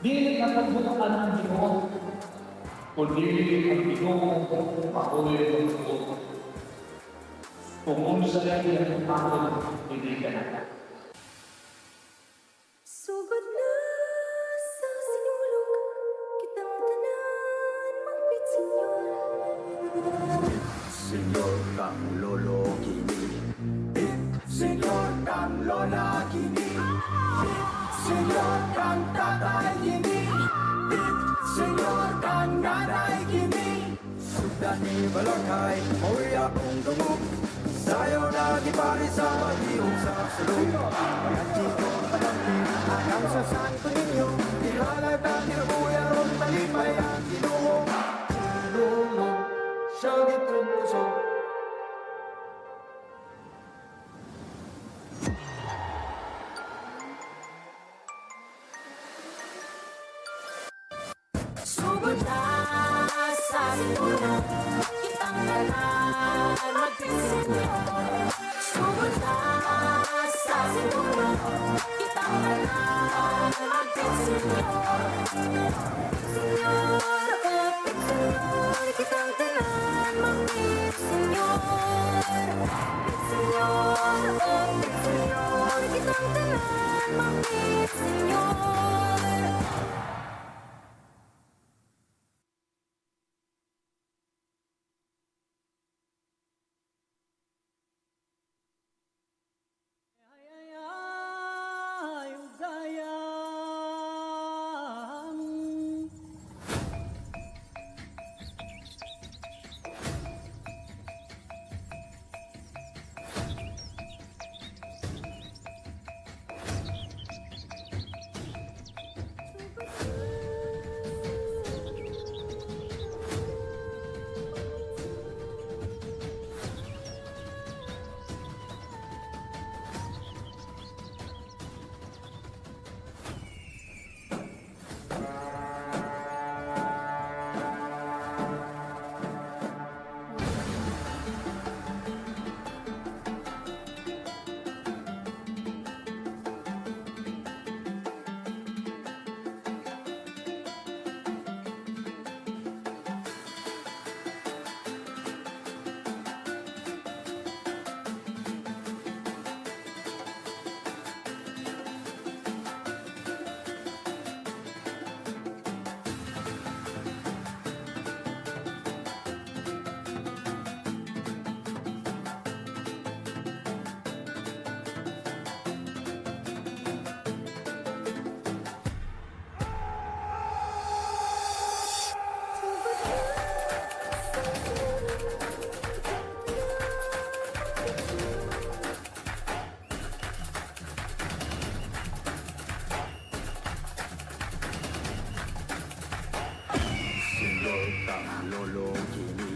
Dili nakabut-an ang Ginoo, kundi ang Ginoo maoy magbuot. Kung unsa iyang buhaton, dili ka na. Sugod na sa sinulog, kitang tanan magpit senyor. Senyor kang lolo kini. Senyor kang lola kini. Senyor kang tatay kini. Senyor kang nanay kini. Sugdan ni balakay, mo'y akong dungog. Sayo na gipari sa palihog sa sulod. Paganti ko paganti, hanggang sa Santo Niño. Ihalad ang kinabuhi aron malipay ang Ginoo. Sinulog, siya gitrungusog. Sugod na sa sinulog, kitang tanan magpit senyor. Sugod na sa sinulog, kitang tanan magpit senyor. Senyor, oh, pit senyor, kitang tanan magpit senyor. Pit senyor, oh, pit senyor, kitang tanan magpit senyor. Ay, ay, ugayan. Sugod na sa sinulog, kitang tanan magpit senyor. Senyor kang lolo kini.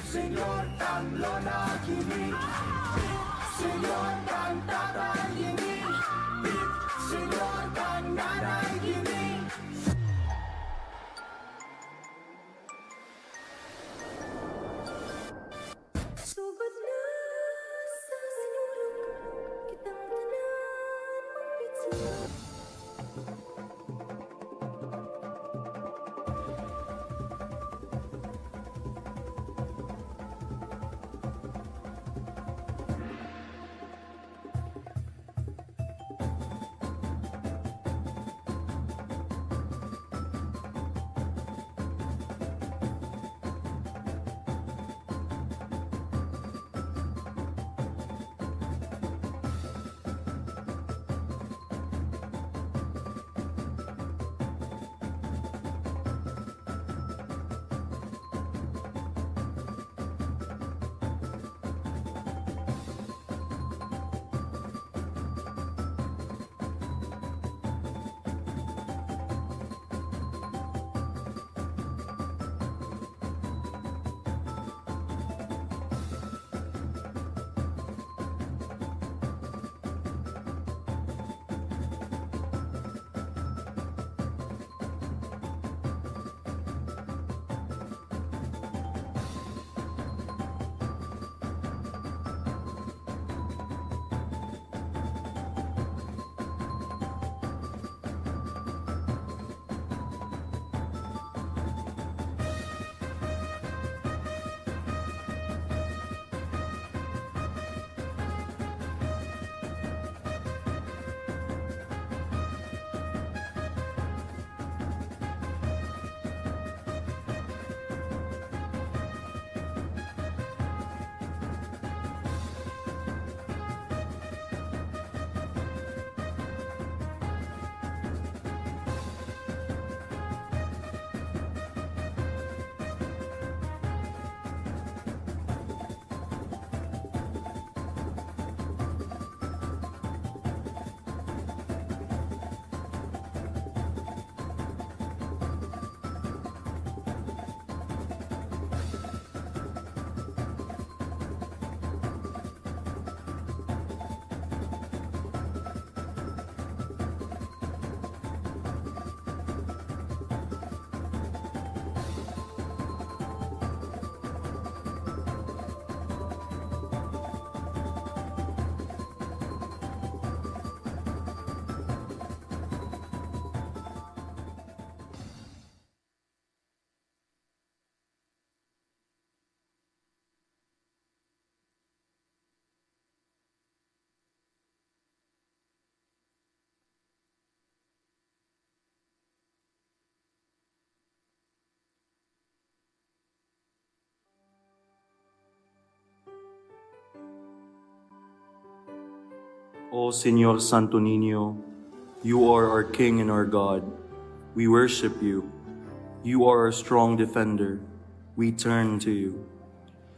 Senyor kang lola kini. Senyor kang tatay kini. Senyor kang nanay kini. Sugod na sa sinulog, kitang tanan magpit senyor. O Señor Santo Niño, you are our King and our God. We worship you. You are our strong defender. We turn to you.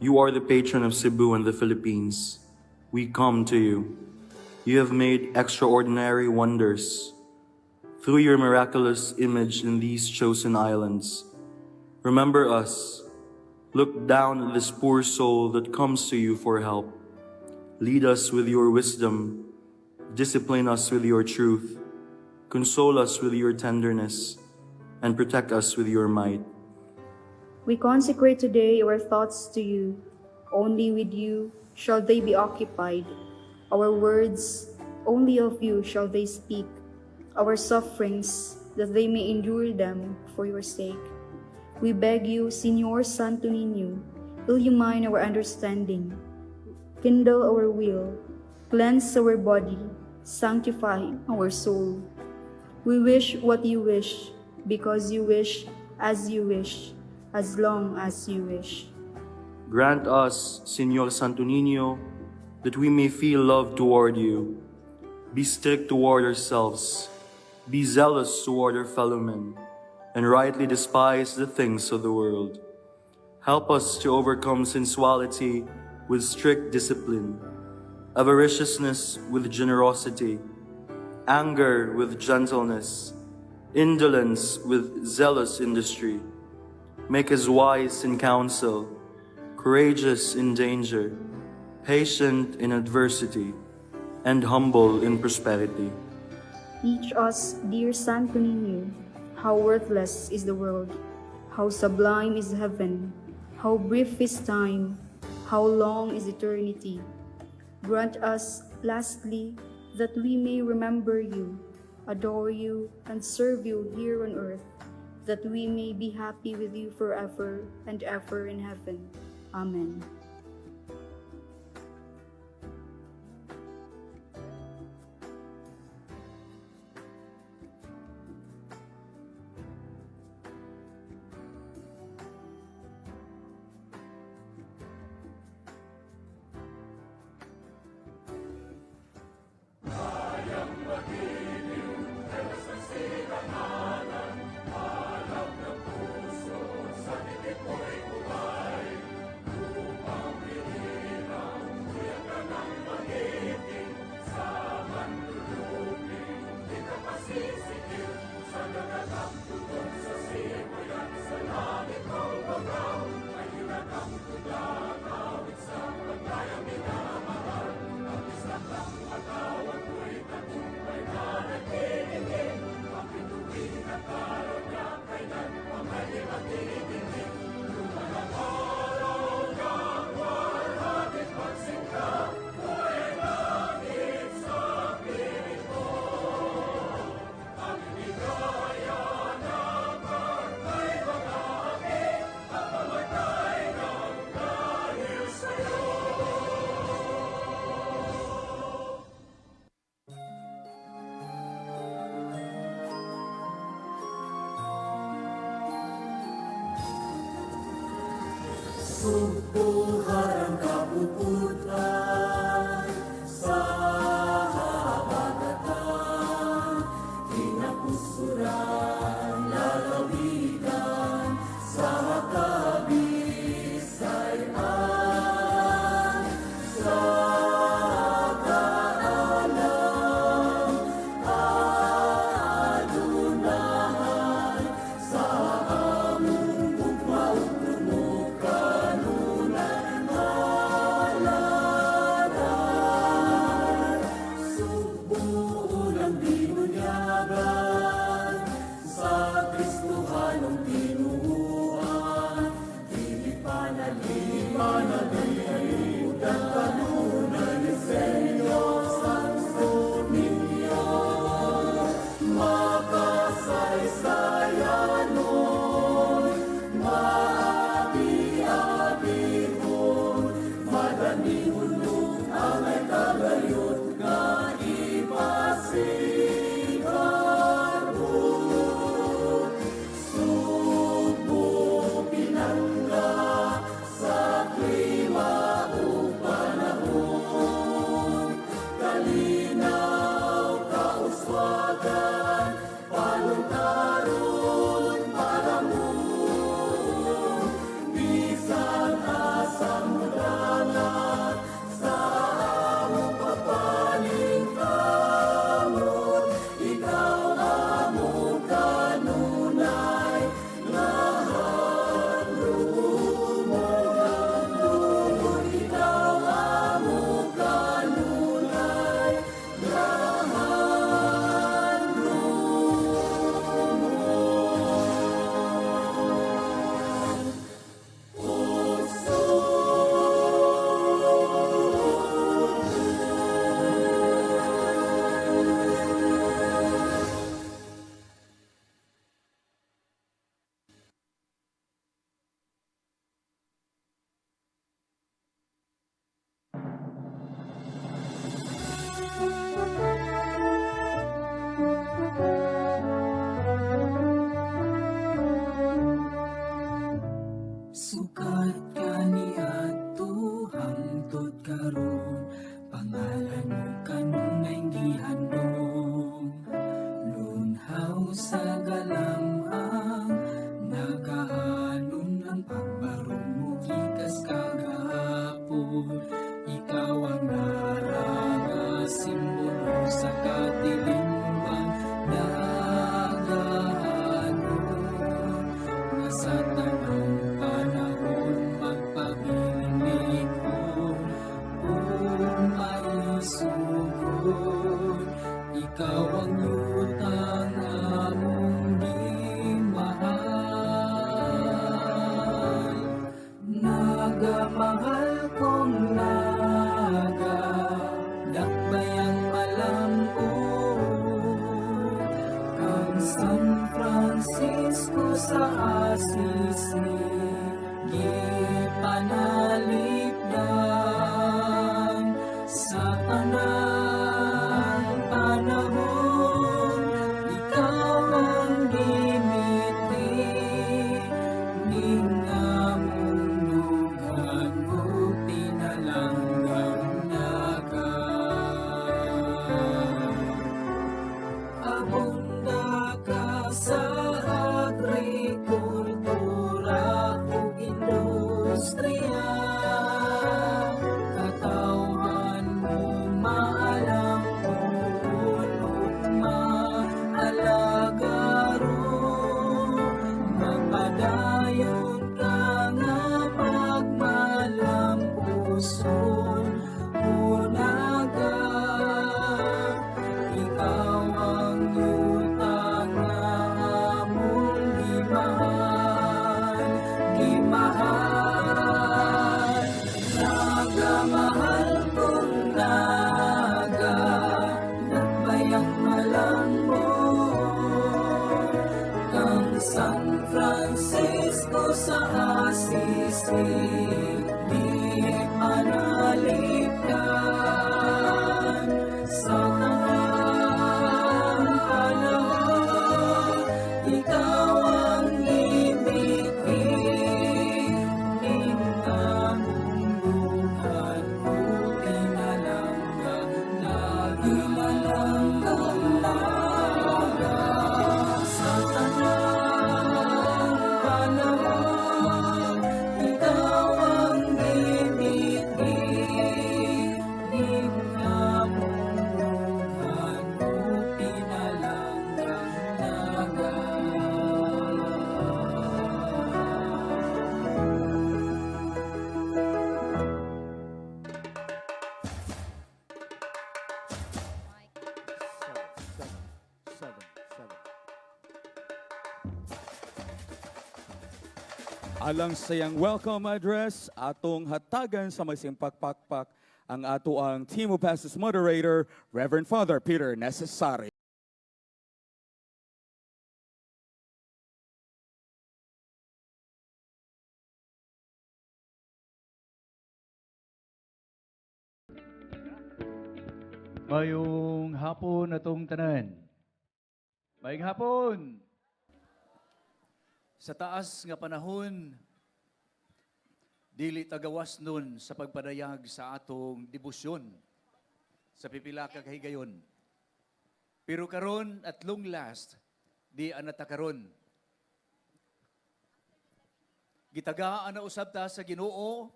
You are the patron of Cebu and the Philippines. We come to you. You have made extraordinary wonders through your miraculous image in these chosen islands. Remember us. Look down at this poor soul that comes to you for help. Lead us with your wisdom. Discipline us with your truth. Console us with your tenderness. And protect us with your might. We consecrate today our thoughts to you. Only with you shall they be occupied. Our words, only of you shall they speak. Our sufferings, that they may endure them for your sake. We beg you, Señor Santo Niño, illumine our understanding, kindle our will, cleanse our body, sanctify our soul. We wish what you wish, because you wish as you wish, as long as you wish. Grant us, Señor Santo Niño, that we may feel love toward you. Be strict toward ourselves. Be zealous toward our fellowmen, and rightly despise the things of the world. Help us to overcome sensuality with strict discipline, avariciousness with generosity, anger with gentleness, indolence with zealous industry. Make us wise in counsel, courageous in danger, patient in adversity, and humble in prosperity. Teach us, dear Santo Niño, how worthless is the world, how sublime is heaven, how brief is time, how long is eternity. Grant us, lastly, that we may remember you, adore you, and serve you here on earth, that we may be happy with you forever and ever in heaven. Amen. Sugbuharang kapuputan sa habagatan, kinapusuran, lalawigan, sa Kabisayan, sa kaalam, adunahan, sa among gugma ug puno kanunay halaran. Sugbo ang binunyagan sa Kristohanong tinuohan, dili panalimutan kanunay ni Señor Santo Niño. Makasaysayanon, maabi-abihon, madanihon angay kagayot nga ipasigarbo. Sugbo pinangga sa klima ug panahon, kalingawan. Sa Asisi di panalipdan sa tanang panahon, ikaw ang gimiting kamunggungan mo pinalangga nagilalanggang Naga sa tanang panahon, ikaw ang gimiting kamunggungan mo pinalanggang Naga. Seven, seven, seven, seven. Alang sa iyang welcome address, atong hatagan sa masimpakpakpak ang ato ang Team of Pastors Moderator, Reverend Father Peter Necessary. Mayong hapon atong tanan. Mayong hapon. Sa taas nga panahon, dili tagawas nun sa pagpadayag sa atong debosyon sa pipila ka kahigayon. Pero karon at long last, di anata karon. Gitagaan na usab ta sa Ginoo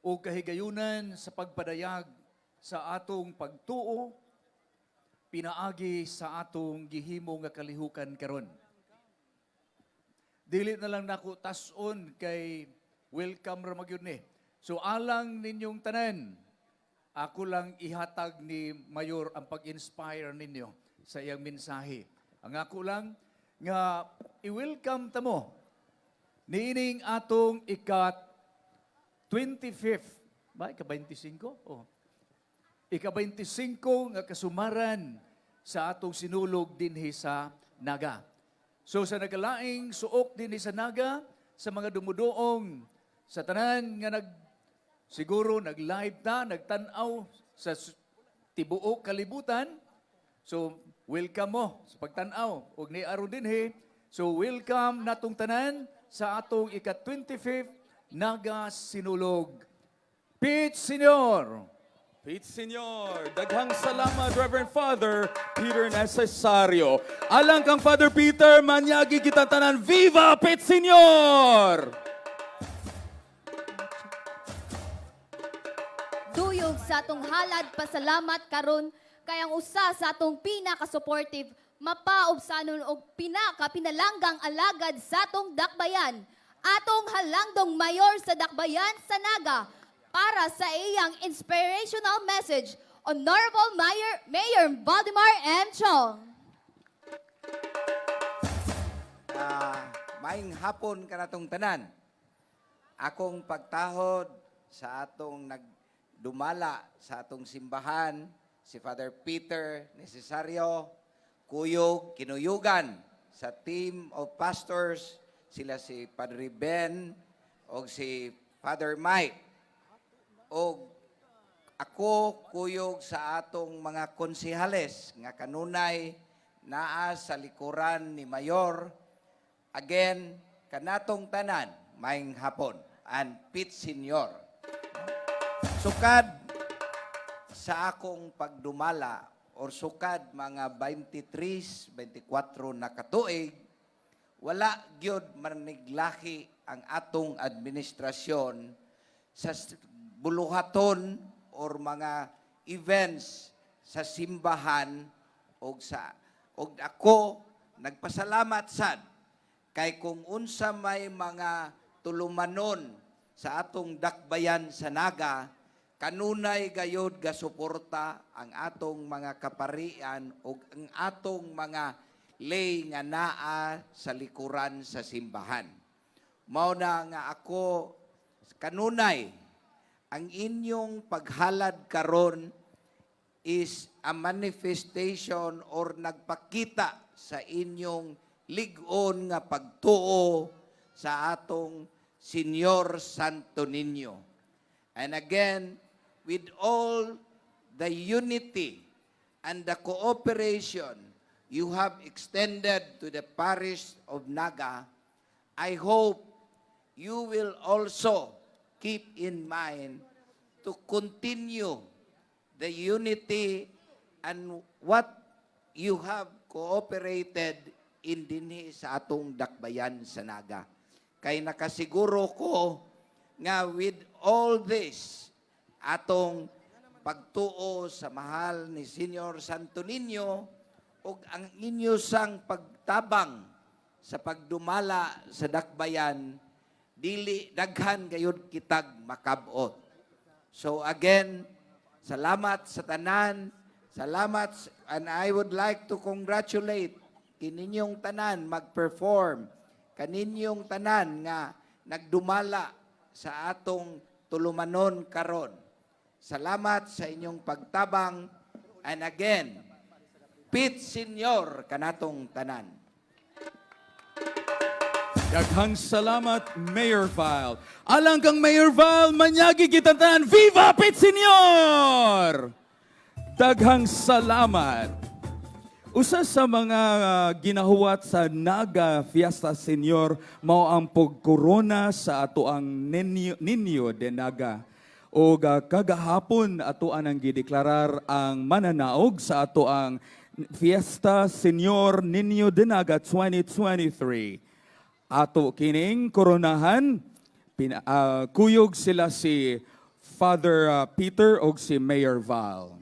o kahigayunan sa pagpadayag sa atong pagtuo pinaagi sa atong gihimo nga kalihukan karon. Dili na lang nako tas-on kay welcome ra magyud ni. So alang ninyong tanan, ako lang ihatag ni Mayor ang pag-inspire ninyo sa iyang mensahe. Ang ako lang nga i-welcome ta mo niining atong ikat 25th ba ika 25? Oh. Ika 25 nga kasumaran sa atong sinulog dinhi sa Naga. So sa nagkalaing suok dinhi sa Naga, sa mga dumudoong, sa tanan nga nag siguro nag-live ta, nagtan-aw sa tibuok kalibutan. So welcome mo sa pagtan-aw ug ni aron dinhi. So welcome natong tanan sa atong ika-25th Naga Sinulog. Pete Senior. Pete Senior, daghang salamat, Reverend Father Peter Necesario. Alang kang Father Peter, manyagi kita tanan. Viva Pete Senior! Duyog sa atong halad pasalamat karon kay ang usa sa atong pinaka-supportive, mapaubsanon og pinaka pinalanggang alagad sa atong dakbayan, atong halangdong mayor sa dakbayan sa Naga, para sa iyang inspirational message, Honorable Mayor Valdemar M. Chong. Maayong hapon kanatong tanan. Akong pagtahod sa atong nagdumala sa atong simbahan, si Father Peter Necesario, kuyog, kinuyugan sa team of pastors, sila si Padre Ben o si Father Mike. O ako kuyog sa atong mga konsihales nga kanunay naa sa likuran ni Mayor. Again, kanatong tanan, maayong hapon. And Pete Senior. Sukad sa akong pagdumala or sukad mga 23, 24 na katuig, wala gyud maniglaki ang atong administrasyon sa buluhaton or mga events sa simbahan og ako nagpasalamat sad kay kung unsa may mga tulumanon sa atong dakbayan sa Naga, kanunay gayod gasuporta ang atong mga kaparian ug ang atong mga lay nga naa sa likuran sa simbahan. Mao na nga ako kanunay ang inyong paghalad karon is a manifestation or nagpakita sa inyong lig-on nga pagtuo. sa atong Senyor Santo Niño. And again, with all the unity and the cooperation you have extended to the parish of Naga, I hope you will also keep in mind to continue the unity and what you have cooperated in dinhi sa atong dakbayan sa Naga. Kay nakasiguro ko nga with all this atong pagtuo sa mahal ni Senyor Santo Niño ug ang inyo sang pagtabang sa pagdumala sa dakbayan, dili daghan gayud kitag makabot. So again, salamat sa tanan. Salamat, and I would like to congratulate kininyong tanan mag-perform, kaninyong tanan nga nagdumala sa atong tulumanon karon. Salamat sa inyong pagtabang, and again, Pit Senyor kanatong tanan. Daghang salamat, Mayor Val. Alang kang Mayor Val, manyagi kita tanan. Viva Pit Senyor! Daghang salamat. Usa sa mga ginahuwat sa Naga Fiesta Senyor mao ang pagkorona sa ato ang Niño, Niño de Naga. O kagahapon ato ang gideklarar ang mananaog sa ato ang Fiesta Senyor Niño de Naga 2023. Ato kining koronahan, kuyog sila si Father Peter og si Mayor Val.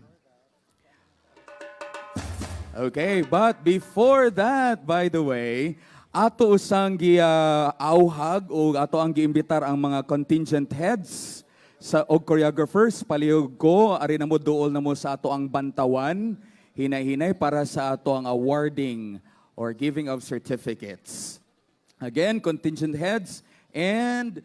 Okay, but before that, by the way, ato usang gi-auhag o ato ang giimbitar ang mga contingent heads sa og choreographers. Palihog ko ari na mo, duol na mo sa ato ang bantawan hinay-hinay para sa ato ang awarding or giving of certificates. Again, contingent heads and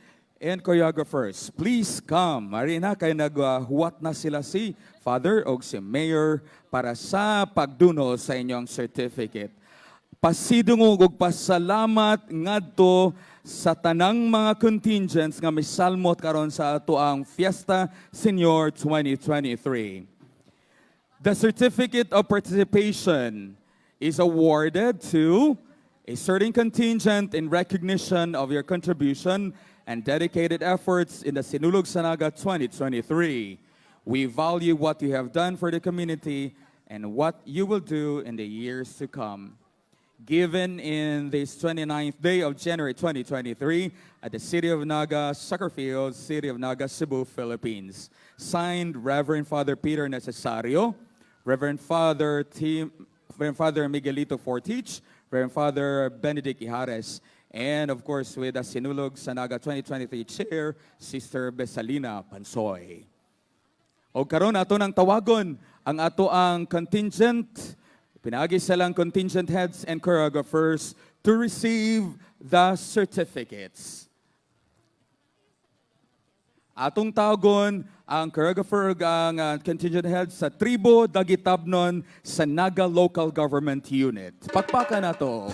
choreographers, please come. Ari na kay naghuwat na sila si Father og si Mayor para sa pagduno sa inyong certificate. Pasidungog og pasalamat ngadto sa tanang mga contingents nga misalmot karon sa ato ang Fiesta Senyor 2023. The certificate of participation is awarded to a certain contingent in recognition of your contribution and dedicated efforts in the Sinulog sa Naga 2023. We value what you have done for the community and what you will do in the years to come. Given in this 29th day of January 2023 at the City of Naga, Soccer Field, City of Naga, Cebu, Philippines. Signed, Reverend Father Peter Necesario, Reverend Father, Tim, Reverend Father Miguelito Fortich, Reverend Father Benedict Ihares, and of course with the Sinulog sa Naga 2023 Chair, Sister Besalina Pansoy. O karon ato nang tawagon ang ato ang contingent, pinagi silang contingent heads and choreographers to receive the certificates. Atong tawagon ang choreographer ug ang contingent heads sa Tribo Dagitabnon sa Naga Local Government Unit. Pakpakan nato.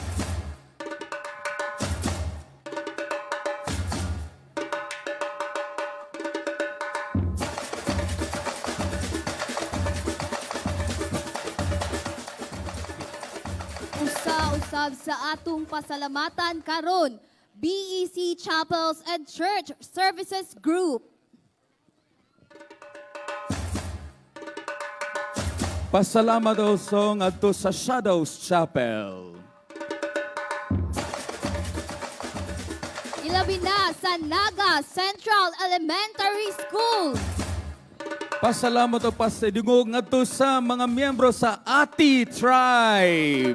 Usa-usab sa atong pasalamatan karon, BEC Chapels and Church Services Group. Pasalamat also ngadto sa Shadows Chapel. Ilabi na sa Naga Central Elementary School. Pasalamat o pasidungog ngadto sa mga miyembro sa Ati Tribe.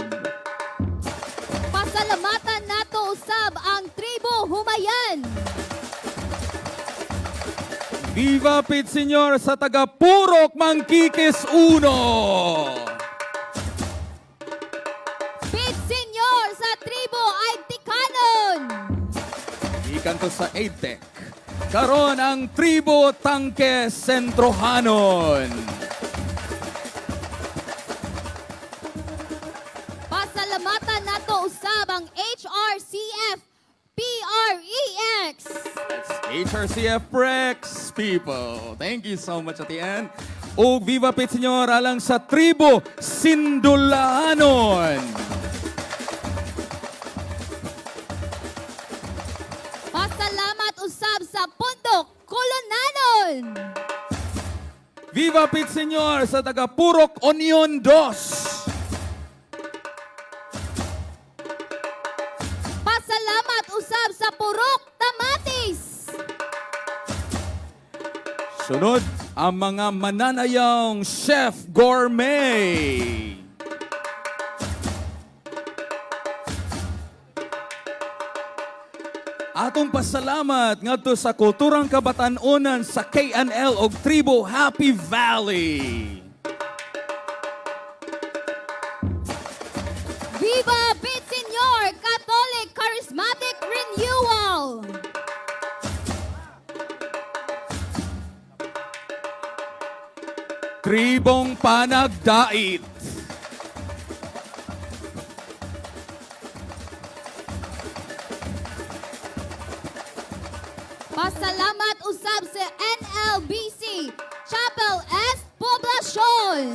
Pasalamatan nato usab ang Tribo Humayan. Viva Pit Senyor sa taga Purok Mangkikis Uno. Pit Senyor sa Tribo Aigtikanon. Gikan to sa AIDTEC. Karon ang Tribo Tangke Sentrohanon. Pasalamatan nato usab ang HRCF PREX. That's HRCF Prex people. Thank you so much, Ate Ann. O Viva Pit Senyor alang sa Tribo Sindulahanon. Pasalamat usab sa Pundok Kolonanon. Viva Pit Senyor sa taga Purok Onion Dos. Pasalamat usab sa Purok Tamatis. Sunod, ang mga mananayang Chef Gourmet. Atong pasalamat ngadto sa Kulturang Kabatan-onan sa KNL og Tribo Happy Valley. Viva Pit Senyor Catholic Charismatic Renewal. Tribong Panagdait. Pasalamat usab sa NLBC Chapel S Poblacion.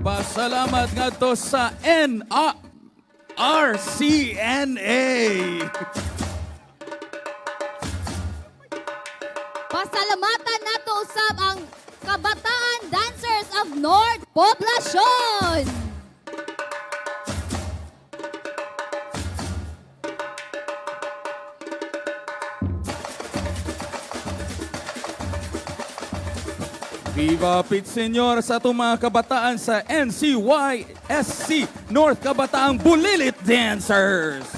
Pasalamat ngadto sa NRCNA. Pasalamatan nato usab ang Kabataan Dancers of North Poblacion. Viva Pit Senyor sa atong mga kabataan sa NCYSC North Kabataang Bulilit Dancers.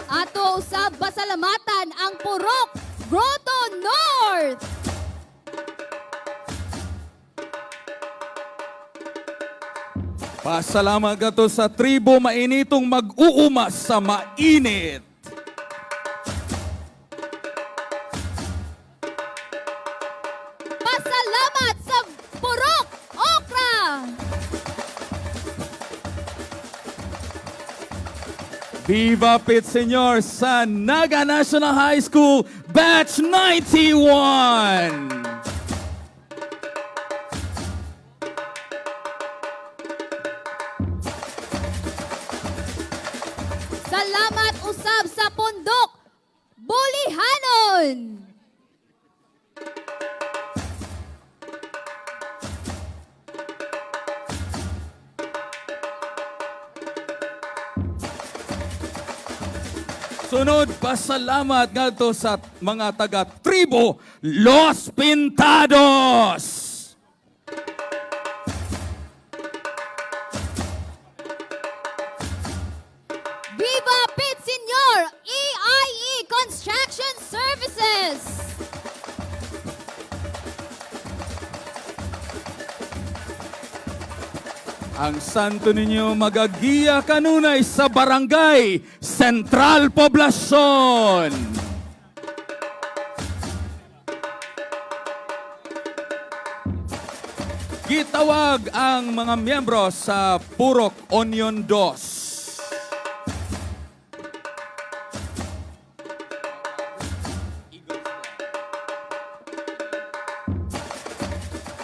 Ato usab pasalamatan ang Purok Grotto North. Pasalamat gato sa tribo mainitong mag-uuma sa mainit. Pasalamat sa Purok Okra. Viva Pit Senyor sa Naga National High School Batch 91! Salamat usab sa Pundok Bulihanon. Sunod, pasalamat ngadto sa mga taga-tribo Los Pintados! Viva Pit Senyor EIE Construction Services. Ang santo ninyo magagiya kanunay sa Barangay Central Poblacion. Gitawag ang mga miyembro sa Purok Onion Dos.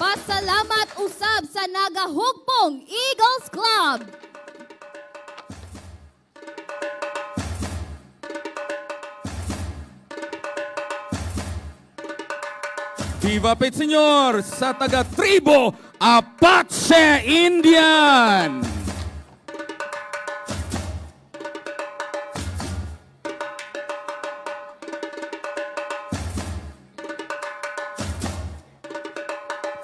Pasalamat usab sa Nagahugpong Eagles Club. Viva Pit Senyor sa taga-tribo Apache Indian!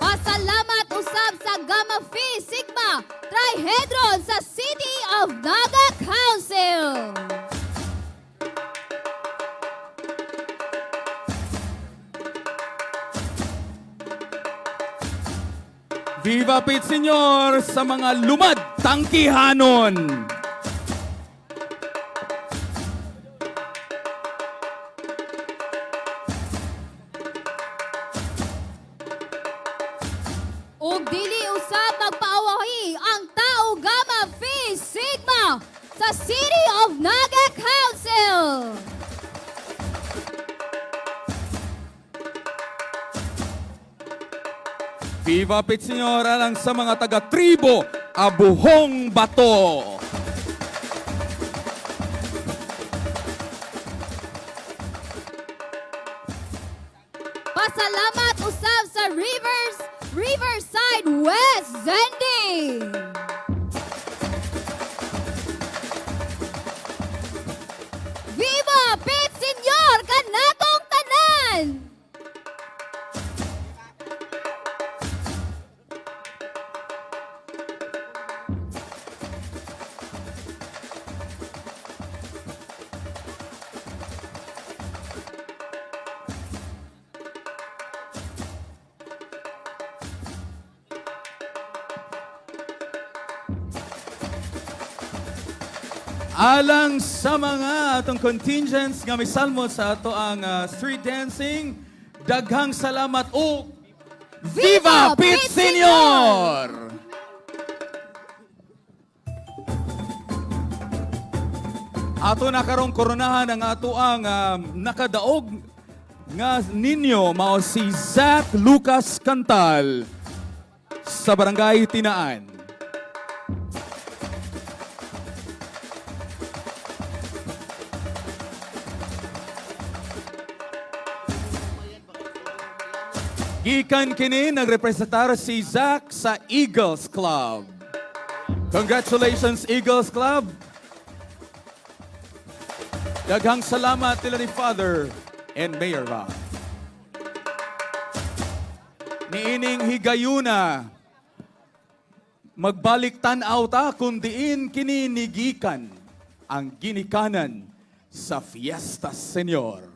Pasalamat usab sa Gamma Phi Sigma Trihedron sa City of Naga Council. Viva Pit Senyor sa mga lumad tangkihanon! Ug dili usab magpaawahi ang Tau Gamma Phi Sigma sa City of Naga Council. Viva Pit Señor alang sa mga taga-tribo Abuhong Bato. Pasalamat usab sa Riverside West Zendi. Viva Pit Señor kanatong tanan! Alang sa mga atong contingents nga misalmo sa ato ang street dancing, daghang salamat o Viva Pit Señor! Ato na karong koronahan ang ato ang nakadaog nga ninyo mao si Zach Lucas Cantal sa Barangay Tinaan. Gikan kini nagrepresentar si Zach sa Eagles Club. Congratulations, Eagles Club! Daghang salamat nila ni Father and Mayor Rob. Niining higayuna, magbalik tan-aw ta kung diin kini nigikan ang ginikanan sa Fiesta Señor.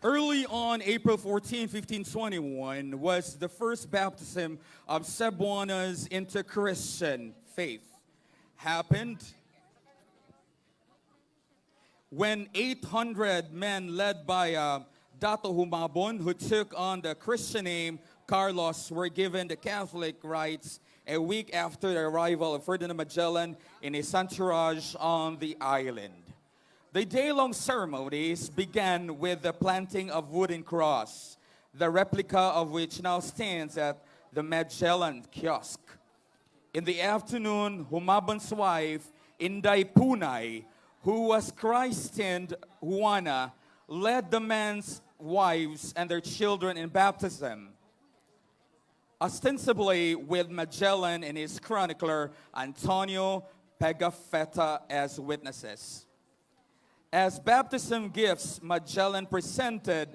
Early on April 14, 1521, was the first baptism of Cebuanas into Christian faith. Happened when 800 men led by Dato Humabon, who took on the Christian name Carlos, were given the Catholic rites a week after the arrival of Ferdinand Magellan in his entourage on the island. The day-long ceremonies began with the planting of wooden cross, the replica of which now stands at the Magellan kiosk. In the afternoon, Humabon's wife, Inday Punay, who was christened Juana, led the men's wives and their children in baptism, ostensibly with Magellan and his chronicler Antonio Pegafetta as witnesses. As baptism gifts, Magellan presented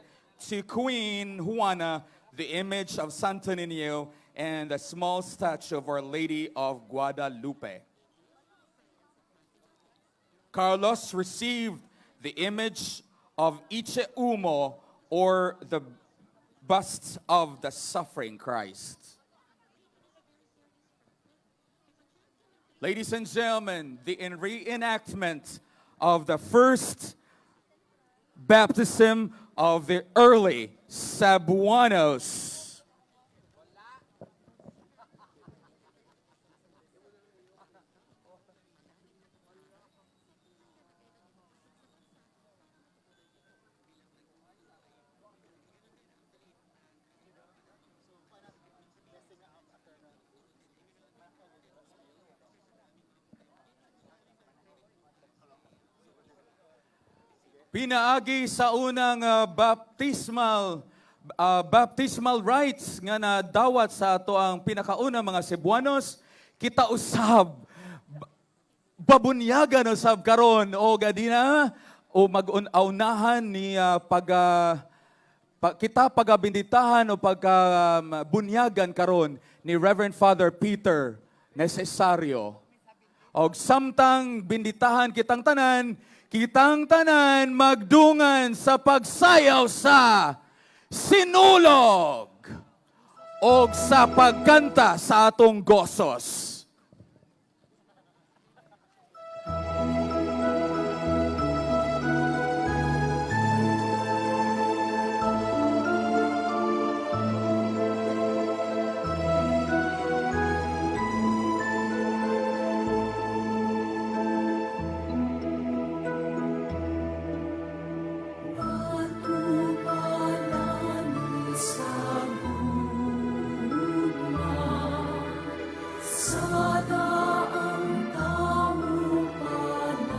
to Queen Juana the image of Santo Niño and a small statue of Our Lady of Guadalupe. Carlos received the image of Iche Umo, or the bust of the suffering Christ. Ladies and gentlemen, the reenactment of the first baptism of the early Cebuanos. Pinaagi sa unang baptismal rites nga nadawat sa ato ang pinakauna mga Cebuanos, kita usab Babunyagan usab karon o gadina o mag-aunahan ni pag kita pagabinditahan o pagka bunyagan karon ni Reverend Father Peter Necesario. Og samtang binditahan kitang tanan magdungan sa pagsayaw sa Sinulog og sa pagkanta sa atong gosos. Patubalani sa gugma, sa daang tawo palangga.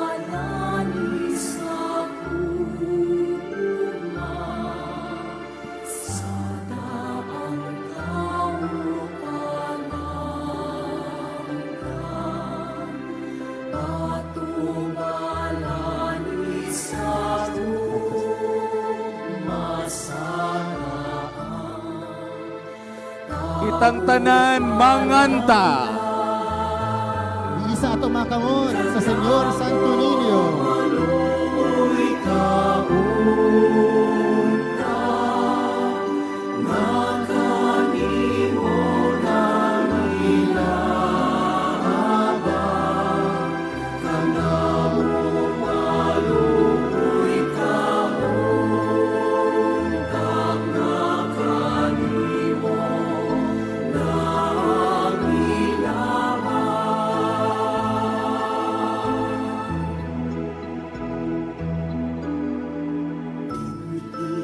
Patubalani sa gugma, sa daang tawo palangga. Patubalani sa gugma sa daang Kitang tanan manganta. Isa ato mga kamot sa Senyor Santo Niño.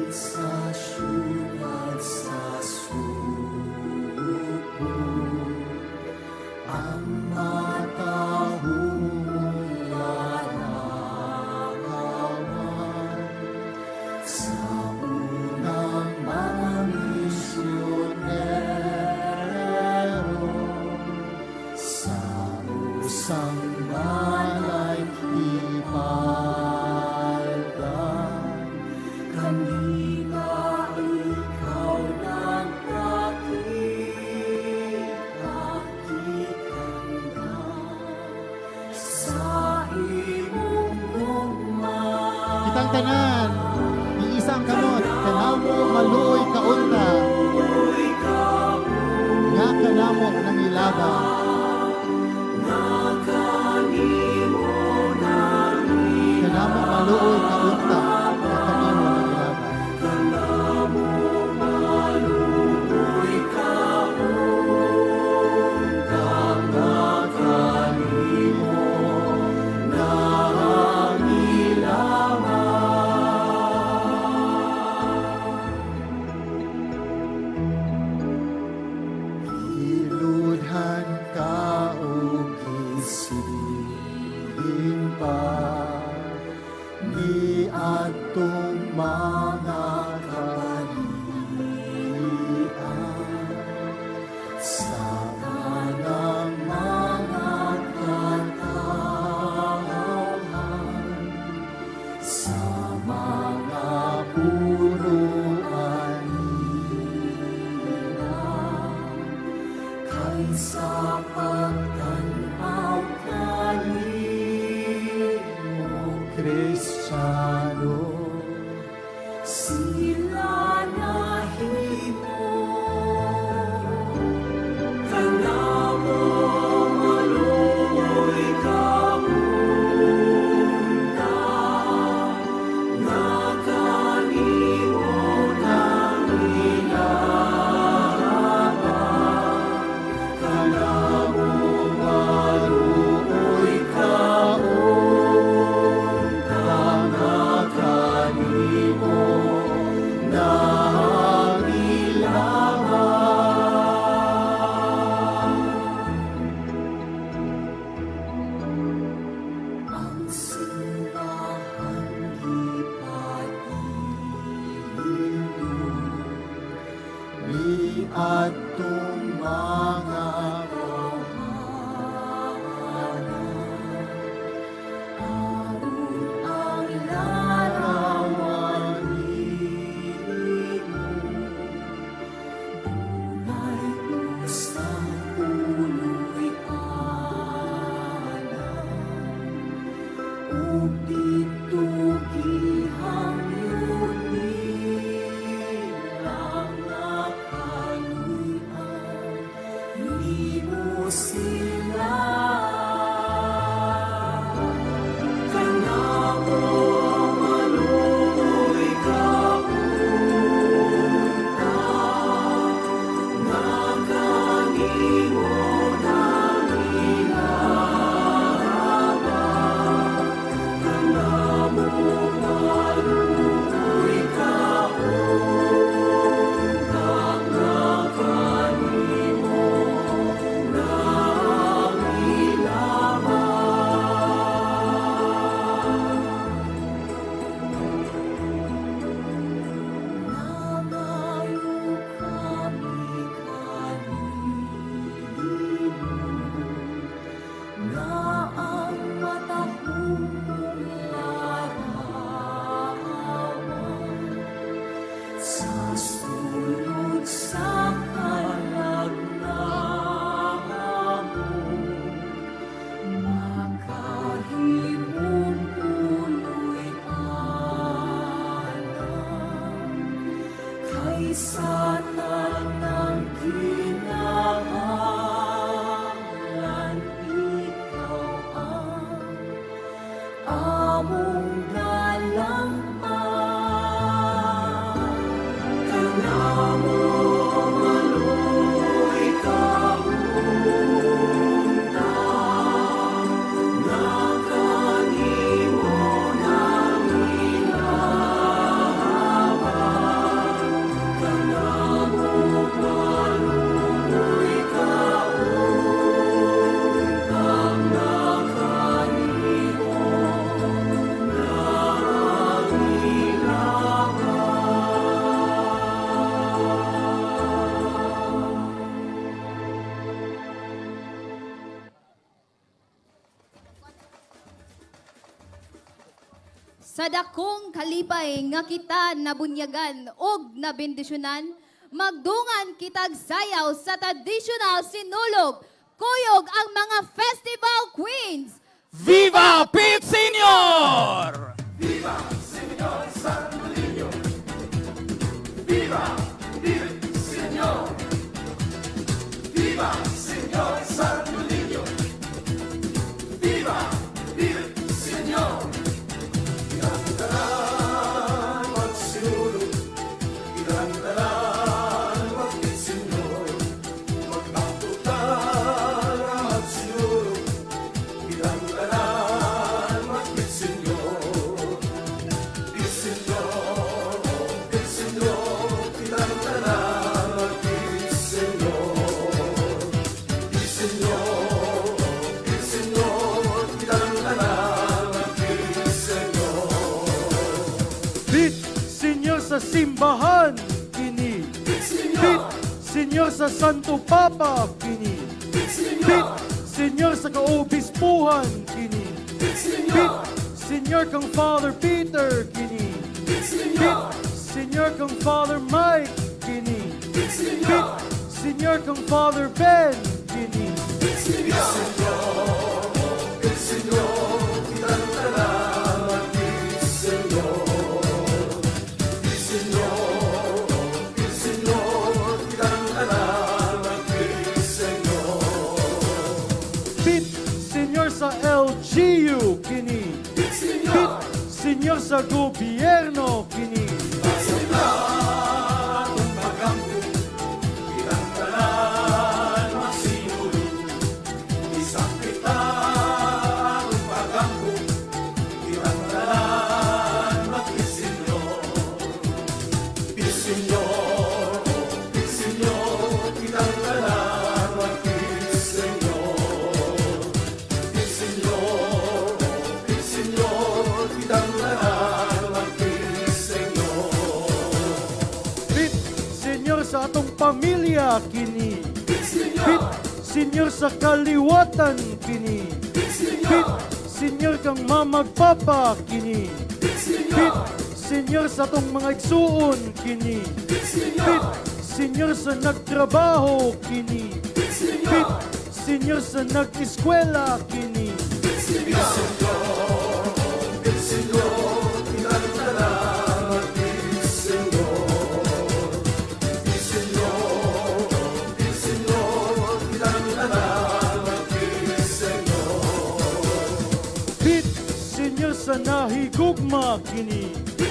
Sa syudad sa Subo, ang matahong lalakawan sa unang mga misyonero sa usang balay ipaldan. Kanina ikaw nagpakita, kikanda sa imong gugma. Kitang tanan, iisa ang kamot, kanamo maluoy kaunta. Nga kanamo nangilaba. Kanamo maluoy kaunta, nga kanimo nangilaba. Hiludhan ka og gisilhin pa ni atong mga kalian sa tanang mga katawhan, sa mga puruan nila, kay sa pagtan-aw kanimo, Kristiyano, sila nahimo. Kanamo maluoy kaunta, nga kanimo nangilaba. Kanamo maluoy kaunta, nga kanimo. Ug didto gihangyo nila nga kaluy-an nimo sila. Kanamo maluoy kaunta nga kanimo nangilabang. Kanamo maluoy kaunta nga kanimo nangilabang. Nangayo kami kanimo nga ang matahong larawan sa sulod sa kalagnamo makahimong puloy-anan kay sa tanang kinahanglan ikaw ang among dalangpan. Kanamo maluoy kaunta nga kanimo nangilabang. Kanamo maluoy kaunta nga kanimo nangilabang. Sa dakong kalipay nga kita nabunyagan og nabendisyonan, magdungan kitag sayaw sa traditional sinulog. Kuyog ang mga festival queens! Viva Pit Senior! Viva Señor Santo Niño! Viva il Señor! Viva Señor Santo Niño! Viva il Señor! Kitang tanan magsinulog, kitang tanan mag-Senyor, mag-ampo ta nga magsinulog, kitang tanan mag-Senyor. Il Señor, il Señor, kitang tanan mag-Senyor. Il Señor, il Señor, kitang tanan mag-Senyor. Pit, Senyor sa simbahan, kini. Pit, Senyor sa Santo Papa, kini. Pit, Senyor sa kaobispuhan, kini. Pit, Senyor kang Father Peter, kini. Pit, Senyor kang Father Mike, kini. Pit, Senyor kang Father Ben, kini. Il Señor, kitang tanan mag-Senyor. Il Señor, il Señor, kitang tanan mag-Senyor. Pit, Senyor sa LGU, kini. Pit, Senyor sa gobyerno, kini. Atong pagampo, kitang tanan magsinulog. Isang kita atong pagampo, kitang tanan mag-Senyor. Il Señor, il Señor, kitang tanan mag-Senyor. Il Señor, il Señor, kitang tanan mag-Senyor. Pit, Senyor sa atong pamilya, kini. Pit, Senyor sa kaliwatan, kini. Pit, Senyor kang mamag papa, kini. Pit, Senyor sa atong mga igsuon, kini. Pit, Senyor sa nagtrabaho, kini. Pit, Senyor sa nag-eskwela, kini. Il Señor, nagahigugma kini. Pit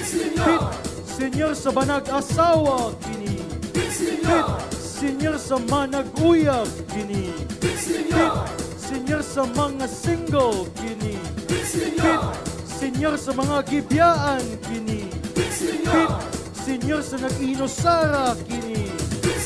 Senyor sa banag-asawa kini. Pit Senyor sa manag-uyab kini. Pit Senyor sa mga single kini. Pit Senyor sa mga gibiyaan kini. Pit Senyor sa nag-inusara kini. Pit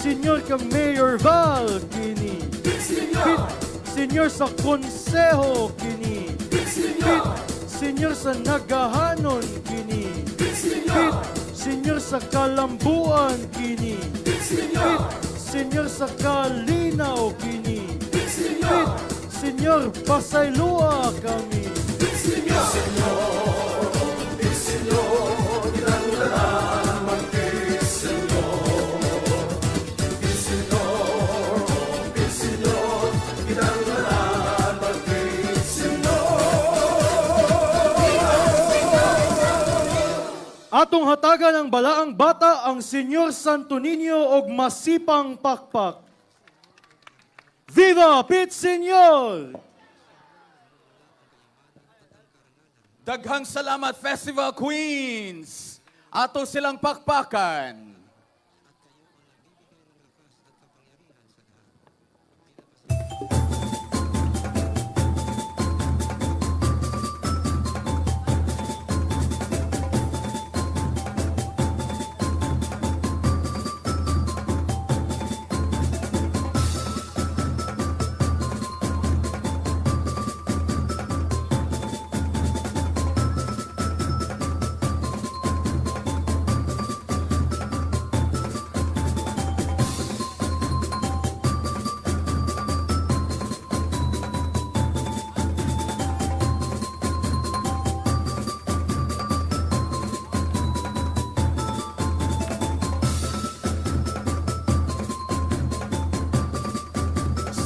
Senyor kang Mayor Val kini. Pit Senyor sa konseho kini. Pit Senyor sa nagahanon kini. Pit Senyor sa kalambuan kini. Pit Senyor sa kalinaw kini. Pit Senyor pasaylua kami. Atong hatagan ang balaang bata ang Senyor Santo Niño og masipang pakpak. Viva Pit Senyor! Daghang salamat, Festival Queens! Ato silang pakpakan.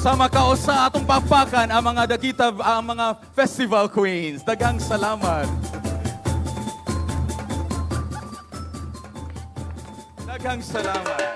Sa makausa atong pakpakan ang mga dagita ang mga Festival Queens. Daghang salamat. Daghang salamat.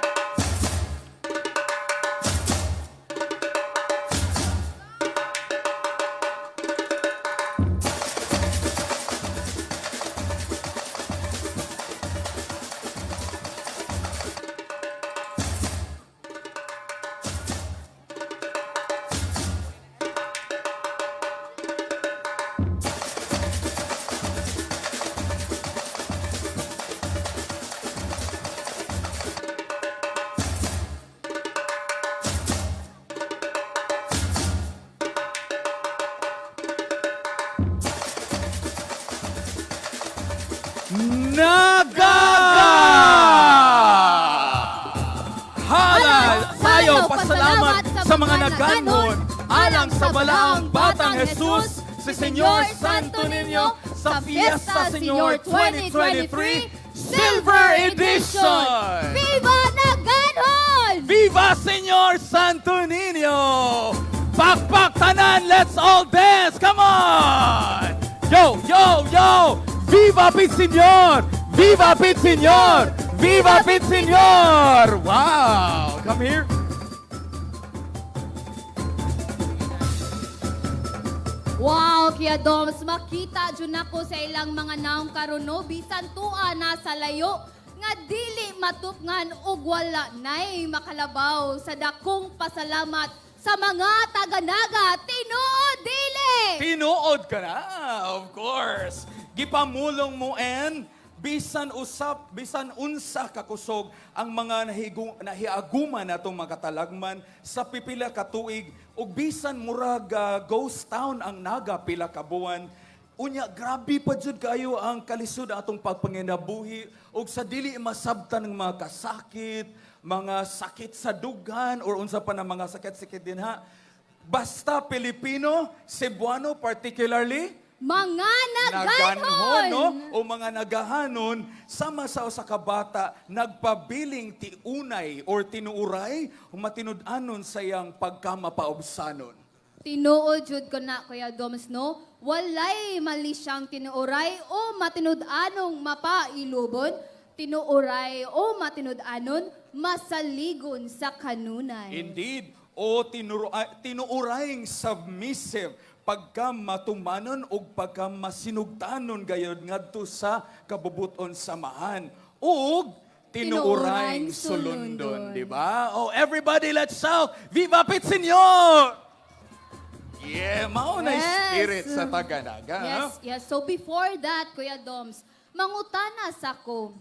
Naga! Halal! Sayo, pasalamat sa mga naganhon alang sa balaang Batang Jesus, si Senyor Santo Niño sa Fiesta Señor 2023 Silver Edition! Viva Naganhon! Viva Señor Santo Niño! Pakpak tanan, let's all dance! Come on! Yo, yo, yo! Viva Pit Señor! Viva Pit Señor! Viva Pit Señor! Wow! Come here. Wow, Kuya Doms, makita jud nako sa ilang mga naong karon no, bisan tua na sa layo nga dili matupngan ug wala nay makalabaw sa dakong pasalamat sa mga taga-Naga. Tinuod dili! Tinuod ka na, of course. Gipamulong mo en bisan usap, bisan unsa kakusog ang mga nahiaguma natong mga katalagman sa pipila ka tuig ug bisan murag ghost town ang Naga pila ka buwan. Unya grabe pa jud kayo ang kalisod ang atong pagpanginabuhi ug sa dili masabtan ng mga kasakit, mga sakit sa dughan or unsa pa na mga sakit-sakit din ha. Basta Pilipino, Cebuano particularly, Mga naganhon, naganhon! no? O mga nagahanon, sama sa usa ka bata, nagpabiling tiunay or tinuuray, o matinud-anon sa iyang pagkamapaubsanon. Tinuod jud ko na, Kuya Doms, no? Walay mali siyang tinuoray o matinud-anong mapailubon, tinuoray o matinud-anon, masaligon sa kanunay. Indeed, o tinuurayng submissive pagka matumanon o pagka masinugtanon gayod ngadto sa kabubuton samahan ug tinuurayng Tinuurayng sulundon, sulundon. di ba? Oh, everybody, let's shout, Viva Pit Señor! Yeah, mao na Yes. spirit sa Taganaga. Yes. So before that, Kuya Doms, mangutana sa ko.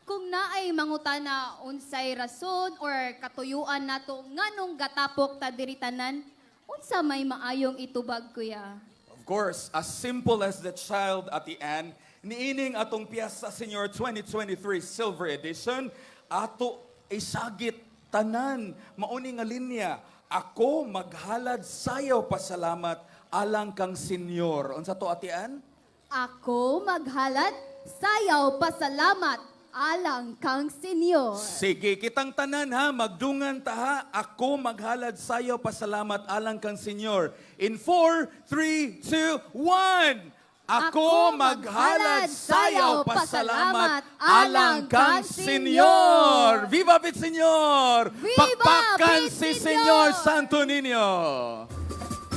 Kung naay mangutana unsay rason or katuyuan nato nganong gatapok ta diri tanan, unsa may maayong itubag, Kuya? Of course, as simple as the child at the end, niining atong Piesta Senior 2023 Silver Edition, ato isagit tanan, mauni nga linya, ako maghalad sayaw pasalamat alang kang senyor. Unsa to, atian? Ako maghalad, sayaw pasalamat, alang kang senyor. Sige, kitang tanan ha, magdungan ta ha, ako maghalad sayaw pasalamat alang kang senyor. In 4, 3, 2, 1. Ako maghalad sayaw pasalamat alang kang senyor. Viva Pit Senyor! Viva Pakpakan Pit si Senyor! Senyor Santo Niño!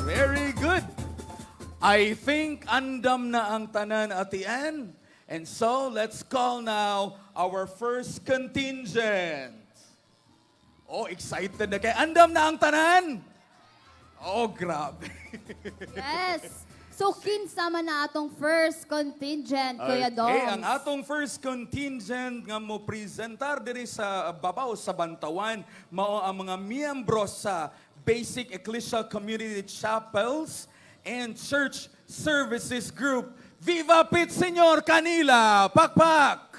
Very good. I think andam na ang tanan at the end. And so, let's call now our first contingent. Oh, excited na kayo. Andam na ang tanan! Oh, grabe. Yes. So kinsa man na atong first contingent, Kuya Doms? Okay, ang atong first contingent nga mo presentar diri sa babaw sa Bantawan mao ang mga miyembro sa Basic Ecclesial Community Chapels and Church Services Group. Viva Pit Señor Canila! Pakpak!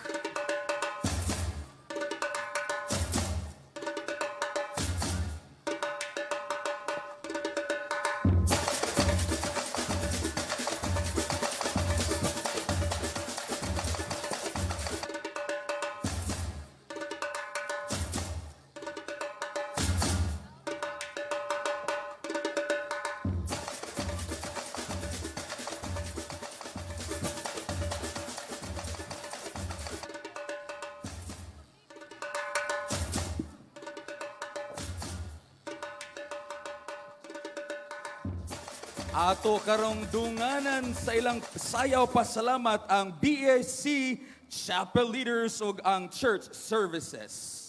Ato karong dunganan sa ilang sayaw pasalamat ang BSC Chapel Leaders ug ang Church Services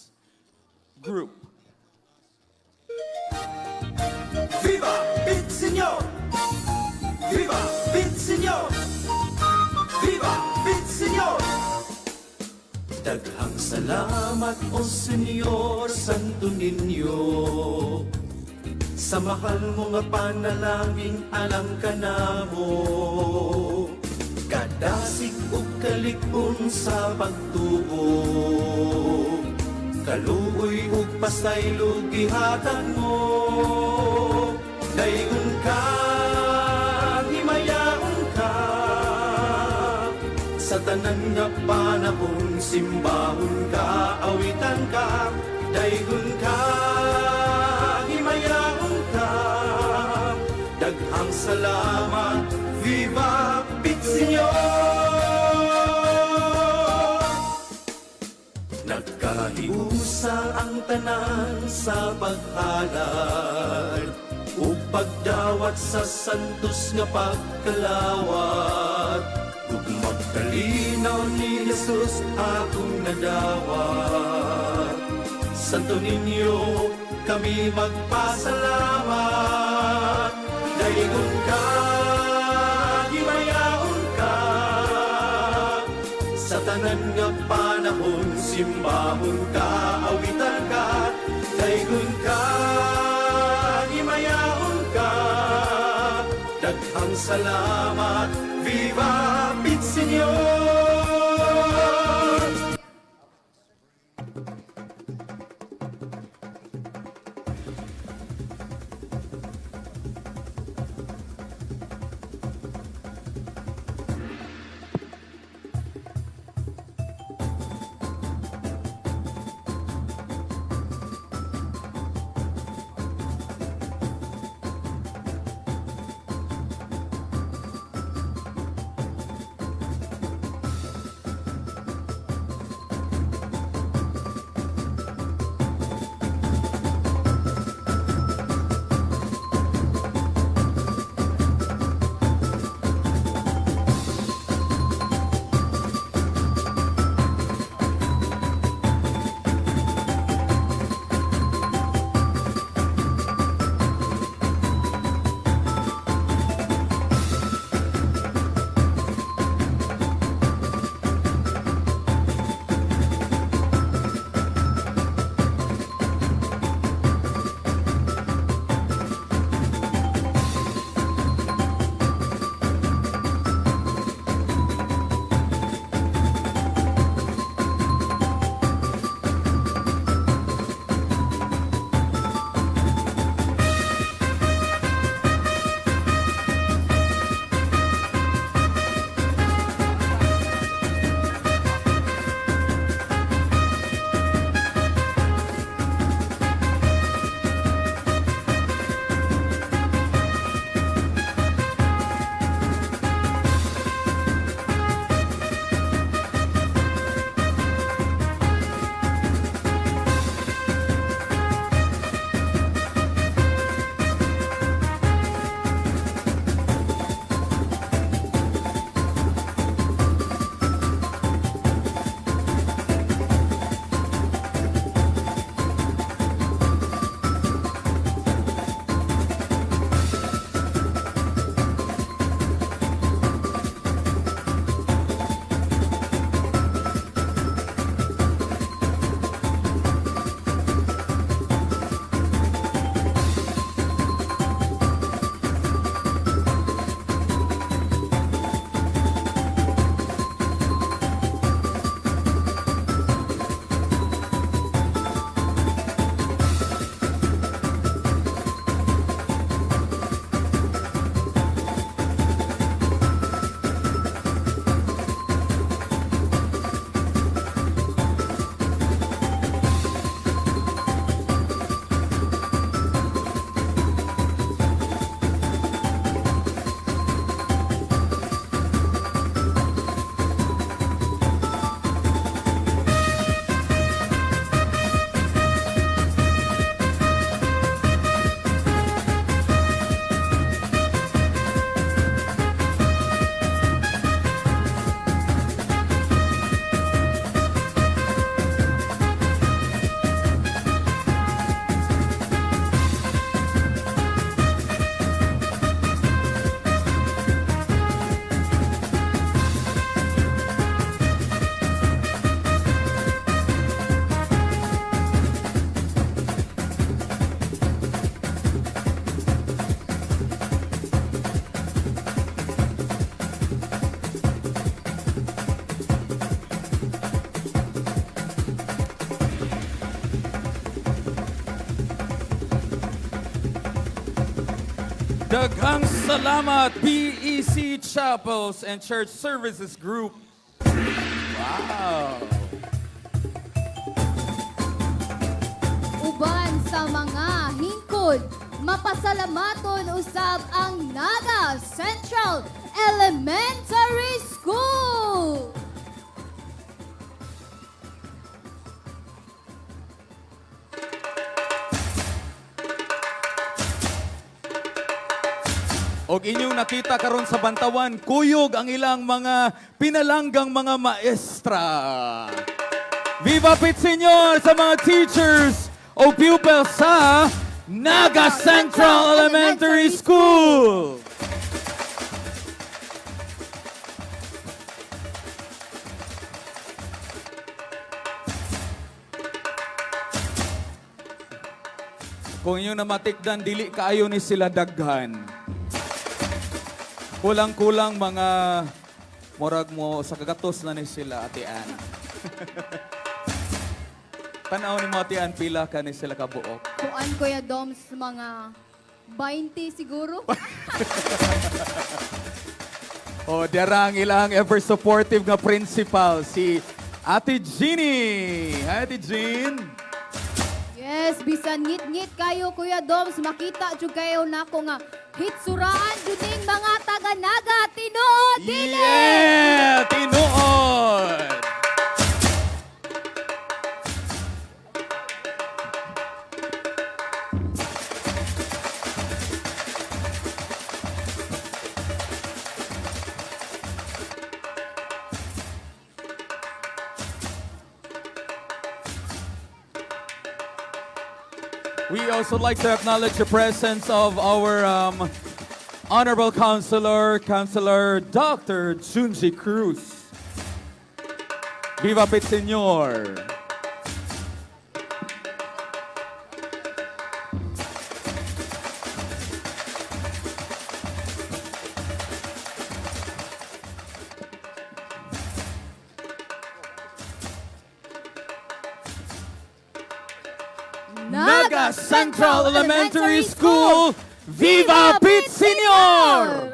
Group. Viva Pit Señor! Viva Pit Señor! Viva Pit Señor! Daghang salamat o Senyor Santo Niño sa mahal mo nga panalangin alang kanamo. Kadasig ug kalig-on sa pagtuo, kaluoy ug pasaylo gihatag mo. Daygon ka, himayaon ka, sa tanan nga panahon simbahon ka, awitan ka. Daygon ka, himayaon ka, daghang salamat. Viva Pit Señor! Nagkahiusa ang tanan sa paghalad ug pagdawat sa santos nga pagkalawat. Ug magkalinaw ni Jesus atong nadawat. Santo Niño, kami magpasalamat. Daygon ka, himayaon ka, sa tanan nga panahon simbahon ka, awitan ka. Daygon ka, himayaon ka, daghang salamat. Viva Pit Señor! Daghang salamat, BEC Chapels and Church Services Group. Wow! Uban sa mga hingkod, mapasalamaton usab ang Naga Central Elementary School. Og inyong nakita karon sa bantawan, kuyog ang ilang mga pinalanggang mga maestra. Viva Pit Señor sa mga teachers o pupils sa Naga Central Elementary School! Kung inyong namatikdan, dili kaayo ni sila daghan. Kulang-kulang mga murag mo sa kagatos na ni sila, Ate Ann. Tanaw ni mo, Ate Ann, pila ka ni sila kabuok. Kuan, Kuya Doms, mga 20 siguro. O, dara ang ilang ever supportive nga principal, si Ate Jeannie. Hi, Ate Jean. Yes, bisan ngit-ngit kayo, Kuya Doms, makita jud kayo nako nga hitsuraan jud ning mga taga-Naga, tinuod dili. Yeah! Tinuod! We also like to acknowledge the presence of our Honorable Councilor, Councilor Dr. Junji Cruz. Viva Pit Señor! Naga Central Elementary School, Viva Pit Señor!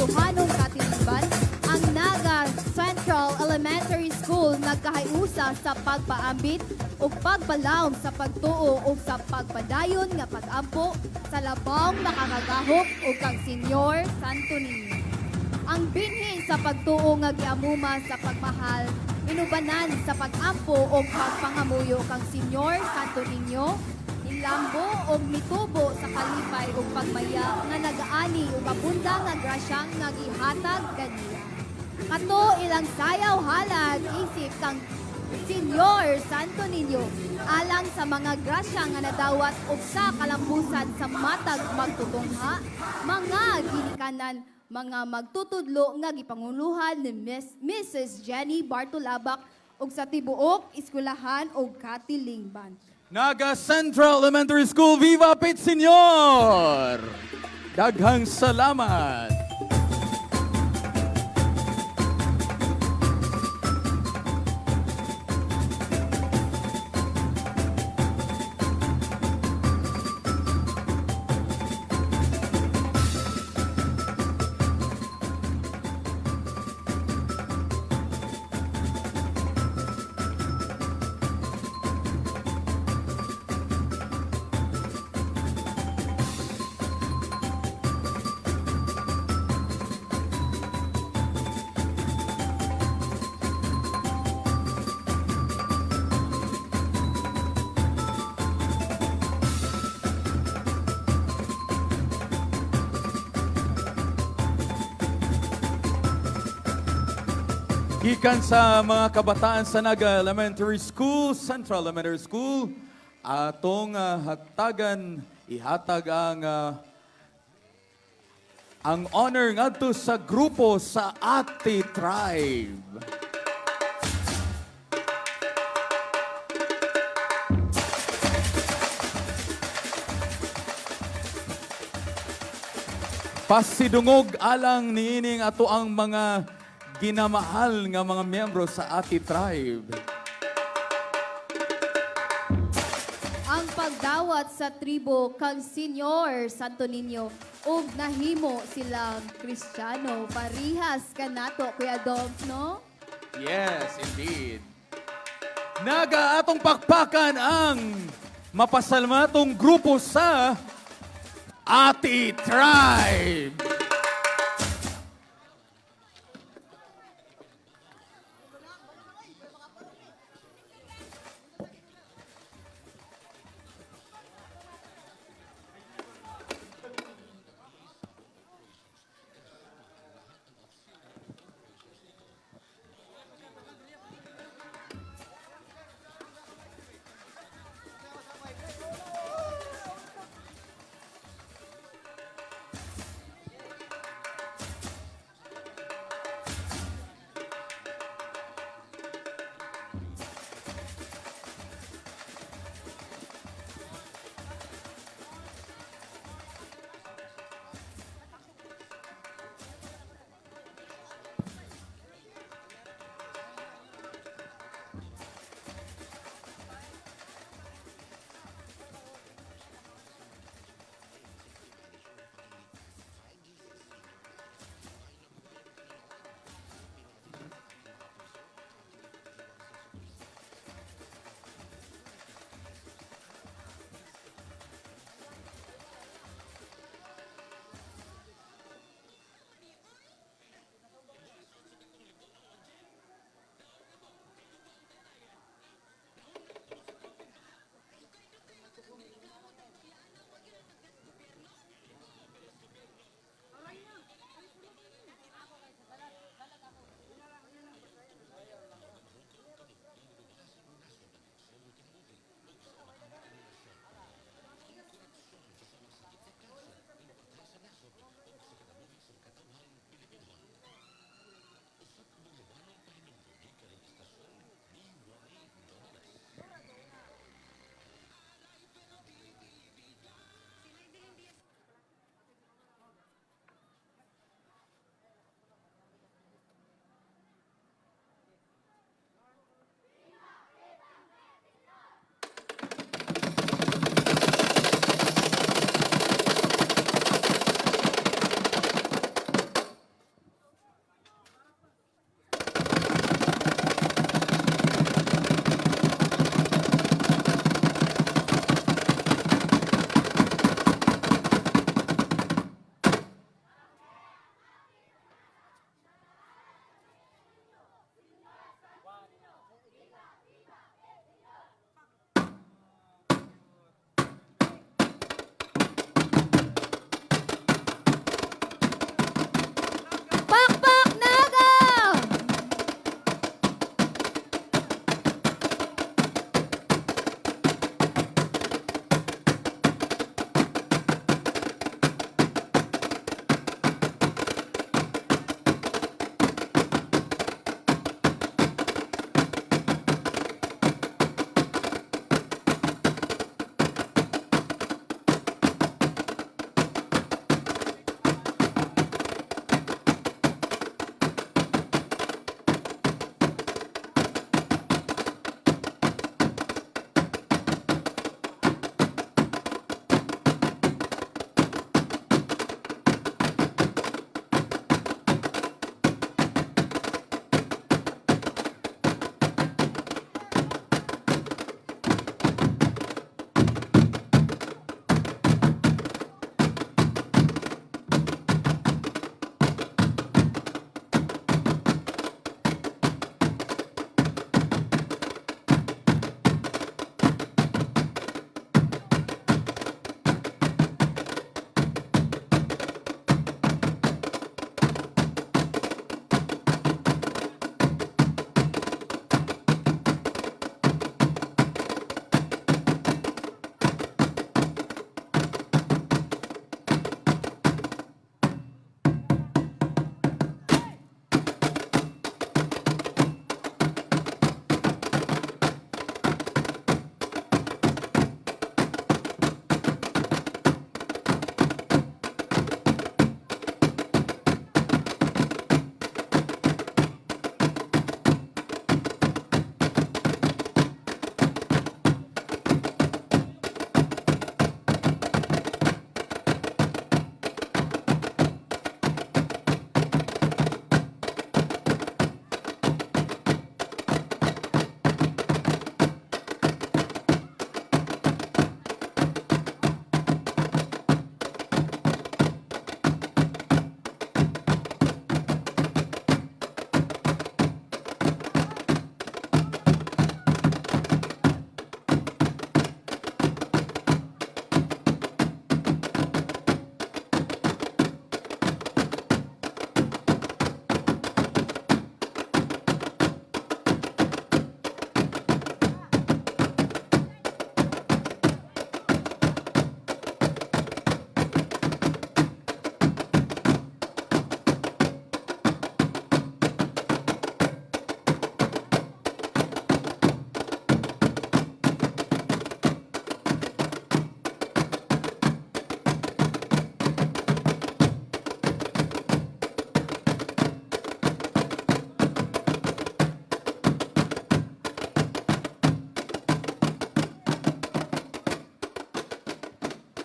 Butuhanong Katilingban, ang Naga Central Elementary School nagkahiusa sa pagpaambit ug pagpalawom sa pagtuo ug sa pagpadayon nga pag-ampo sa labawng makakagahok ug kang Senyor Santo Niño. Ang binhi sa pagtuo nga giamuma sa pagmahal, inubanan sa pag-ampo o pagpangamuyo kang Senyor Santo Niño, nilambo og mitubo sa kalipay ug pagmaya nga nagaani ug abunda nga grasyang nga gihatag kaniya. Kato ilang sayaw halad isip kang Senyor Santo Niño alang sa mga grasya nga nadawat ug sa kalambusan sa matag magtutungha, mga ginikanan, mga magtutudlo nga gipanguluhan ni Mrs. Jenny Bartolabak ug sa tibuok eskwelahan ug katilingban. Naga Central Elementary School, Viva Pit Senyor! Daghang salamat! Gikan sa mga kabataan sa Naga Elementary School, Central Elementary School, atong hatagan, ihatag ang honor ngadto sa grupo sa Ati Tribe. Pasidungog alang niining ato ang mga ginamahal nga mga miyembro sa Ati Tribe. Ang pagdawat sa tribo kang Senyor Santo Niño ug nahimo silang Kristiyano. Parihas kanato, Kuya Doms, no? Yes, indeed. Naga atong pakpakan ang mapasalmatong grupo sa Ati Tribe.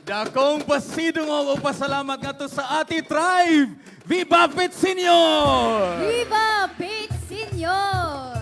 Dakong pasidungog o pasalamat ngadto sa Ati Tribe! Viva Pit Senior! Viva Pete Senior!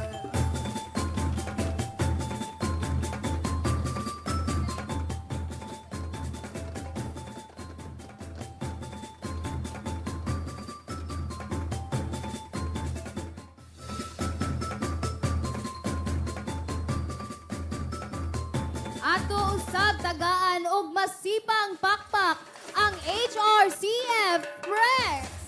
Ato usab tagaan og masipang pakpak ang HRCF Press.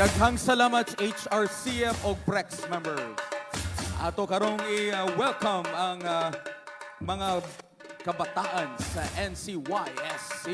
Daghang salamat, HRCF og PREX members. Ato karong i-welcome ang mga kabataan sa NCYSC.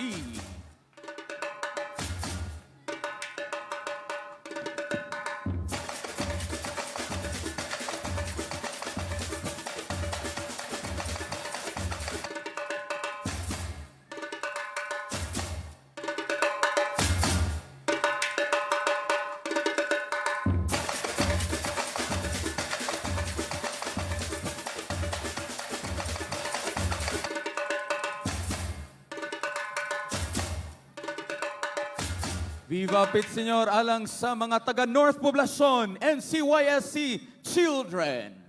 Viva Pit Señor alang sa mga taga North Poblacion, NCYSC Children.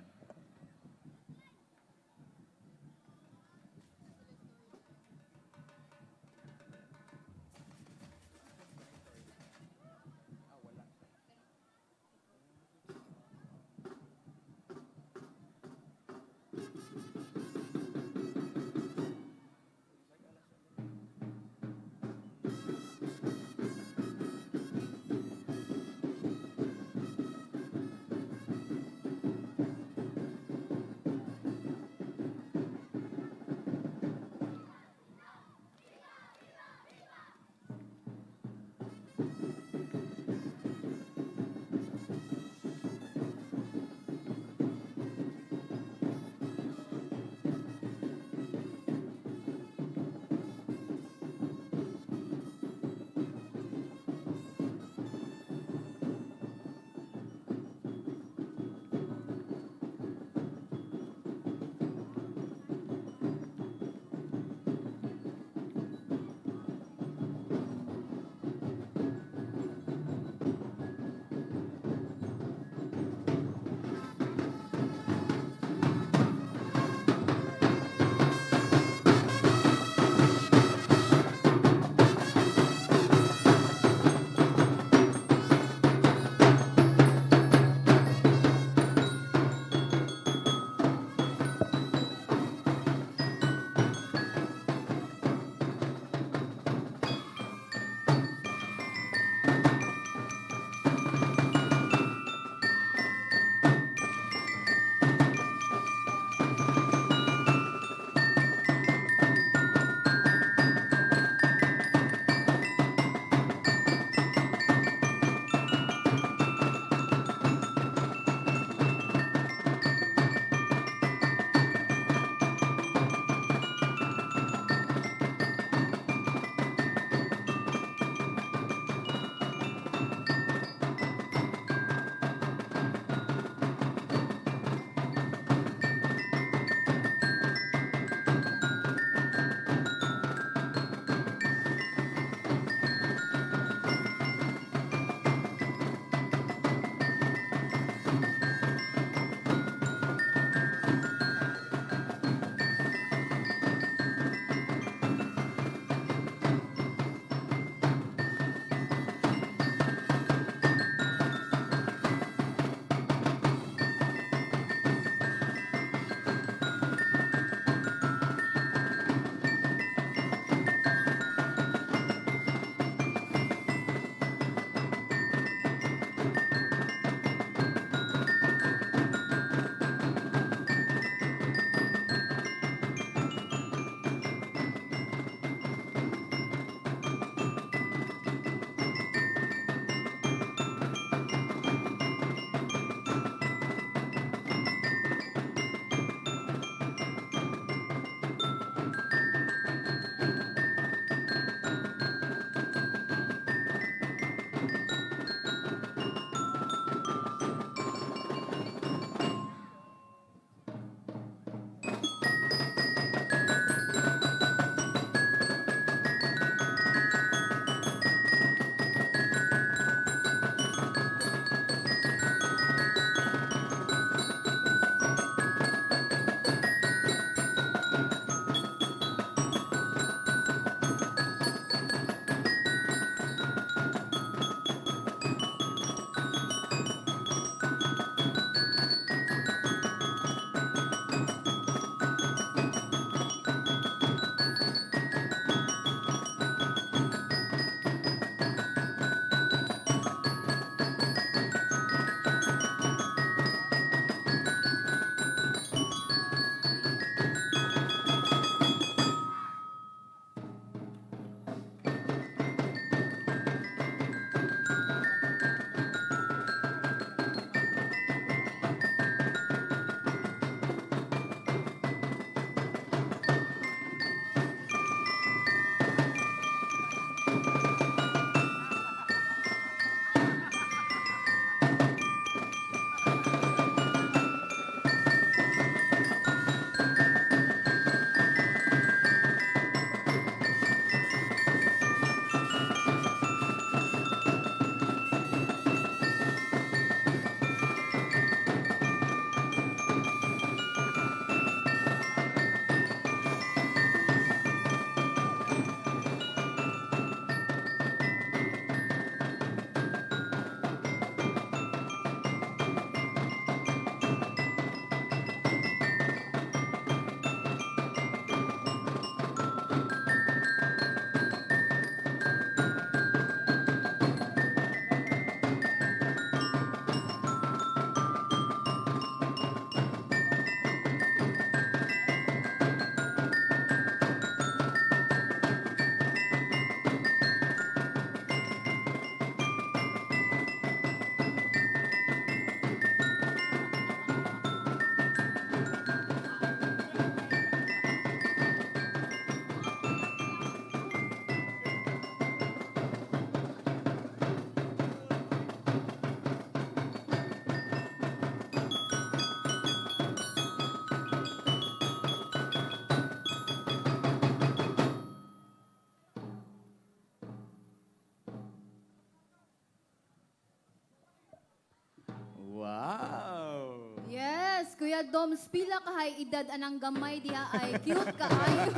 Doms, pila kahay edad anang gamay diha ay cute kaayo.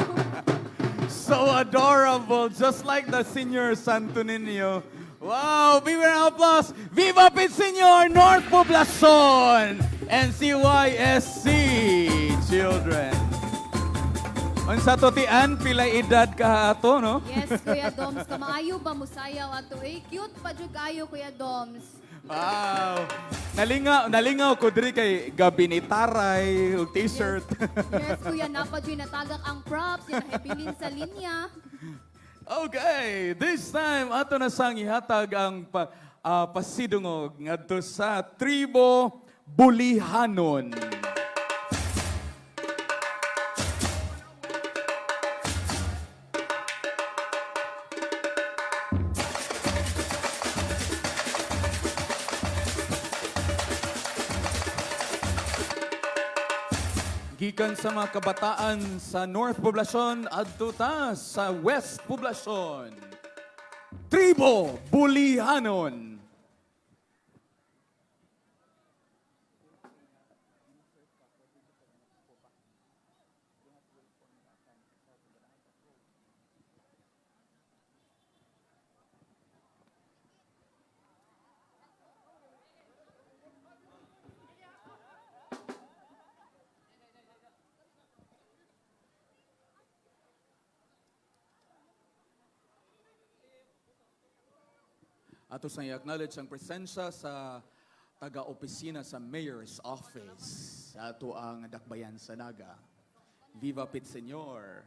So adorable, just like the Senior Santo Niño. Wow, big round of applause. Viva Pit Senior North Poblacion and CYSC children. Unsa to ti Ann, pila edad ka ato, no? Yes, Kuya Doms, kamaayo ba musayaw ato eh? Cute pa jud kaayo, Kuya Doms. Wow. Nalingaw, nalingaw ko diri kay gabi ni Taray ug t-shirt. Yes, Kuya, napa jud natagak ang props, yung nahibilin sa linya. Okay, this time ato na sang ihatag ang pasidungog ngadto sa tribo Bulihanon. Gikan sa mga kabataan sa North Poblacion adto ta sa West Poblacion. Tribo Bulihanon. Ato sang i-acknowledge ang presensya sa taga-opisina sa Mayor's Office sa ato ang Dakbayan sa Naga. Viva Pit Senyor.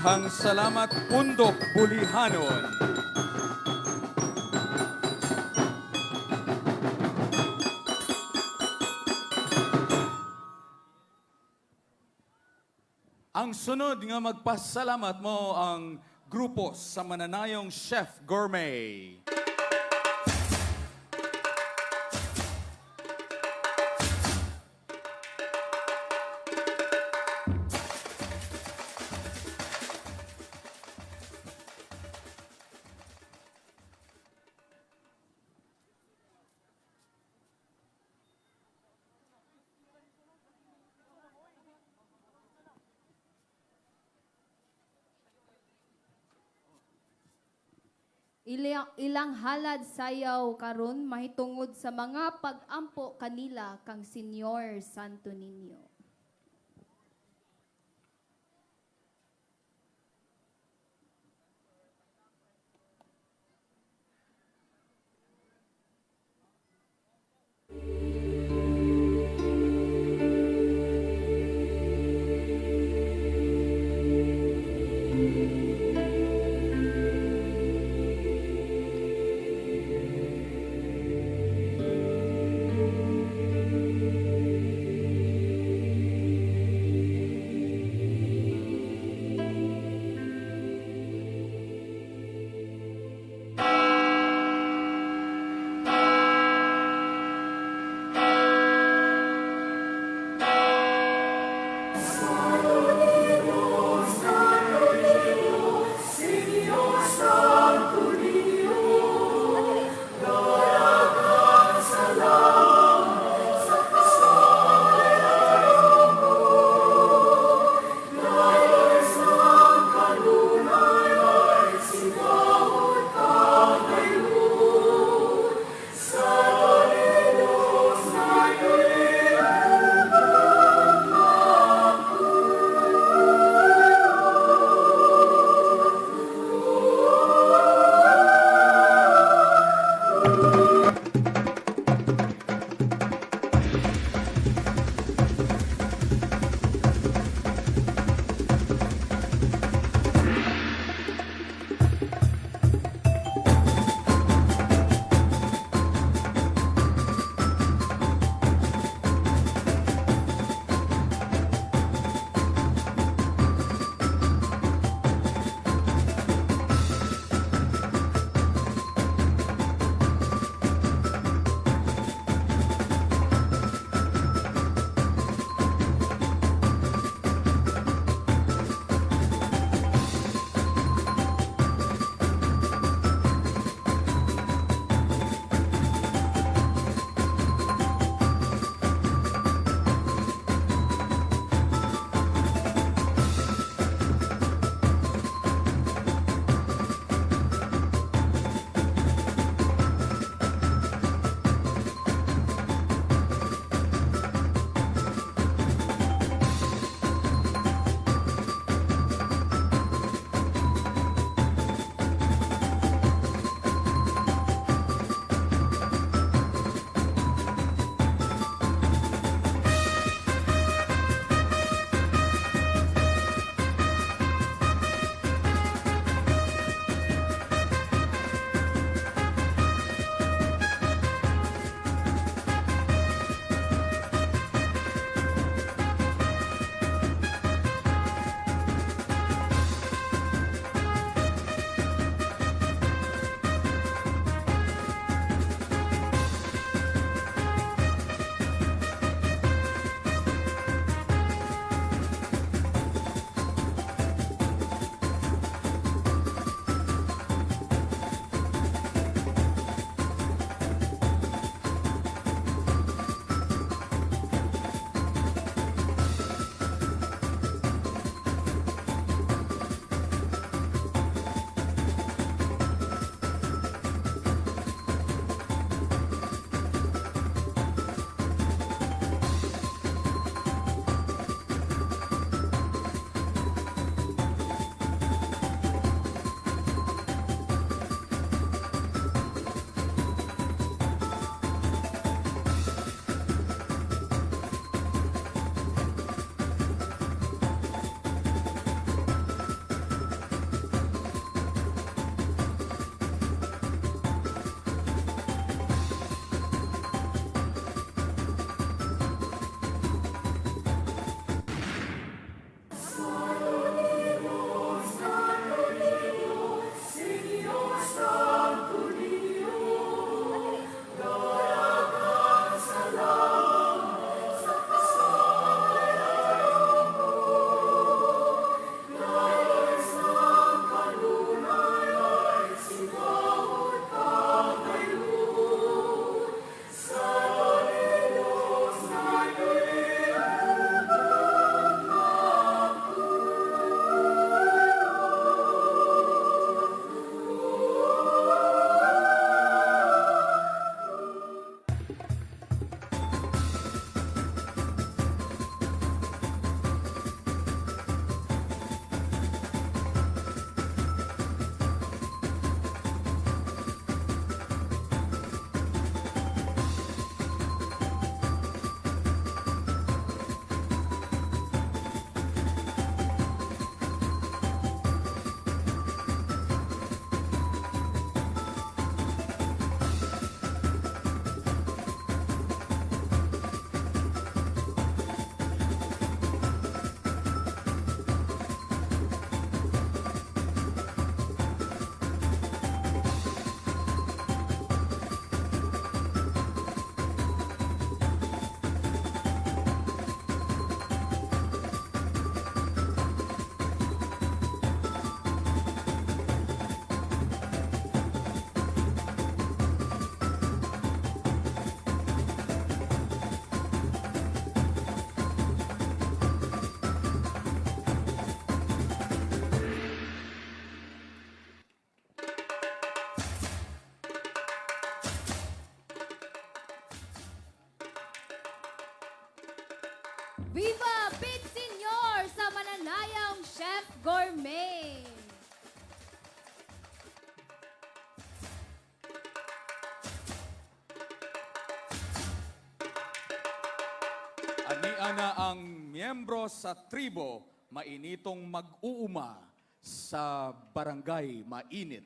Daghang salamat, Pundok Bulihanon. Ang sunod nga magpasalamat mo ang grupo sa Mananayong Chef Gourmet. Ilang halad sayaw karon mahitungod sa mga pag-ampo kanila kang Senyor Santo Niño. Viva Pit Senior sa Mananayang Chef Gourmet! Ania na ang miyembro sa tribo mainitong mag-uuma sa Barangay Mainit.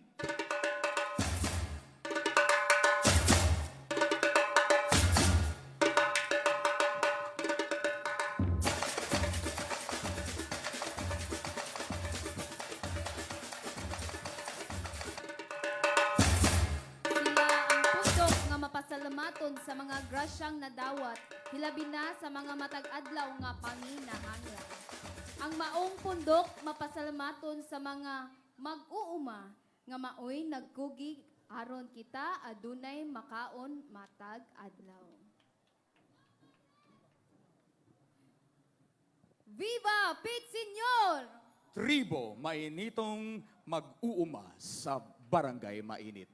Sila ang pundok nga mapasalamaton sa mga grasyang nadawat, hilabi na sa mga matag adlaw nga panginahanglan. Ang maong pundok mapasalamaton sa mga mag-uuma nga maoy nagkugig aron kita adunay makaon matag adlaw. Viva Pit Senyor! Tribo mainitong mag-uuma sa Barangay Mainit.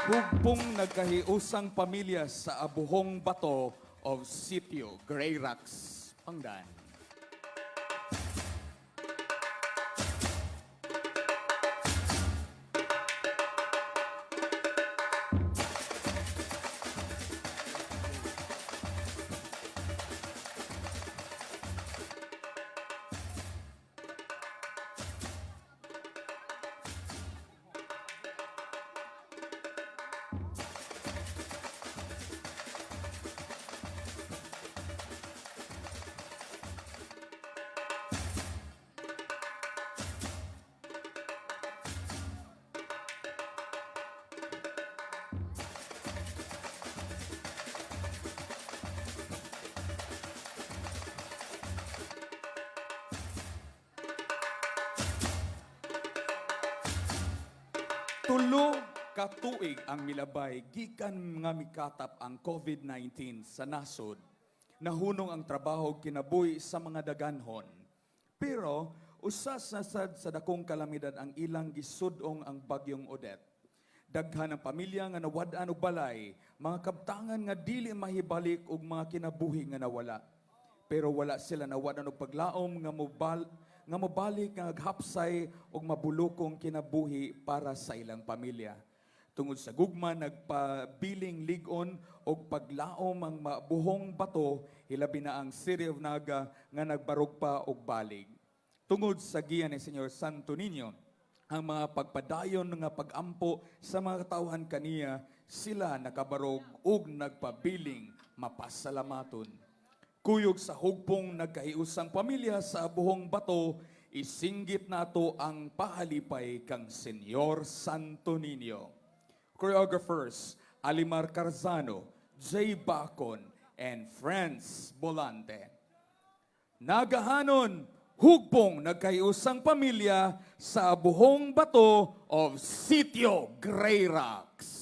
Hugpong nagkahiusang pamilya sa Abuhong Bato of Sitio Grey Rocks, Pangdan. Tulo ka tuig ang milabay gikan nga mikatap ang COVID-19 sa nasod. Nahunong ang trabaho ug kinabuhi sa mga daganhon. Pero usa sa sad sa dakong kalamidad ang ilang gisud-ong ang bagyong Odette. Daghan ang pamilya nga nawad-an og balay, mga kabtangan nga dili mahibalik ug mga kinabuhi nga nawala. Pero wala sila nawad-an og paglaom nga mobalik nga aghapsay og mabulokong kinabuhi para sa ilang pamilya. Tungod sa gugma nagpabiling lig-on og paglaom ang mabuhong bato, hilabi na ang City of Naga nga nagbarog pa og balig. Tungod sa giya ni Senyor Santo Niño, ang mga pagpadayon nga pagampo sa mga katawhan kaniya, sila nakabarog ug nagpabiling mapasalamaton. Kuyog sa hugpong nagkahiusang pamilya sa Buhong Bato, isinggit nato ang pahalipay kang Senyor Santo Niño. Choreographers Alimar Carzano, Jay Bacon, and Franz Bolante. Nagahanon, hugpong nagkahiusang pamilya sa Buhong Bato of Sitio Grey Rocks.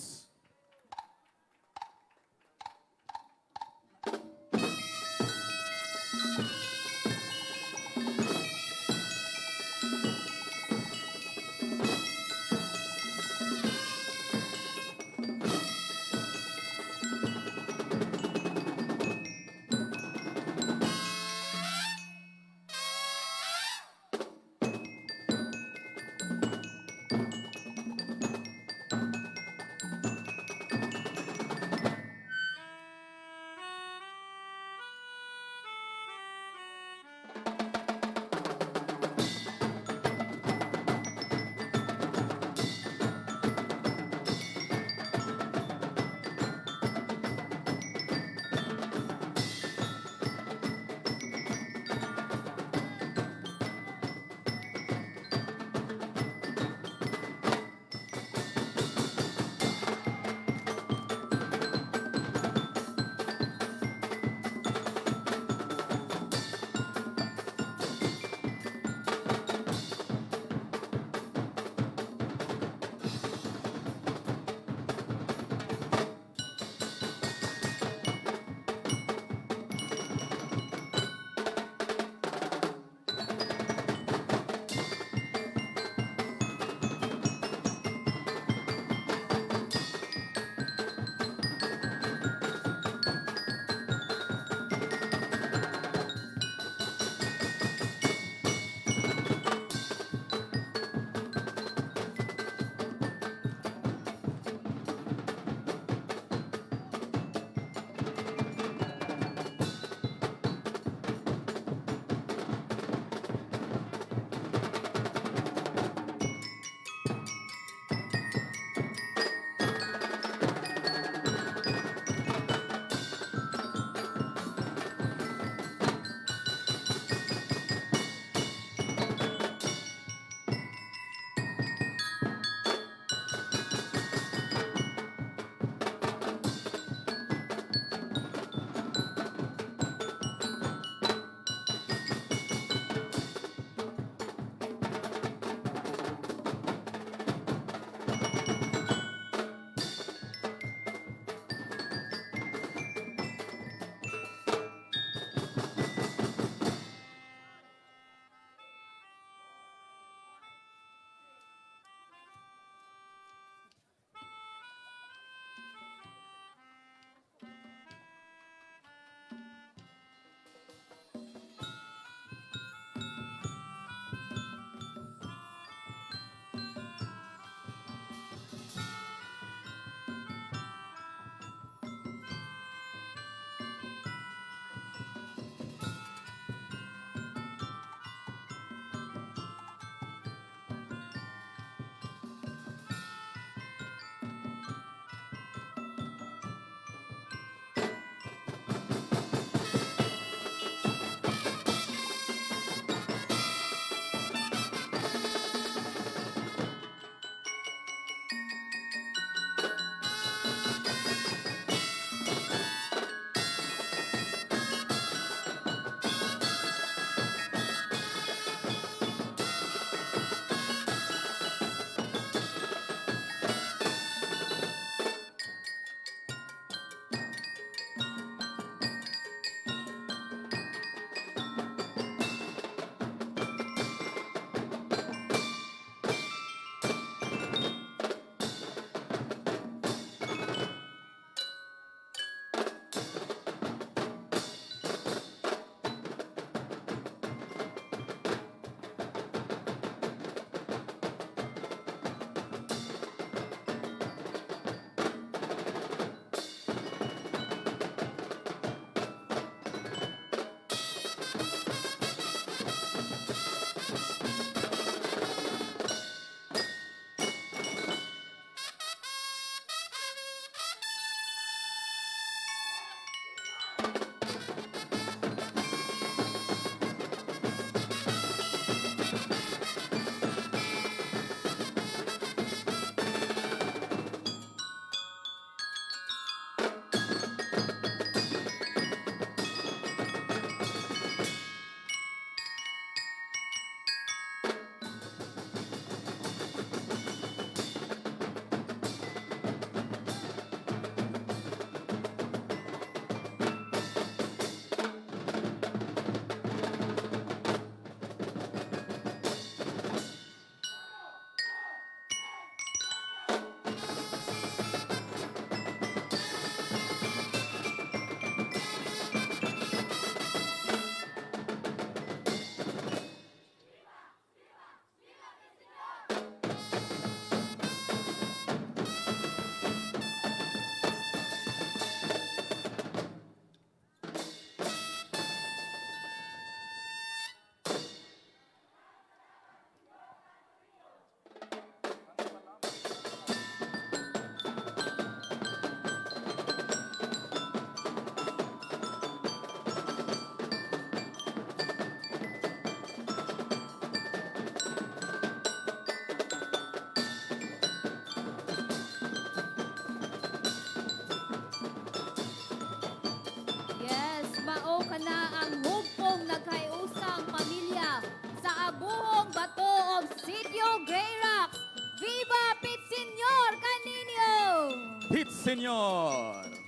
Grey Rocks! Viva Pit Señor Kaninyo! Pit Senyor!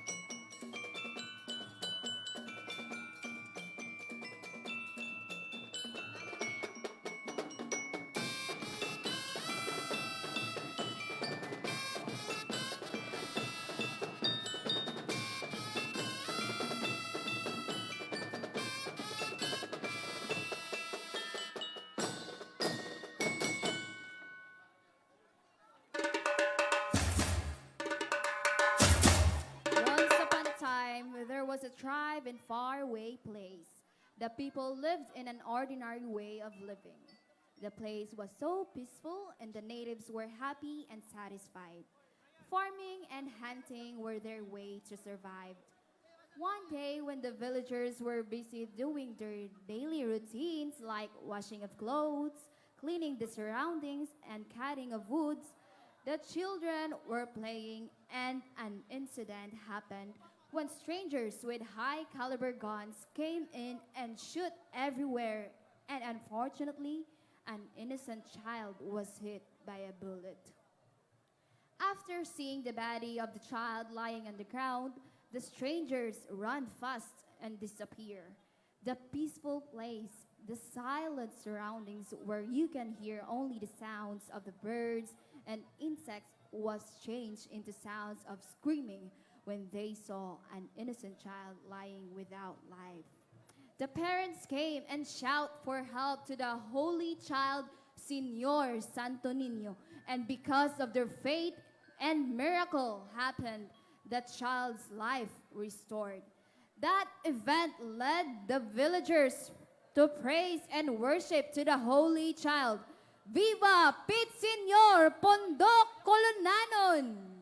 Once upon a time, there was a tribe in faraway place. The people lived in an ordinary way of living. The place was so peaceful and the natives were happy and satisfied. Farming and hunting were their way to survive. One day, when the villagers were busy doing their daily routines like washing of clothes, cleaning the surroundings, and cutting of woods, the children were playing, and an incident happened when strangers with high caliber guns came in and shoot everywhere. And unfortunately, an innocent child was hit by a bullet. After seeing the body of the child lying on the ground, the strangers run fast and disappear. The peaceful place, the silent surroundings where you can hear only the sounds of the birds and insects was changed into sounds of screaming when they saw an innocent child lying without life. The parents came and shout for help to the holy child, Señor Santo Niño. And because of their faith and miracle happened, the child's life restored. That event led the villagers to praise and worship to the holy child. Viva Pit Señor Pondok Colonanon!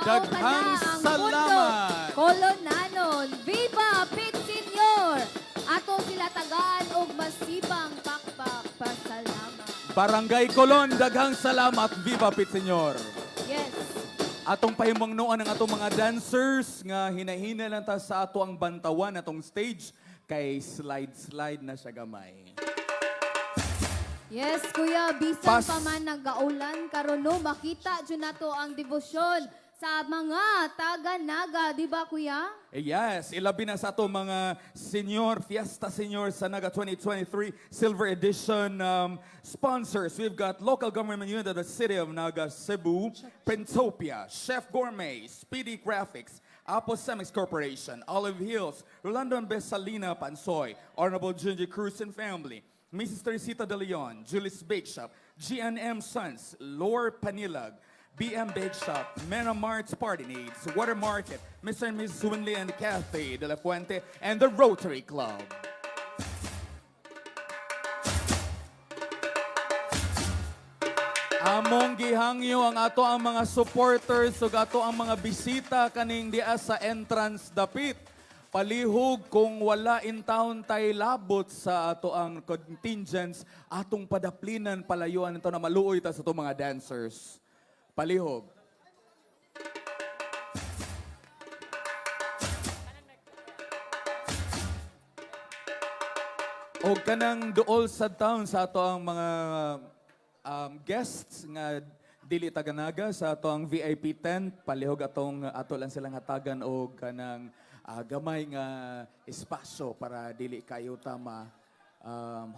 Mao ka na Daghang ang salamat. pundo Kolonanon. Viva Pit Senior! Ato sila tagaan og masibang pakpak pasalamat. Barangay Colon, daghang salamat. Viva Pit Senyor. Yes. Atong pahimangnoan ang atong mga dancers nga hinahina lang ta sa ato ang bantawan atong stage kay slide slide na siya gamay. Yes, kuya, bisan pa man nagaulan karon no, makita jud nato ang debosyon sa mga taga-Naga, di ba kuya? Eh, yes, ilabi na sa ato mga senior, Fiesta Senior sa Naga 2023 Silver Edition sponsors. We've got local government unit of the City of Naga, Cebu, Pentopia, Chef Gourmet, Speedy Graphics, Apple Semix Corporation, Olive Hills, Rolando and Bessalina Pansoy, Honorable Junji Cruz and family, Mrs. Teresita De Leon, Julius Bake Shop, GNM Sons, Lore Panilag, BM Bake Shop, Mena Mart's Party Needs, Water Market, Mr. and Mrs. Winley and Kathy De La Fuente, and the Rotary Club. Among gihangyo ang ato ang mga supporters ug ato ang mga bisita kaning diya sa entrance dapit. Palihog kung wala in town tay labot sa ato ang contingents atong padaplinan palayuan ito na maluoy ta sa ato mga dancers. Palihog. O kanang duol sa town sa ato ang mga guests nga dili taga-Naga sa ato ang VIP tent, palihog atong ato lang silang hatagan og kanang gamay nga espasyo para dili kayo tama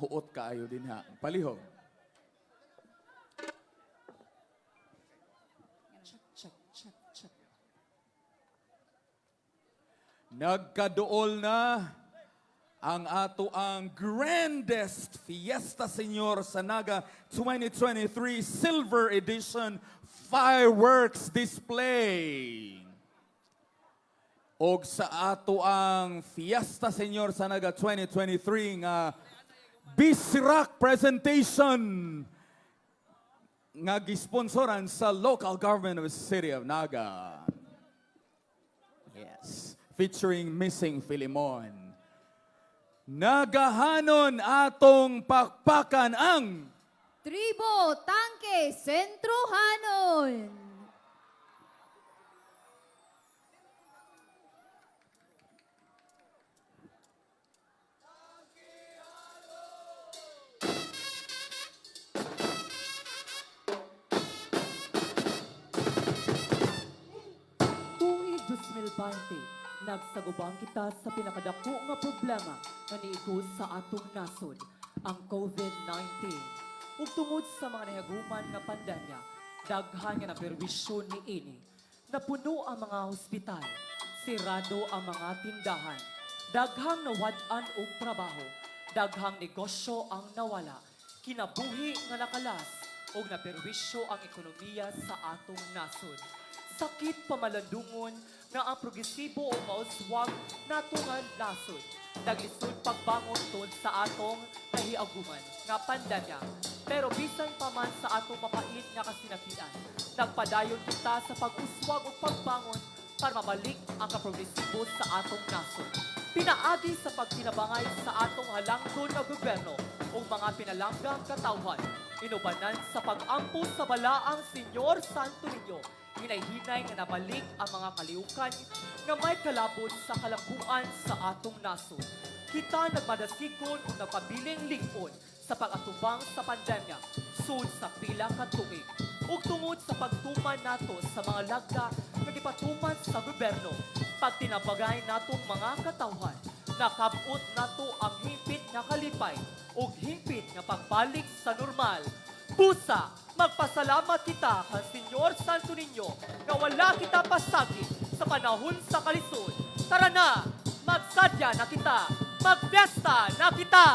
huot kaayo dinha. Palihog. Check, check, check. Nagkaduol na ang ato ang grandest Fiesta Señor sa Naga 2023 Silver Edition Fireworks Display. Og sa ato ang Fiesta Señor sa Naga 2023 nga Bisrak presentation nga gisponsoran sa local government of the City of Naga. Yes. Featuring Missing Filimon. Nagahanon atong pakpakan ang Tribo, Tangke, Sentruhanon. Tuig 2020, nagsagubang kita sa pinakadako nga problema nga niigos sa atong nasod, ang COVID-19. Ug tungod sa mga nahiaguman nga pandemya, daghan nga naperwisyo niini. Napuno ang mga ospital, sirado ang mga tindahan, daghang nawad-an og trabaho, daghang negosyo ang nawala, kinabuhi nga nakalas ug naperwisyo ang ekonomiya sa atong nasod. Sakit pamalandungon nga ang progresibo o mauswag natungan nasod. Naglisod pagbangon tun sa atong nahiaguman nga pandemya. Pero bisan pa man sa atong mapait nga kasinatian, nagpadayon kita sa pag-uswag ug pagbangon para mabalik ang kaprogresibo sa atong nasod. Pinaagi sa pagtinabangay sa atong halangdon nga gobyerno ug mga pinalanggang katawhan, inubanan sa pag-ampo sa balaang Senyor Santo Niño, hinay-hinay nga nabalik ang mga kaliukan nga may kalabot sa kalambuan sa atong nasod. Kita nagmadasigon ug nagpabiling lig-on sa pag-atubang sa pandemya sud sa pila ka tuig. Ug tungod sa pagtuman nato sa mga lagda nga gipatuman sa gobyerno, pagtinabagay natong mga katawhan, nakabot nato ang hingpit nga kalipay ug hingpit nga pagbalik sa normal. Busa, magpasalamat kita kang Senyor Santo Niño nga wala kita pasagi sa panahon sa kalisod. Tara na, magsadya na kita, magfiesta na kita!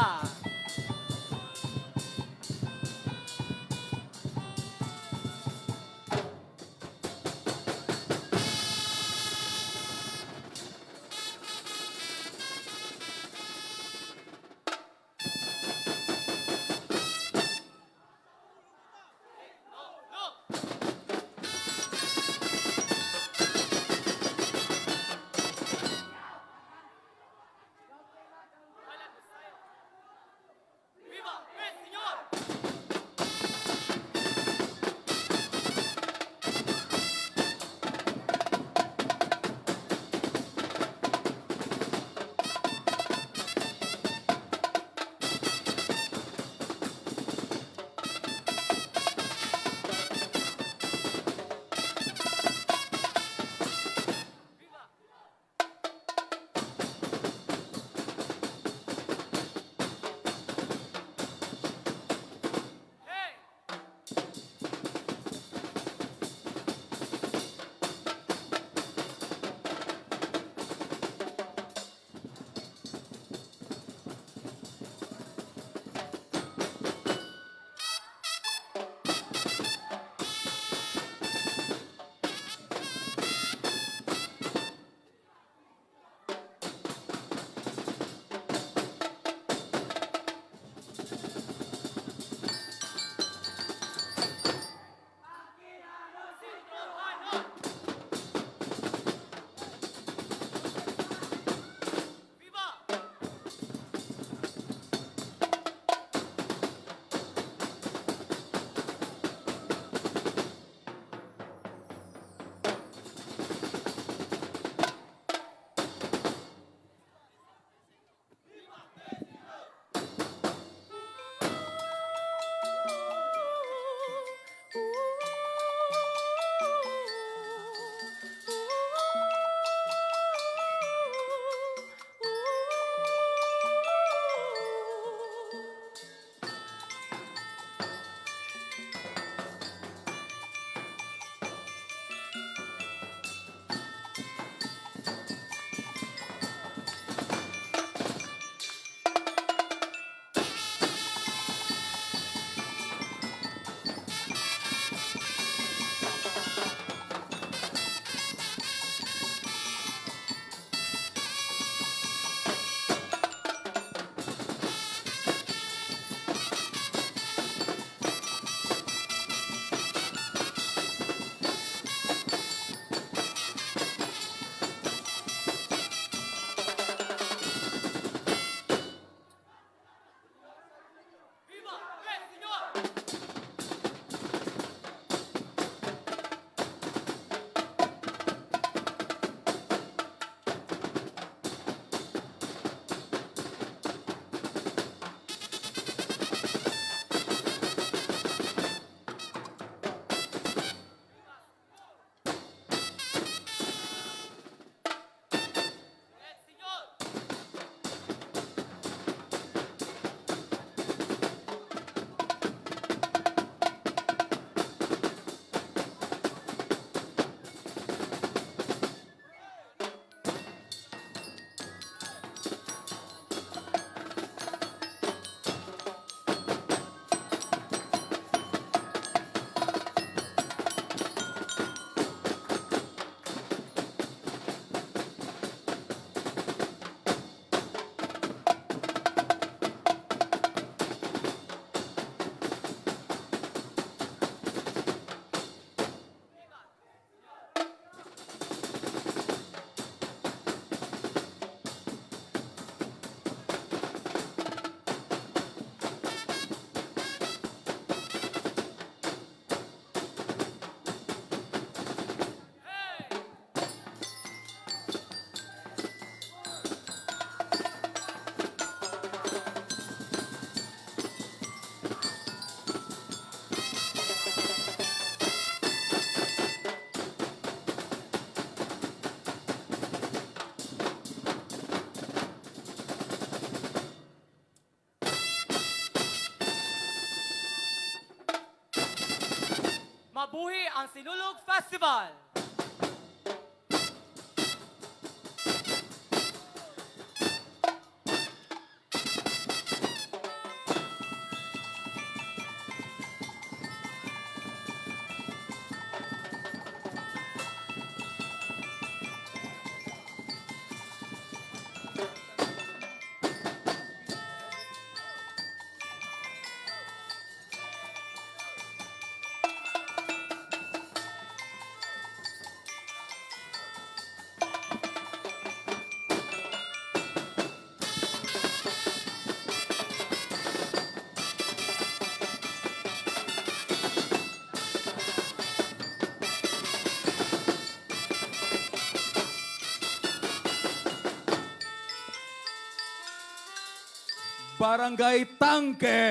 Mabuhi ang Sinulog Festival! Barangay Tangke,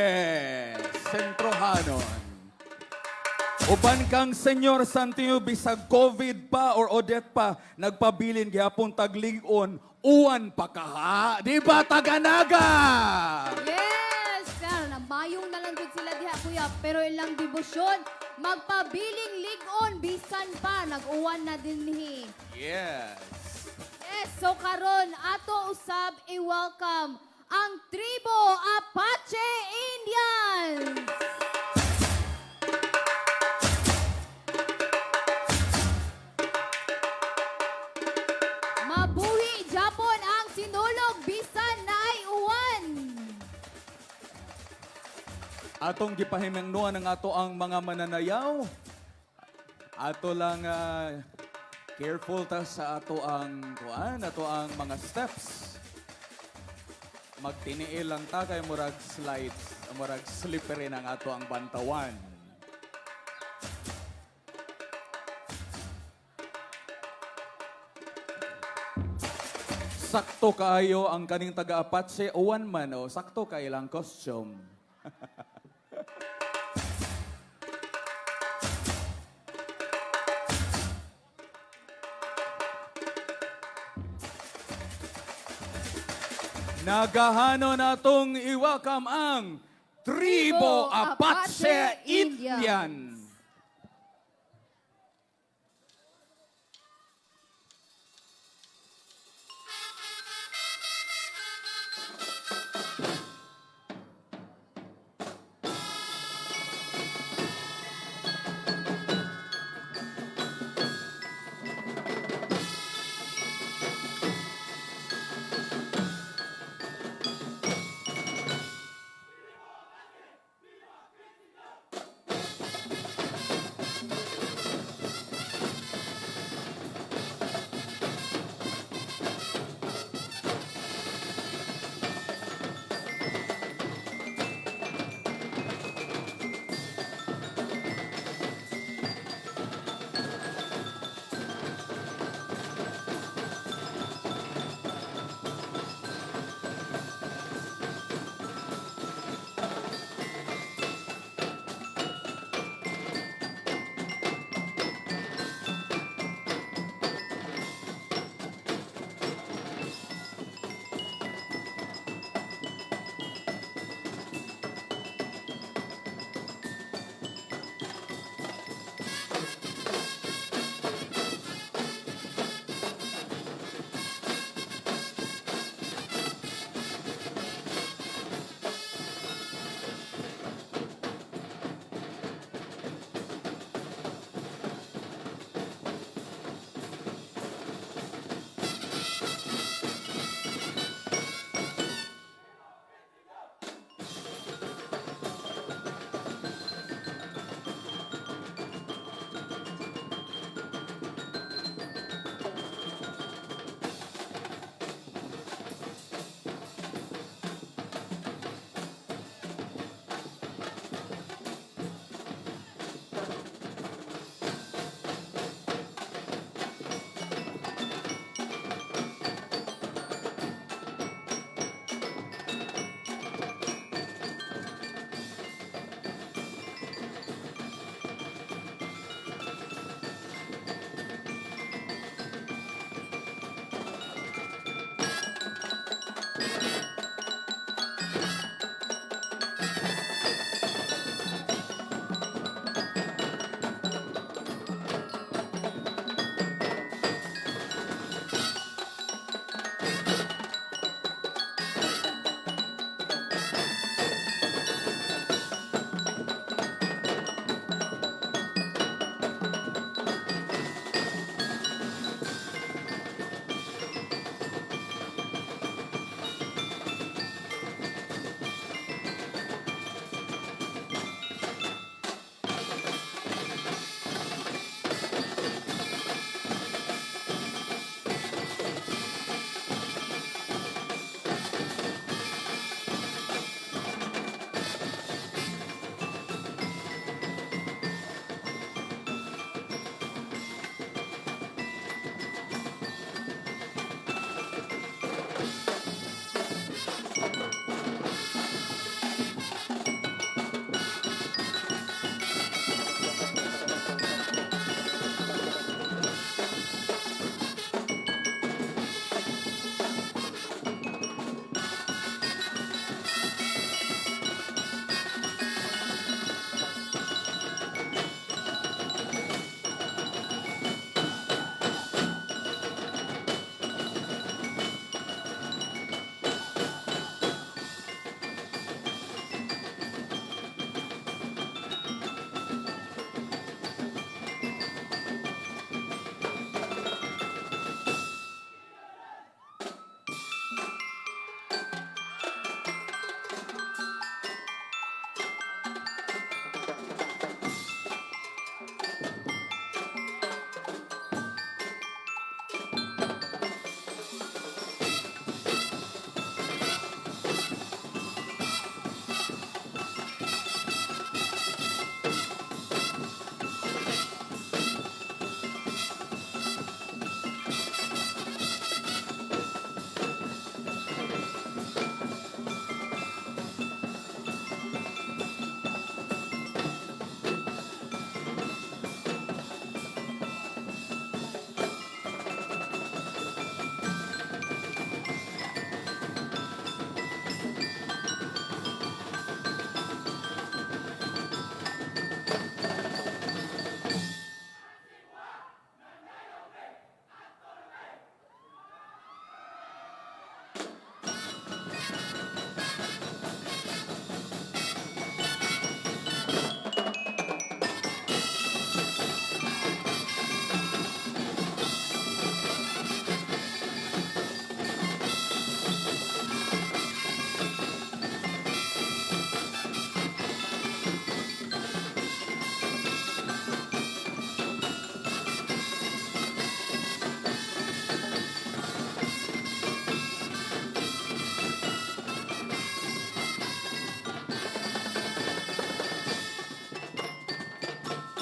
Sentrohanon. Uban kang Senyor Santino bisag COVID pa or Odette pa, nagpabilin gihapon taglig-on, uwan pa kaha. Di ba taganaga? Yes! Pero namayong na lang jud sila diha kuya, pero ilang debosyon magpabiling lig-on bisan pa nag-uwan na dinhi. Yes. Yes, so karon ato usab i-welcome ang Tribo Apache Indians. Mabuhi Japon ang sinulog bisan naay uwan. Atong gipahimangnoan ang ato ang mga mananayaw. Ato lang careful ta sa ato ang kuan, ato ang mga steps. Magtiniil lang ta kay murag slides, murag slippery ang ato ang bantawan. Sakto kaayo ang kaning taga-Apache, uwan man o, sakto kay ilang costume. Nagahano na itong i-welcome ang Tribo Tribo Apache Apache Indians. Indian.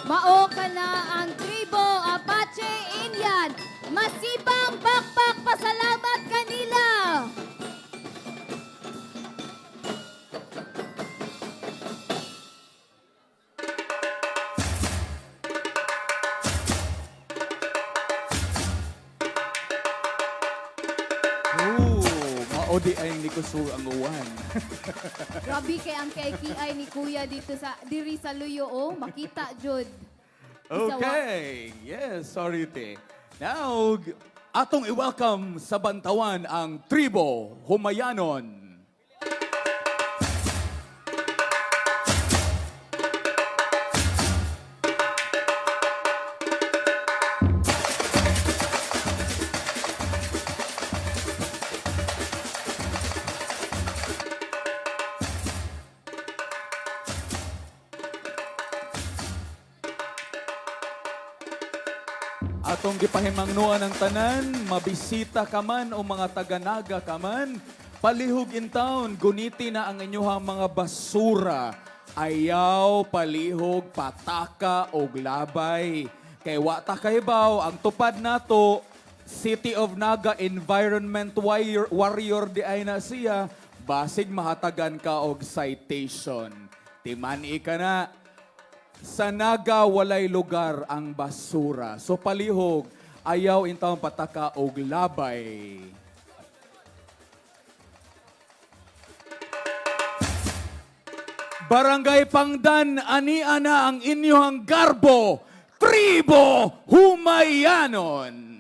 Mao kana ang Tribo Apache Indian. Masipang pakpak pasalamat kanila. Oh, mao diay ni kusog ang uwan. Grabe kay ang KKI ni Kuya dito sa diri sa Luyo oh, makita jud. Okay. Yes, sorry te. Now, atong i-welcome sa bantawan ang Tribo Humayanon. Atong gipahimangnuan ang tanan, mabisita ka man o mga taga-Naga ka man, palihog in town, guniti na ang inyuhang mga basura. Ayaw, palihog, pataka o labay. Kay wa ta kahibaw, ang tupad nato, City of Naga Environment Warrior di ay na siya, basig mahatagan ka og citation. Timan-i ka na. Sa Naga walay lugar ang basura. So palihog, ayaw intawong pataka og labay. Barangay Pangdan, ani-ana ang inyong garbo, Tribo Humayanon.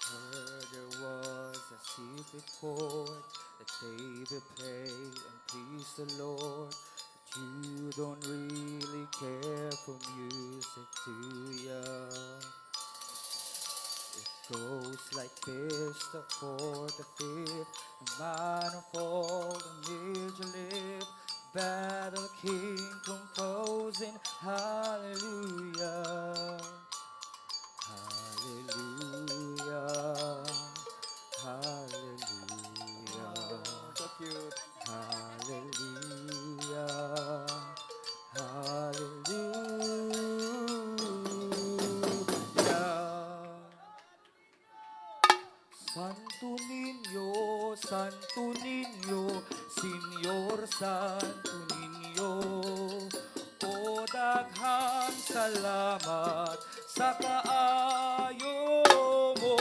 Heard there was a secret chord that David played and pleased the Lord. But you don't really care for music, do ya? It goes like this, the fourth, the fifth, the minor fall, the major lift, Battle King composing hallelujah. Hallelujah. Hallelujah. So cute. Hallelujah. Hallelujah. Santo Niño, Santo Niño, Señor Santo Niño. O daghang salamat sa kaayo mo.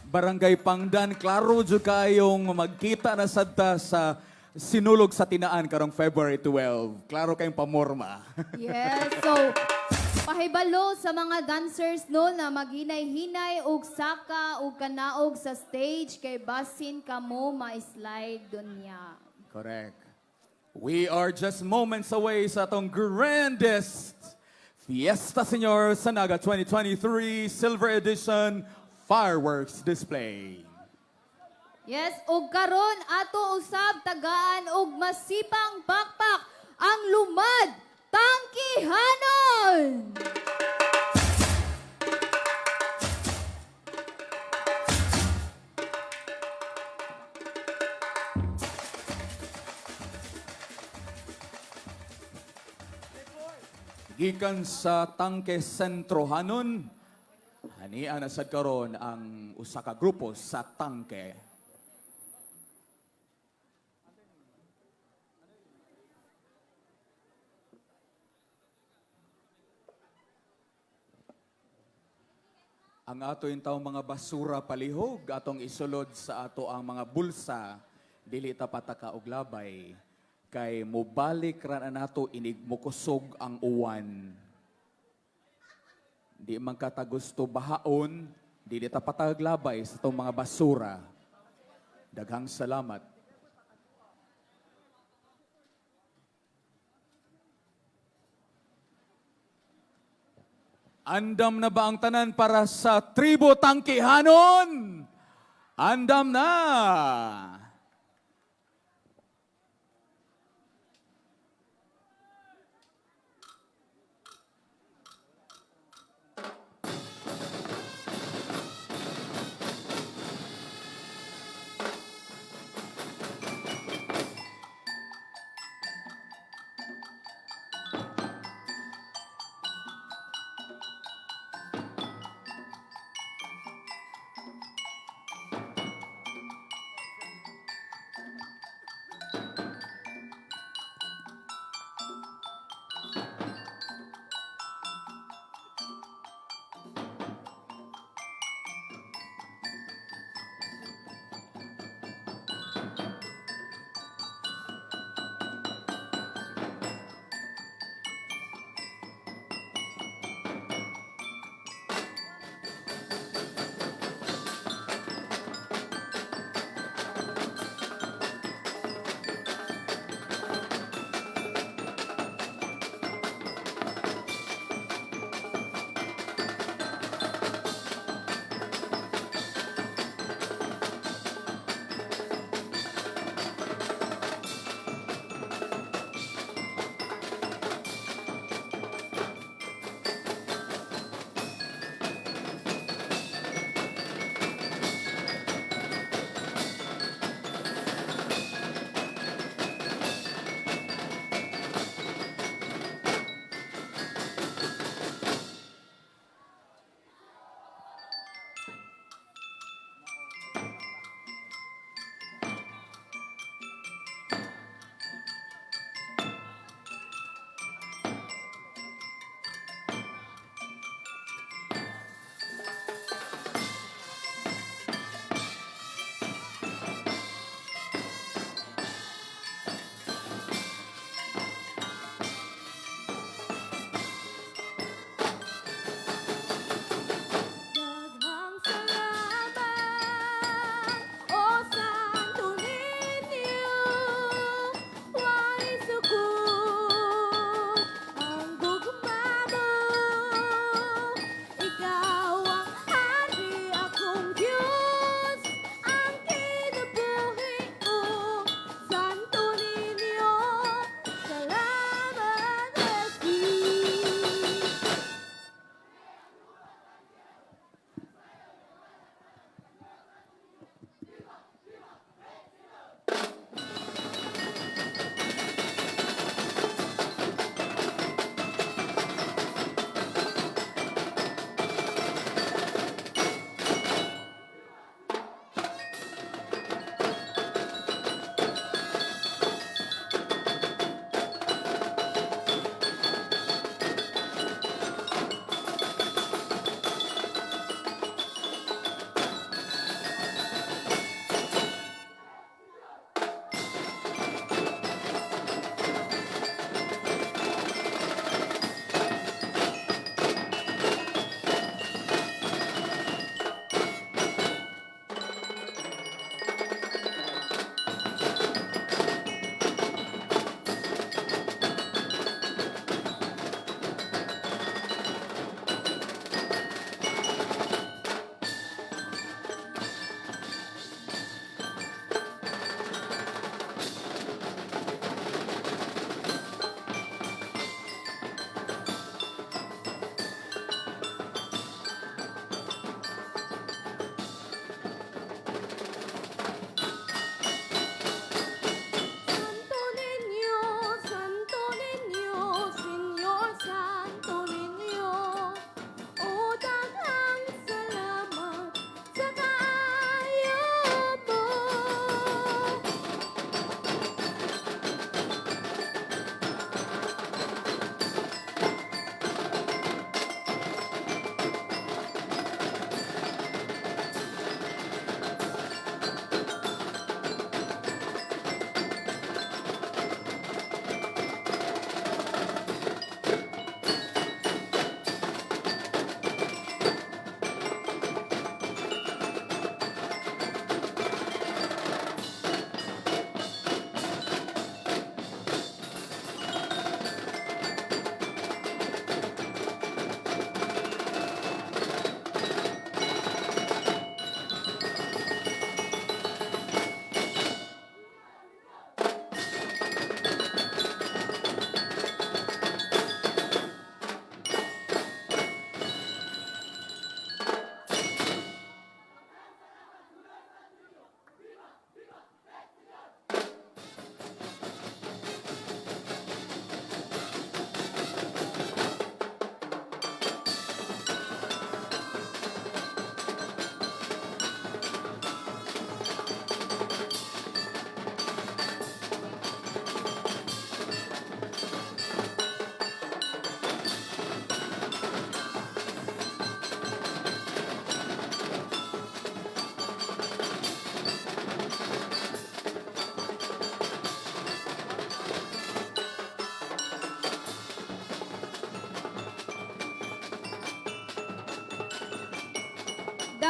Barangay Pangdan, klaro jud kayong magkita na sad ta sa Sinulog sa Tinaan karong February 12. Klaro kayong pamorma. Yes, so pahibalo sa mga dancers no na maghinay-hinay og saka og kanaog sa stage kay basin kamo ma-slide dunya. Correct. We are just moments away sa atong grandest Fiesta Señor sa Naga 2023 Silver Edition Fireworks Display. Yes, og karon ato usab tagaan og masipang pakpak ang Lumad Tangkihanon. Gikan sa Tangke Sentro Hanon, hania na sad karon ang usa ka grupo sa Tangke. Ang ato yung taong mga basura palihog, atong isulod sa ato ang mga bulsa, dili ta pataka og labay, kay mobalik ra na nato inig mokusog ang uwan. Di man katagusto bahaon, dili ta pataglabay sa atong mga basura. Daghang salamat. Andam na ba ang tanan para sa Tribo Tangkihanon? Andam na!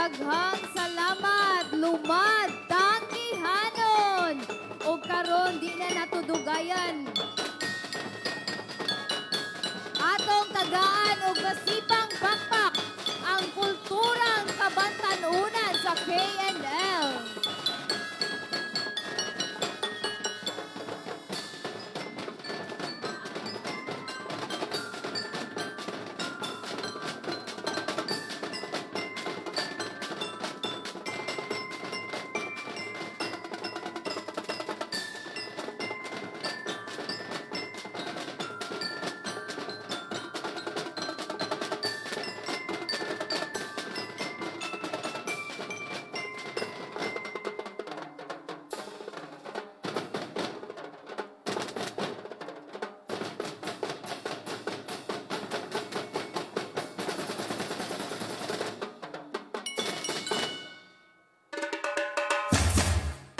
Daghang salamat, Lumad Tangkihanon. O karon di na nato dugayan. Atong tagaan og masipang pakpak ang kulturang kabantanunan sa KNL.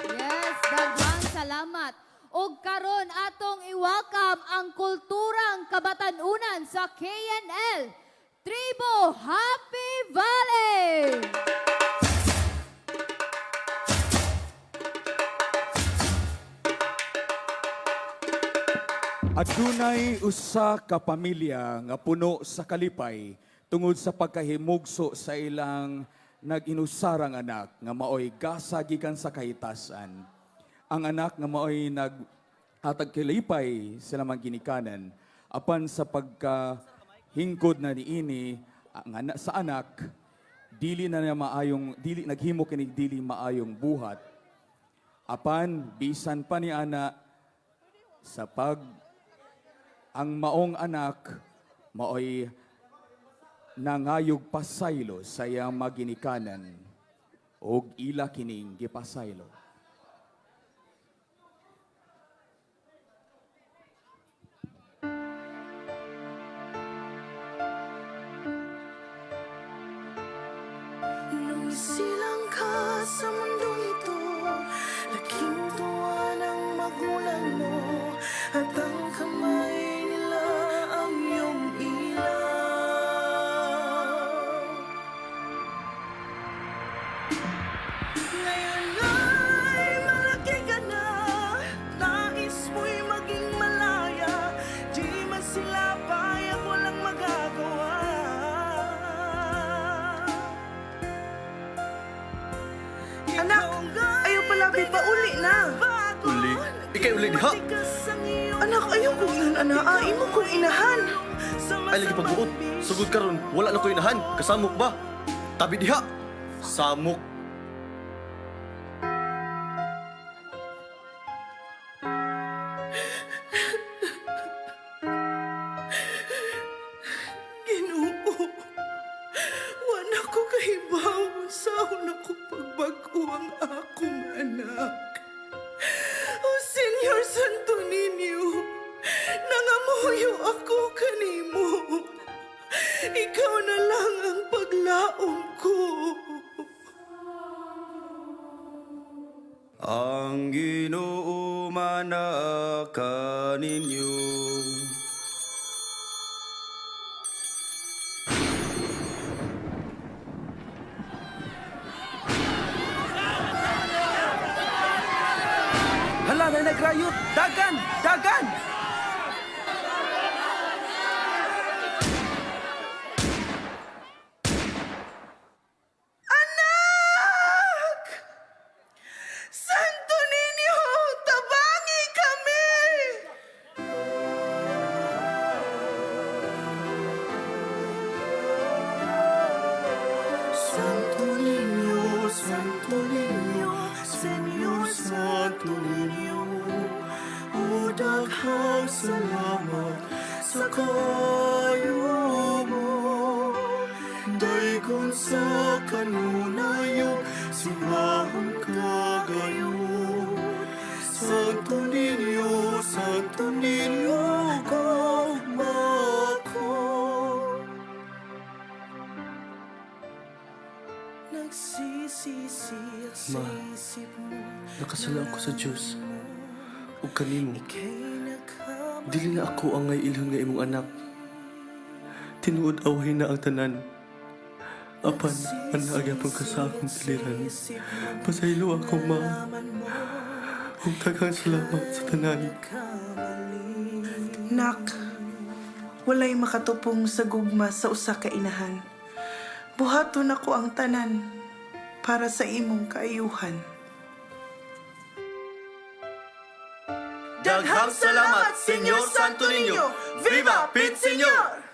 Yes, daghang salamat. Og karon atong i-welcome ang kulturang kabatanunan sa KNL, Tribo Happy Valley! Adunay usa ka pamilya nga puno sa kalipay tungod sa pagkahimugso sa ilang nag-inusarang anak nga maoy gasa gikan sa kahitasan. Ang anak nga maoy naghatag kalipay sila mga ginikanan apan sa pagkahingkod na niini ang anak sa anak, dili na niya maayong, dili naghimo kinig dili maayong buhat, apan bisan pa ni ana sa pag ang maong anak maoy nangayog pasaylo sa iyang maginikanan og ila kining gipasaylo. Nung isilang ka sa mundong ito, laking tuwa ng magulang mo, at ang kamay nila ang iyong ilaw. Ngayon ay malaki ka na, nais mo'y maging malaya. Di man sila payag, walang magagawa. Anak, ayaw pala pa uli na. Uli? Ikay uli diha. Anak, ayaw kong inan, ana. Imo kong inahan. Ay lagi pagbuot. Sugod karon, wala na ko inahan. Kasamok ba? Tabi diha. Samok. Ginoo. Wala ko kahibaw sa na ko pagbag-o ang akong anak. O Senyor Santo Niño, nangamuyo ako kanimo. Ikaw na lang ang paglaom ko. Ang Ginoo manaka ninyo. Hala na nagrayot! Dagan! Dagan! Anak! Santo Niño, tabangi kami! Santo Niño, Santo Niño, Señor Santo Niño, o daghang salamat sa kayo mo. Daygon sa kanunayong simbahon kagayon. Santo Niño, Santo Niño, gugma ko. Nagsisisi at sa Ma, isip mo nakasala ako sa Dios. Ug kanimo. Dili na ako ang ngay ilhon nga imong anak. Tinuod away na ang tanan. Apan, anaa gyapon ka sa akong tiliran. Pasaylo ako, ma. Ug daghang salamat sa tanan. Nak, walay makatupong sa gugma sa usa ka inahan. Buhaton nako ang tanan para sa imong kaayuhan. Daghang salamat, Señor Santo Niño! Viva Pit Señor!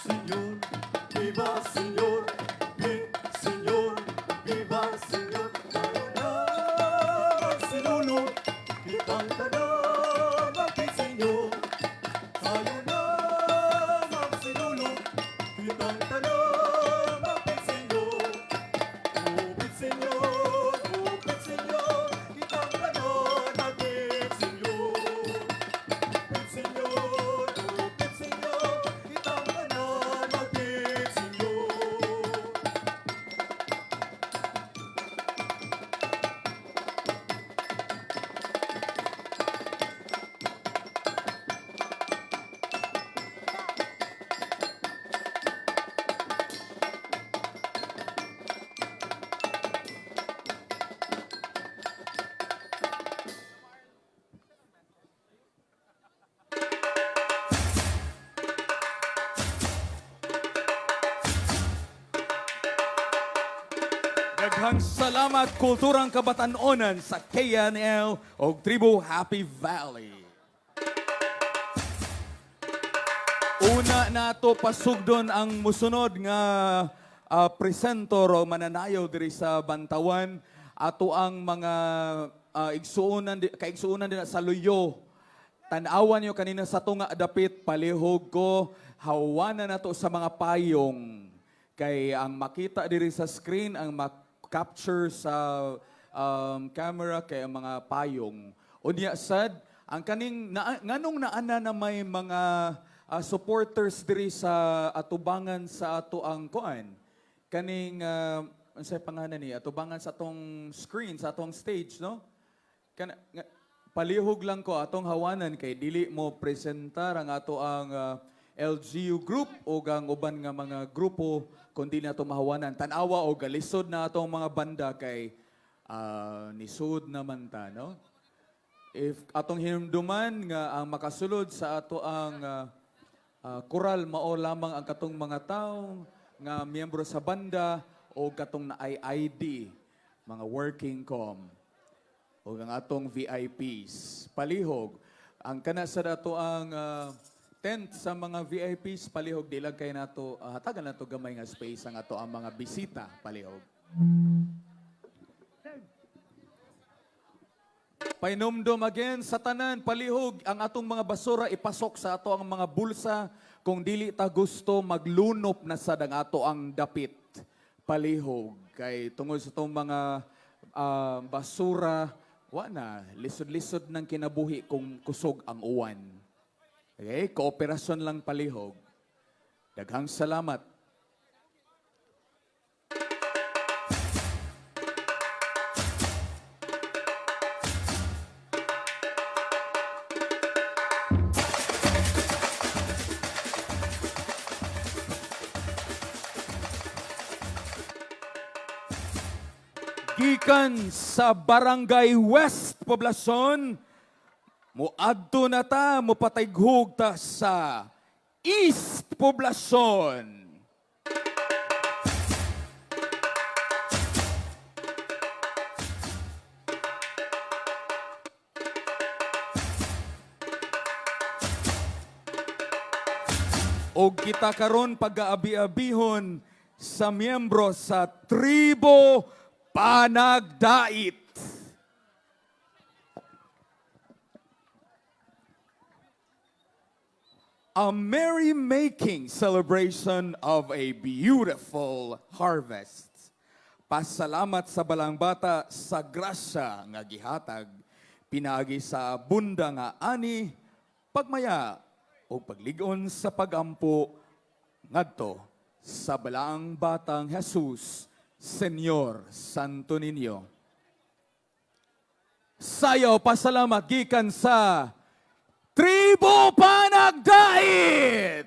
Señor, viva Señor, mi Señor, viva Señor. Kitang tanan magpisinyo, sayo na magsinulog. Kitang tanan magpisinyo, upit senyor, upit senyor, kitang tanan magpisinyo. Upit senyor, upit senyor, kitang tanan magpisinyo. Daghang salamat Kulturang Kabatan-onan sa KNL og Tribo Happy Valley. Una nato pasugdon ang musunod nga presentor o mananayaw diri sa Bantawan, ato ang mga igsuonan kaigsuonan din sa Luyo. Tan-awan niyo kanina sa tunga dapit, palihog ko hawanan nato sa mga payong kay ang makita diri sa screen, ang ma-capture sa camera kay ang mga payong. Unya sad ang kaning na, nganong naana na may mga supporters diri sa atubangan sa ato ang kuan kaning unsay pangalan ni atubangan sa atong screen, sa atong stage, no? Kana, nga, palihog lang ko atong hawanan kay dili mo presentar ang ato ang LGU group o ang uban nga mga grupo kundi nato mahawanan. Tan-awa o galisod na atong mga banda kay nisud naman ta, no? If atong hinumduman nga ang makasulod sa ato ang koral mao lamang ang katong mga tawo nga miyembro sa banda o katong naay ID, mga working com o ang atong VIPs. Palihog, ang kana sa dato ang tent sa mga VIPs, palihog di lang kay nato hatagan nato gamay nga space ang ato ang mga bisita, palihog. Painumdum again sa tanan, palihog ang atong mga basura ipasok sa ato ang mga bulsa kung dili ta gusto maglunop na sad ang ato ang dapit. Palihog kay tungod sa atong mga basura, wa na lisod-lisod ng kinabuhi kung kusog ang uwan. Okay, kooperasyon lang, palihog. Daghang salamat. Gikan sa Barangay West Poblacion, muadto na ta, mupatayghug ta sa East Poblacion. Og kita karon pag-aabi-abihon sa miyembro sa Tribo Panagdait. A merry-making celebration of a beautiful harvest. Pasalamat sa Balangbata sa grasya nga gihatag pinaagi sa bunda nga ani, pagmaya o pagligon sa pagampo ngadto sa Balaang Batang Jesus, Señor Santo Niño. Sayaw pasalamat gikan sa Tribo Panagdait!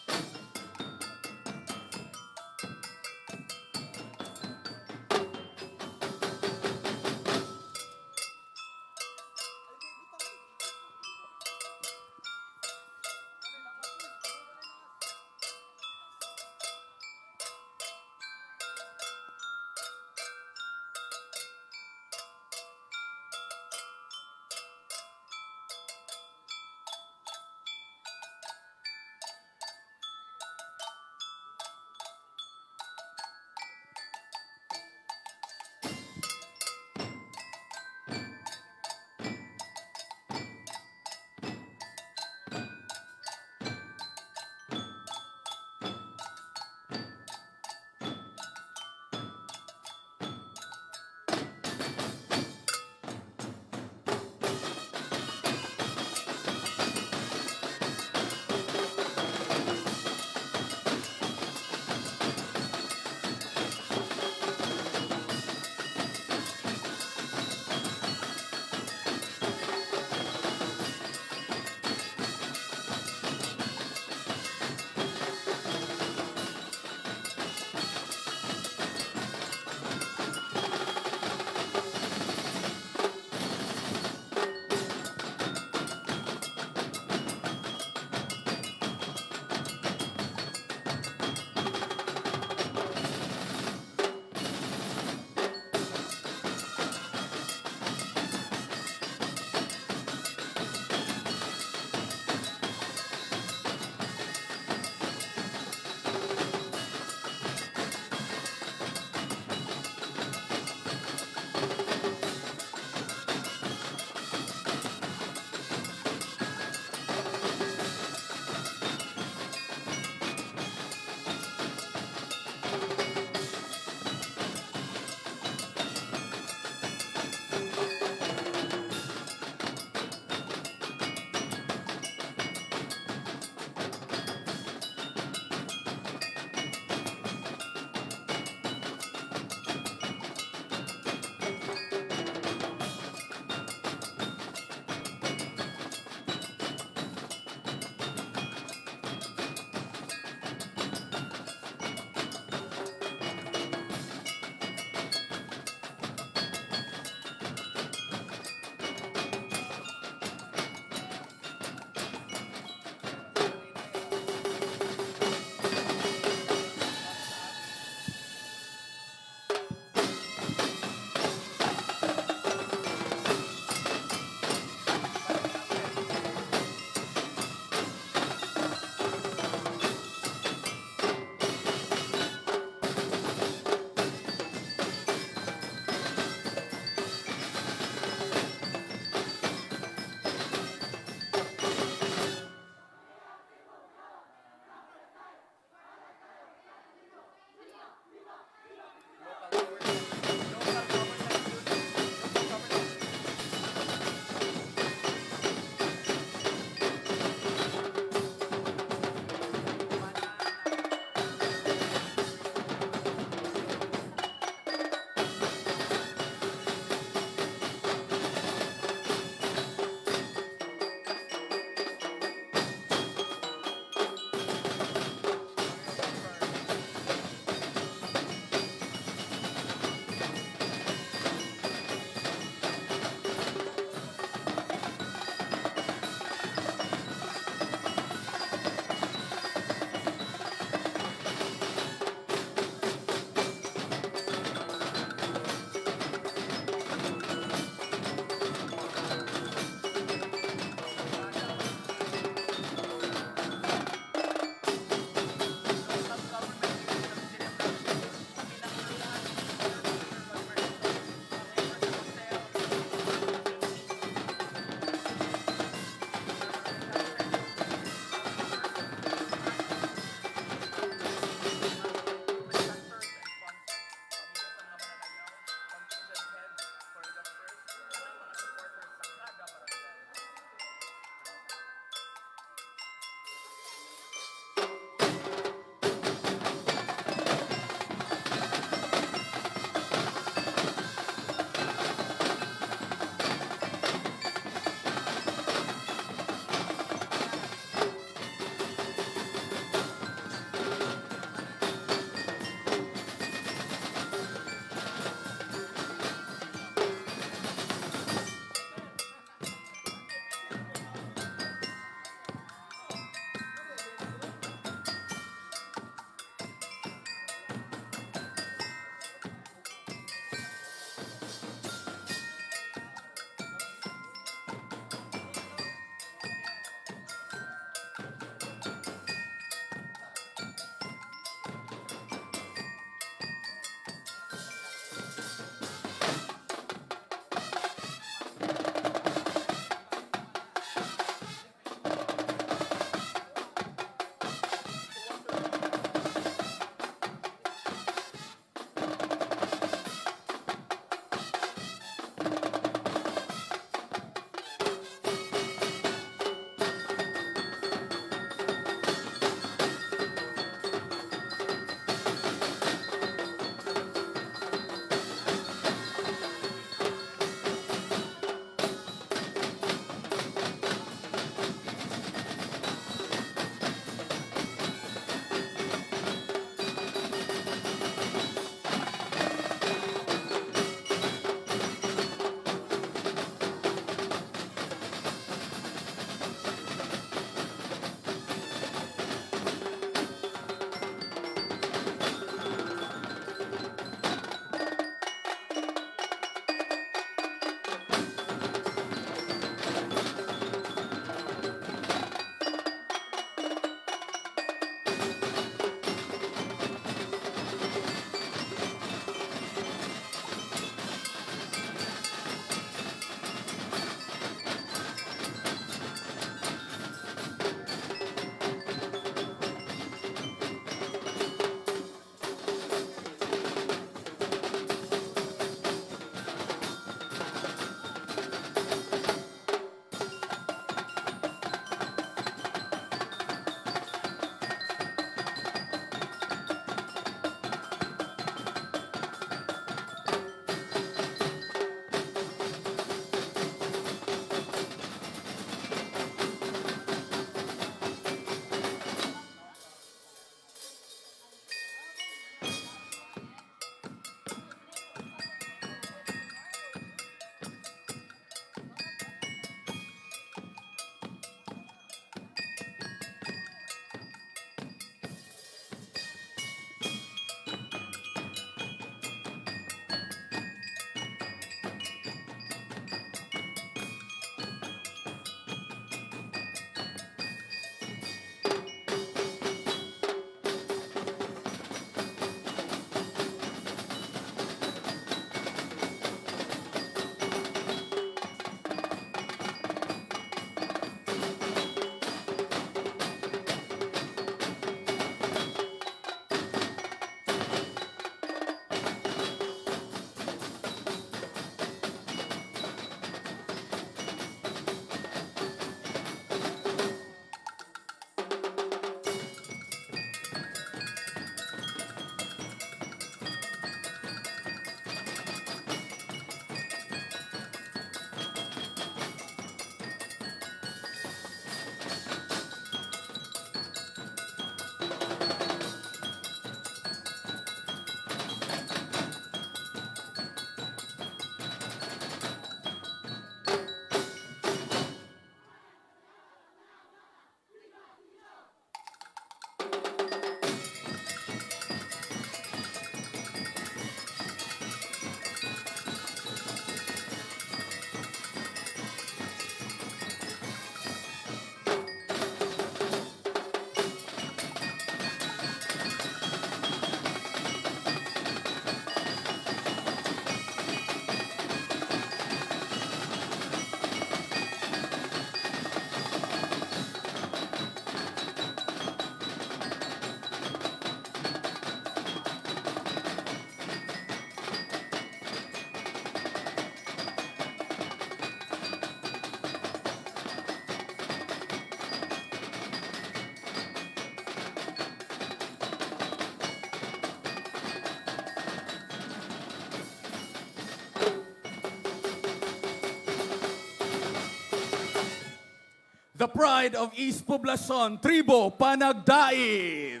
pride of East Poblacion, Tribo Panagdait.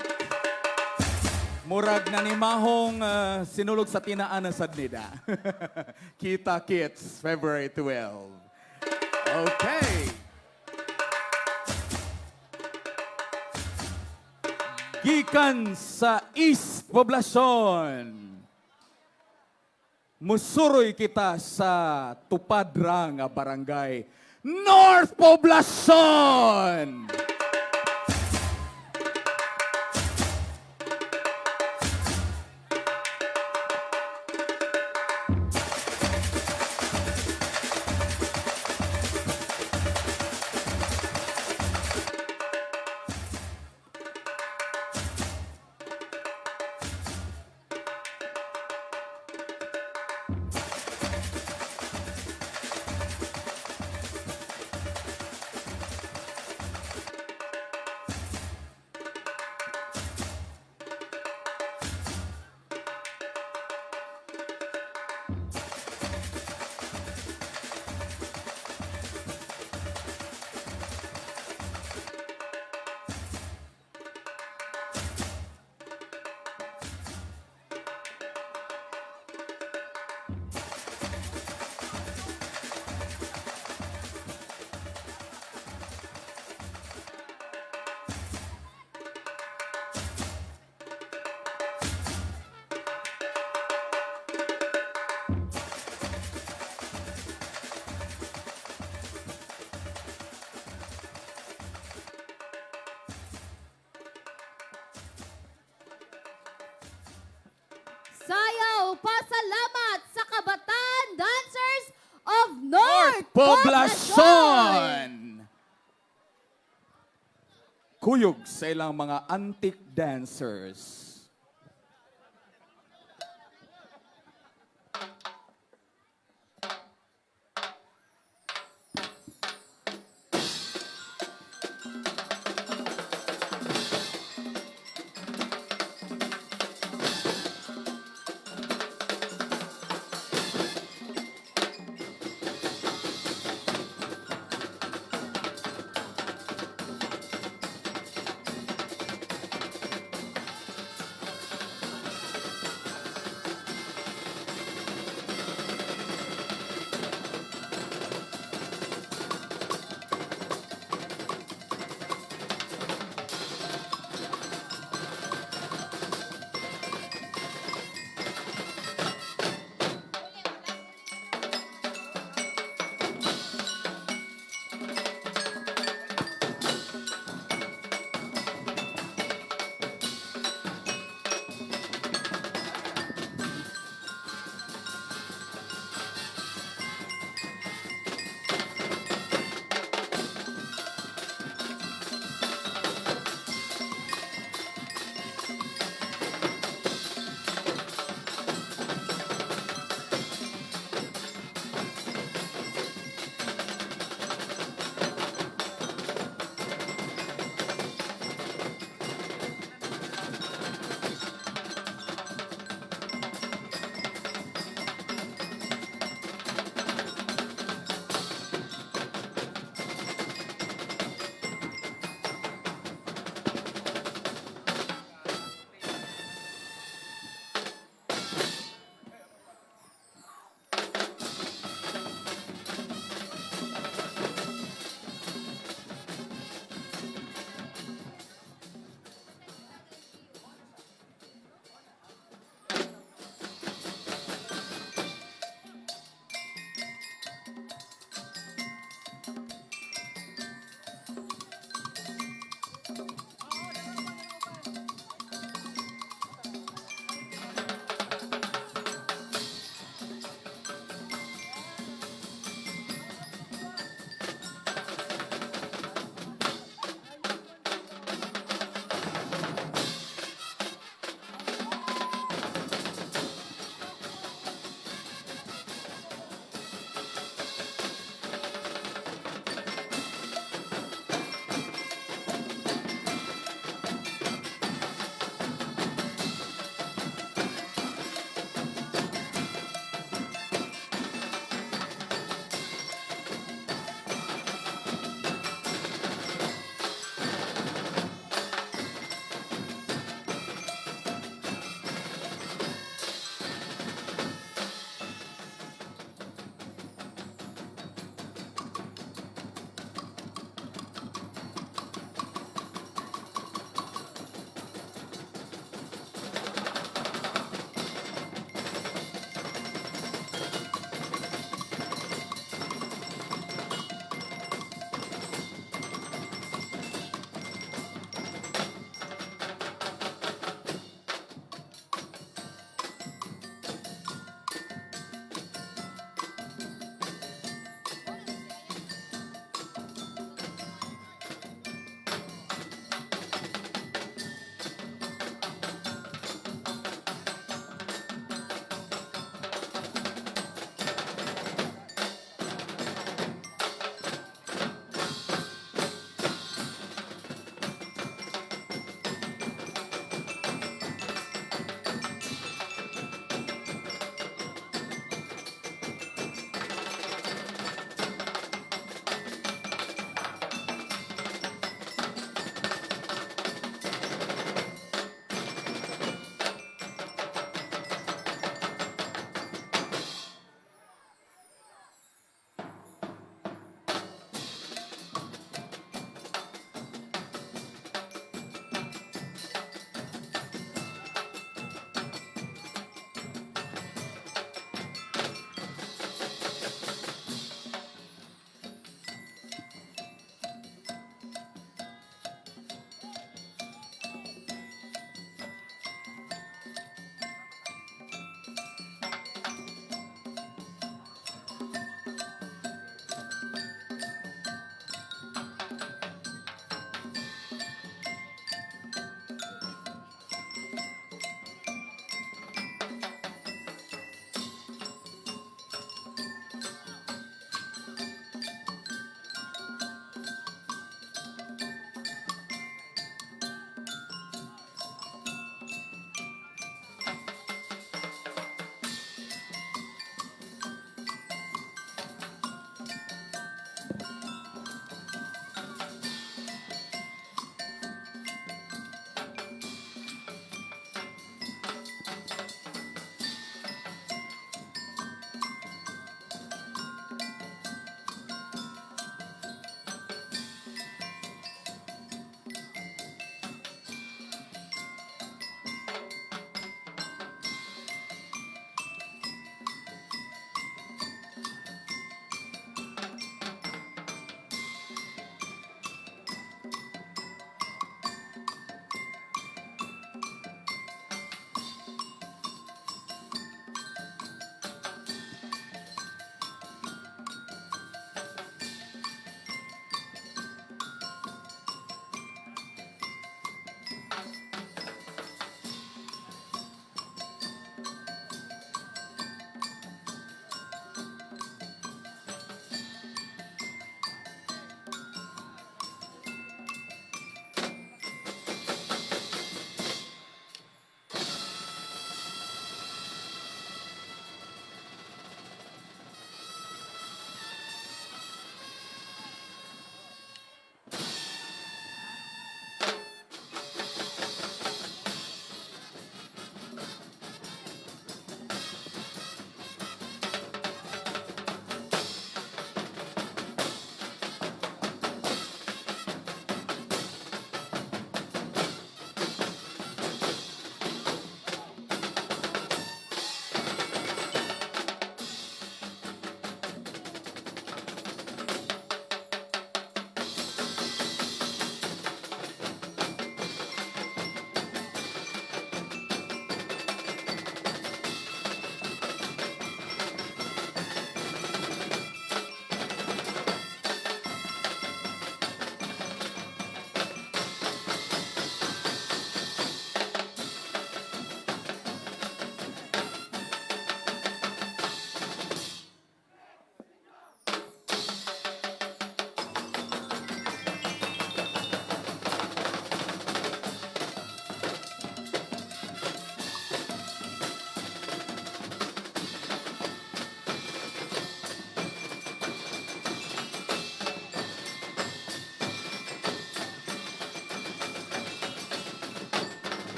Murag na ni mahong sinulog sa tinaan na sad nida. Kita Kits, February 12. Okay. Gikan sa East Poblacion, musuroy kita sa Tupadra nga barangay, North Poblacion! Sayaw pasalamat sa Kabataan Dancers of North Poblacion! Kuyog sa ilang mga antique dancers.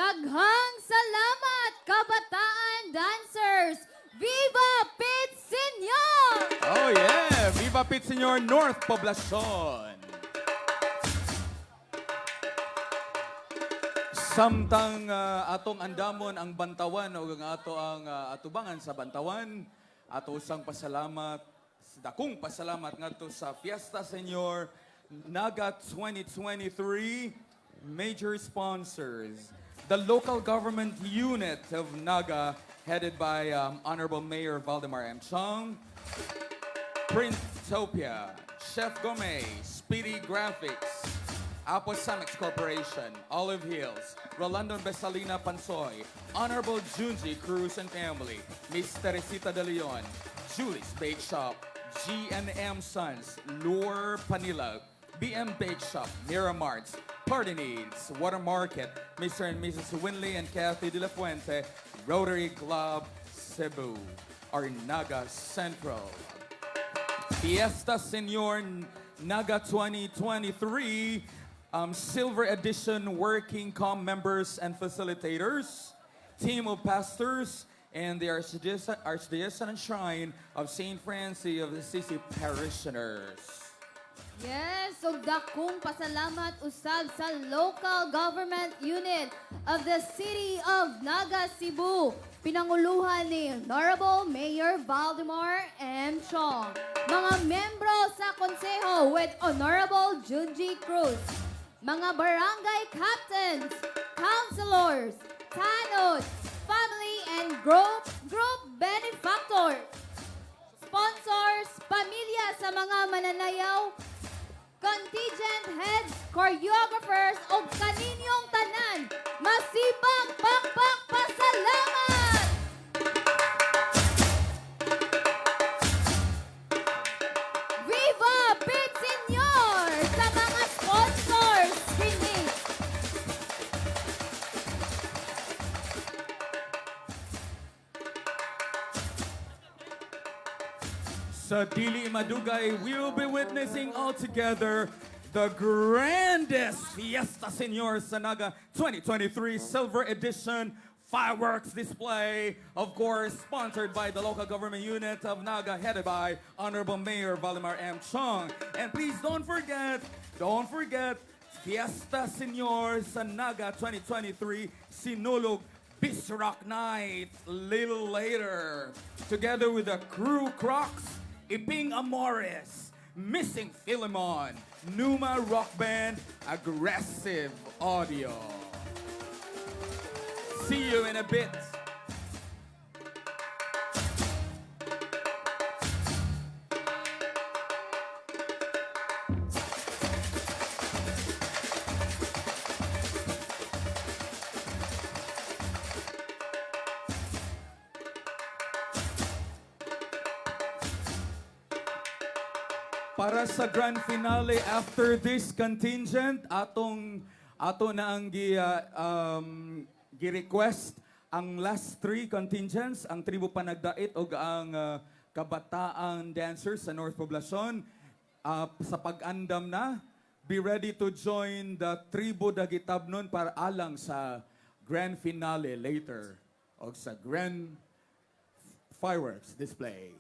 Daghang salamat, Kabataan Dancers! Viva Pit Senyor! Oh yeah! Viva Pit Senyor North Poblacion! Samtang atong andamon ang bantawan o ang ato ang atubangan sa bantawan, ato usang pasalamat, dakong pasalamat ngadto sa Fiesta Senyor Naga 2023 major sponsors, the local government unit of Naga, headed by Honorable Mayor Valdemar M. Chong, Printopia, Chef Gourmet, Speedy Graphics, Apo Samex Corporation, Olive Hills, Rolando Besalina Pansoy, Honorable Junji Cruz and Family, Miss Teresita De Leon, Julie's Bake Shop, G&M Sons, Lure Panila, BM Bake Shop, Mira Marts, Party Needs, Water Market, Mr. and Mrs. Winley and Kathy De La Fuente, Rotary Club, Cebu, Arnaga Central. Fiesta Senor Naga 2023 Silver Edition Working Com members and facilitators, team of pastors, and the Archdiocesan Shrine of St. Francis of Assisi parishioners. Yes, ug dakong pasalamat usab sa local government unit of the City of Naga, Cebu. Pinanguluhan ni Honorable Mayor Valdemar M. Chong. Mga membro sa konseho with Honorable Junji Cruz. Mga barangay captains, councilors, tanods, family and group benefactors, sponsors, pamilya sa mga mananayaw, contingent heads, choreographers, o kaninyong tanan, masipag pakpak pasalamat! Viva Pit Senyor sa mga sponsors kini. Sa dili madugay, we will be witnessing all together the grandest Fiesta Senor sa Naga 2023 Silver Edition fireworks display. Of course, sponsored by the local government unit of Naga, headed by Honorable Mayor Valdemar M. Chong. And please don't forget, Fiesta Senor sa Naga 2023 Sinulog Bisrock Night little later. Together with the Crew Crocs, Iping Amores, Missing Philemon, Numa Rock Band, Aggressive Audio. See you in a bit. Para sa grand finale after this contingent, atong ato na ang gi-request ang last three contingents, ang Tribo Panagdait ug ang Kabataan Dancers sa North Poblacion. Sa pag-andam na, be ready to join the Tribo Dagitabnon para alang sa grand finale later og sa grand fireworks display.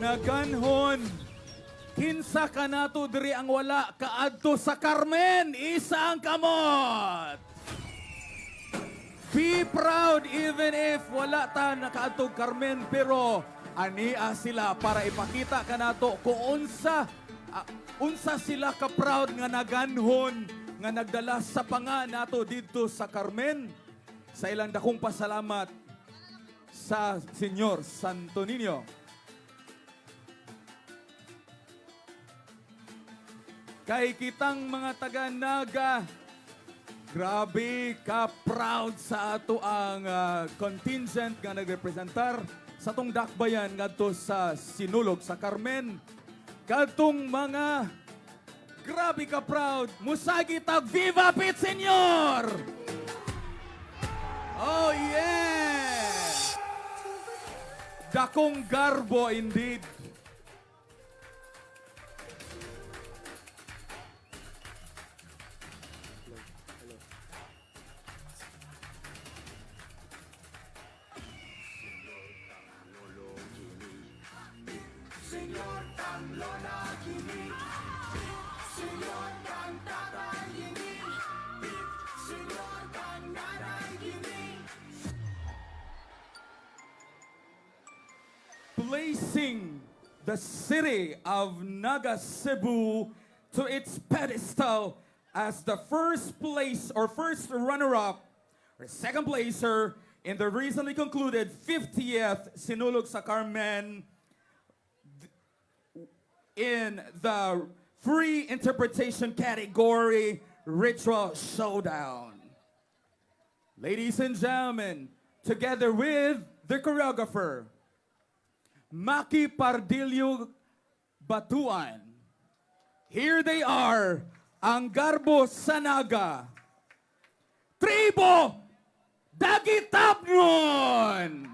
Naganhon. Kinsa kanato diri ang wala kaadto sa Carmen? Isa ang kamot. Be proud even if wala ta nakaadto Carmen, pero ania sila para ipakita kanato kung unsa sila ka proud nga naganhon nga nagdala sa panga nato didto sa Carmen sa ilang dakong pasalamat sa Senyor Santo Niño. Kay kitang mga taga Naga, grabe ka proud sa ato ang contingent nga nagrepresentar sa atong dakbayan ngadto sa Sinulog sa Carmen. Kadtong mga grabe ka proud, musagi tag Viva Pit Senyor! Oh yeah! Dakong garbo indeed. Senyor kang lola kini, Senyor kang tatay kini, Senyor kang nanay kini. Placing the city of Naga Cebu to its pedestal as the first place or first runner-up or second placer in the recently concluded 50th Sinulog sa Carmen in the free interpretation category Ritual Showdown. Ladies and gentlemen, together with the choreographer, Maki Pardillo Batuan. Here they are, ang Garbo sa Naga. Tribo Dagitabnon!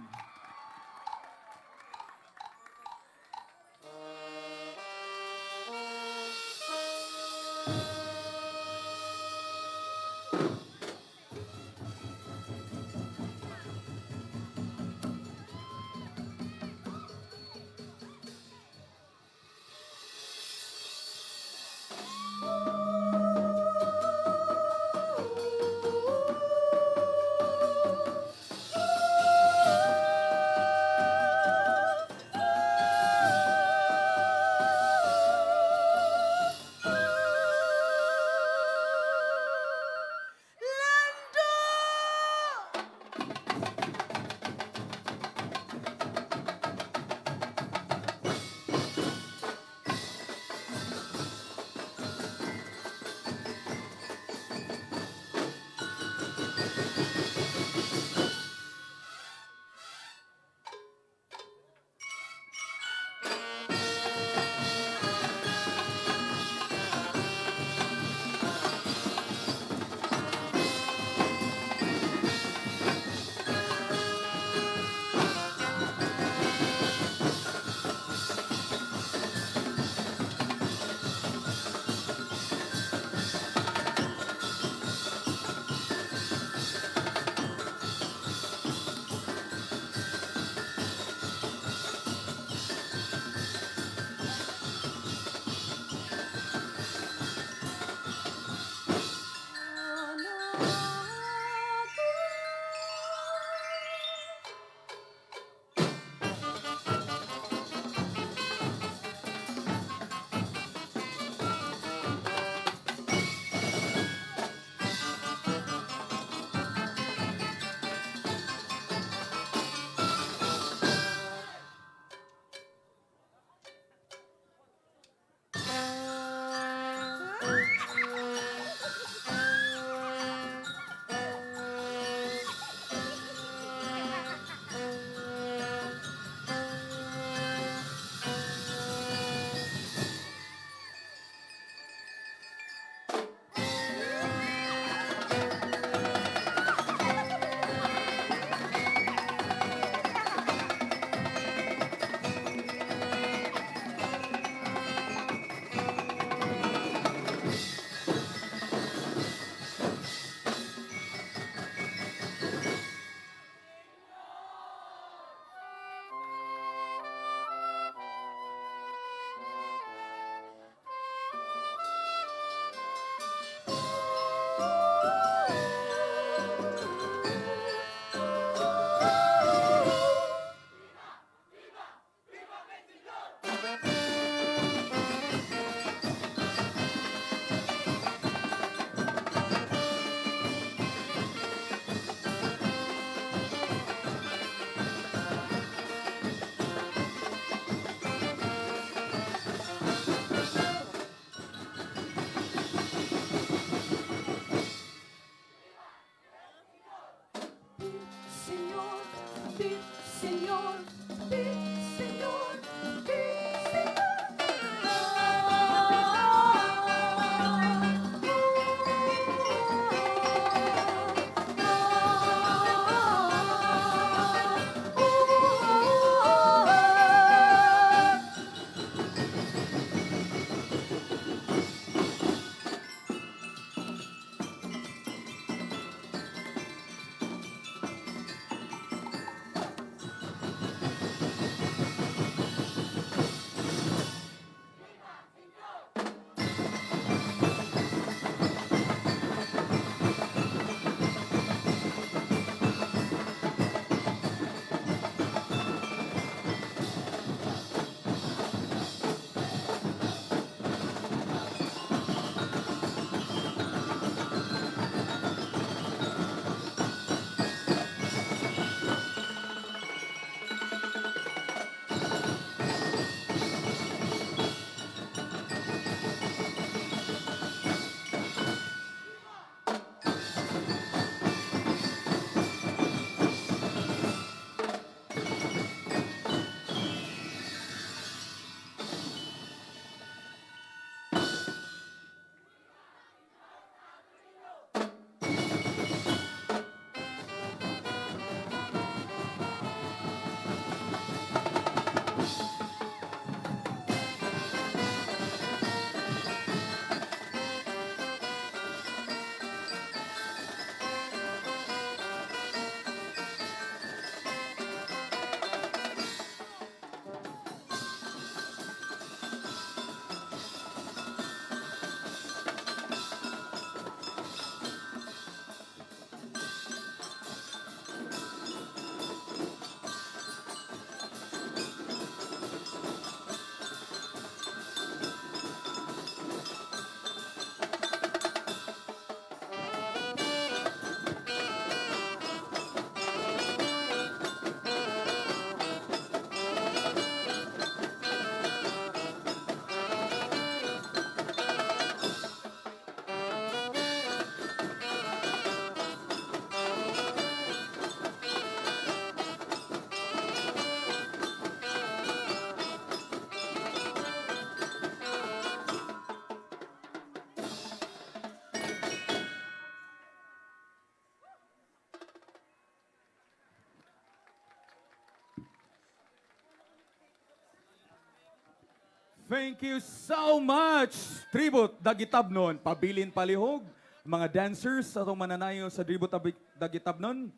Thank you so much! Tribute Dagitabnon, pabilin palihog, mga dancers sa atong mananayo sa Tribute Dagitabnon.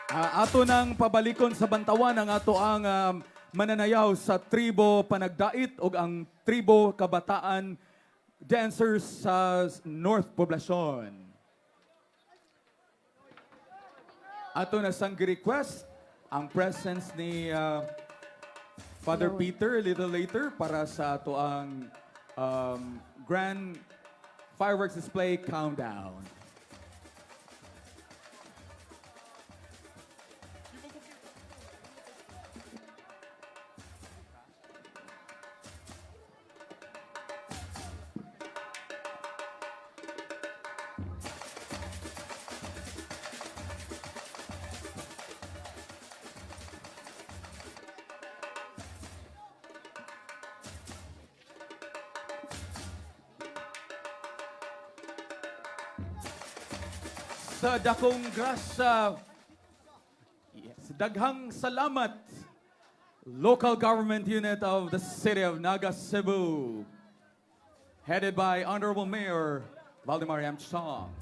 Ato nang pabalikon sa bantawan ang ato ang mananayaw sa Tribo Panagdait ug ang Tribo Kabataan dancers sa North Poblacion. Ato na sang request ang presence ni Father Peter a little later para sa ato ang grand fireworks display countdown. Sa dakong grasya, yes, daghang salamat, Local Government Unit of the City of Naga, Cebu, headed by Honorable Mayor Valdemar M. Chong.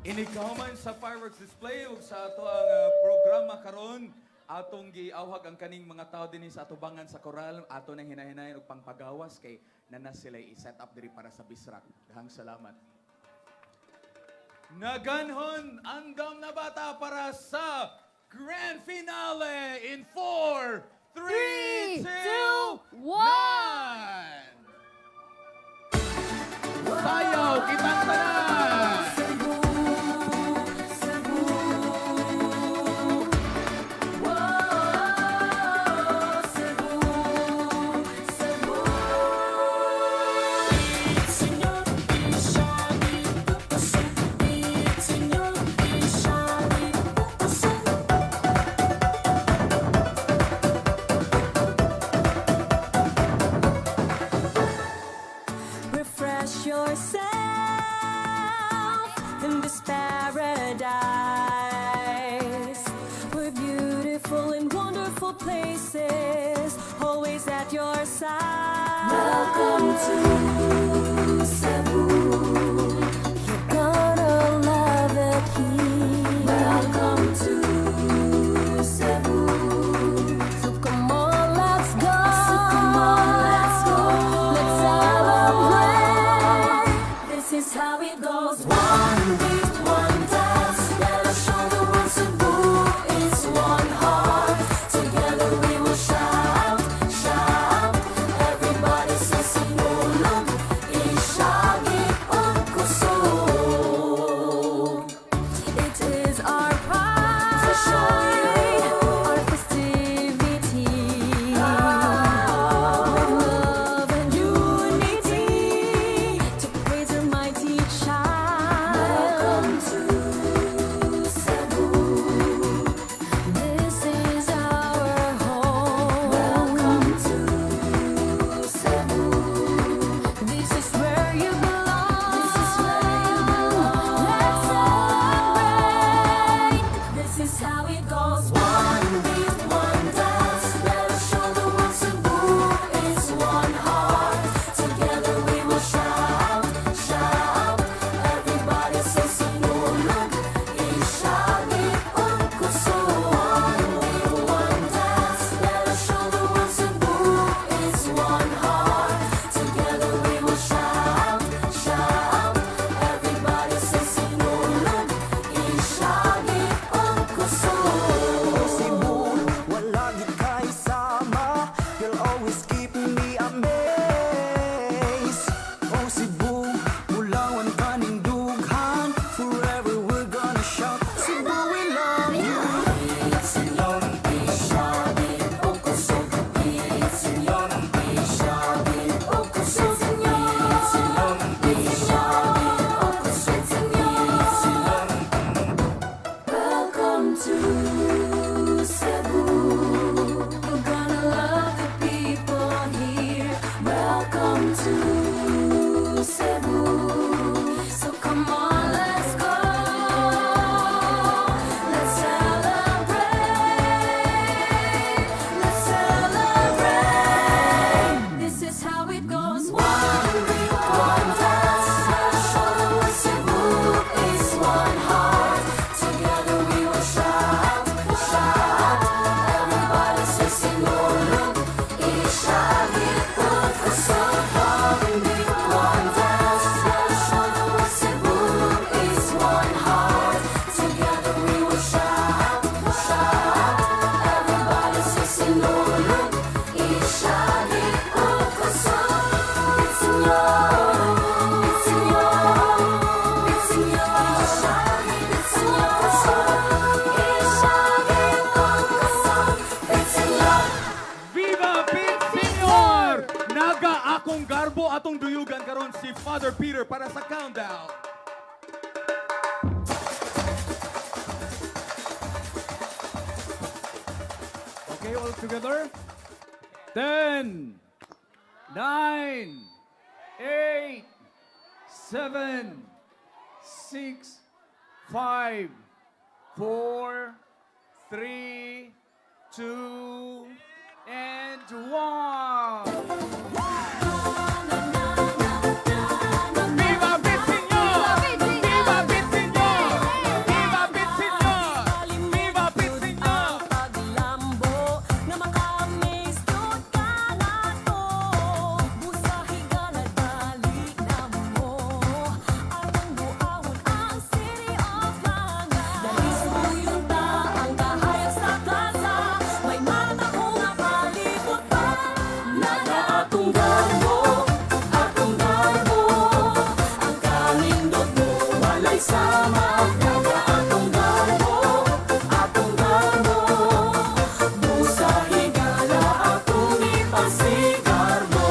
Inikahuman sa fireworks display ug sa ato ang programa karon, atong giawhag ang kaning mga tao dinhi sa atubangan sa koral, ato nang hinahinayon og pangpagawas kay nana sila i-set up diri para sa bisrak. Daghang salamat. Naganhon andam na bata para sa grand finale in 4, 3, 3, 2, 2, 1! 1. Sayaw kitang tanan! Cebu, Cebu, oh, Cebu, Cebu. Señor, Señor, Señor. Refresh yourself in this paradise. We're beautiful in wonderful places, always at your side. Welcome to Cebu. You're gonna love it here. Welcome to Cebu. So come on, let's go. So come on, let's go. Let's celebrate. This is how it goes. One beat, one dance. Let us show the world Cebu is one heart. Together we will shout, shout. Everybody say Sinulog, Isagi ug kusog. It is our pride to show you our festivity. With love and unity to praise our mighty child. Welcome Father Peter para sa countdown. Okay, all together. 10, 9, 8, 7, 6, 5, 4, 3, 2, and 1. Viva Bit Señor! Viva Bit Señor! Viva Bit Señor! Viva Bit Señor! Paglambo nga maka-amaze gyud ka nato. Busa higala dali na mo. Atong buawon ang City of Naga. Dali suyon ta ang kahayag sa plaza. May mataho nga palibot pa. Naga atong garbo. Ang kanindot mo walay sama. Naga atong garbo, atong garbo. Busa higala atong ipasigarbo.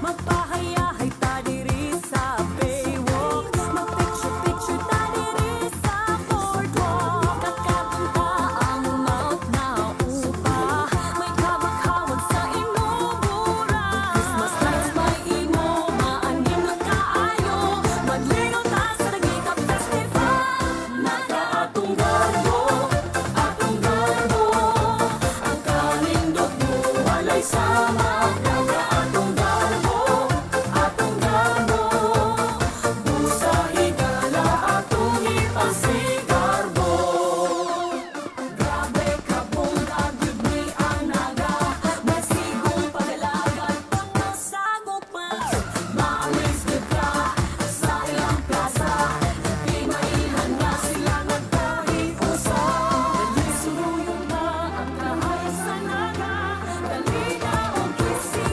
Magpahayahay ta diri sa Baywalk. Magpicture-picture ta diri sa boardwalk. Kakapunta ang Mount Naupa. May kabakhawag sa Imobura. Christmas lights may imo, maanim na kaayo. Maglingaw ta sa Daguikap Festival. Naga atong garbo, atong garbo. Ang kanindot mo walay sama. Naga atong garbo, atong garbo. Busa higala atong ipasigarbo. Grabe kabungag yun ni ang Naga. Masigong pagalagan pagkasagop pa. Ma-amaze gyud ka sa ilang plaza. Pinaihan nga sila nagkahiusa. Dali suruyon ta ang kahayag sa Naga. Dali na og kisi.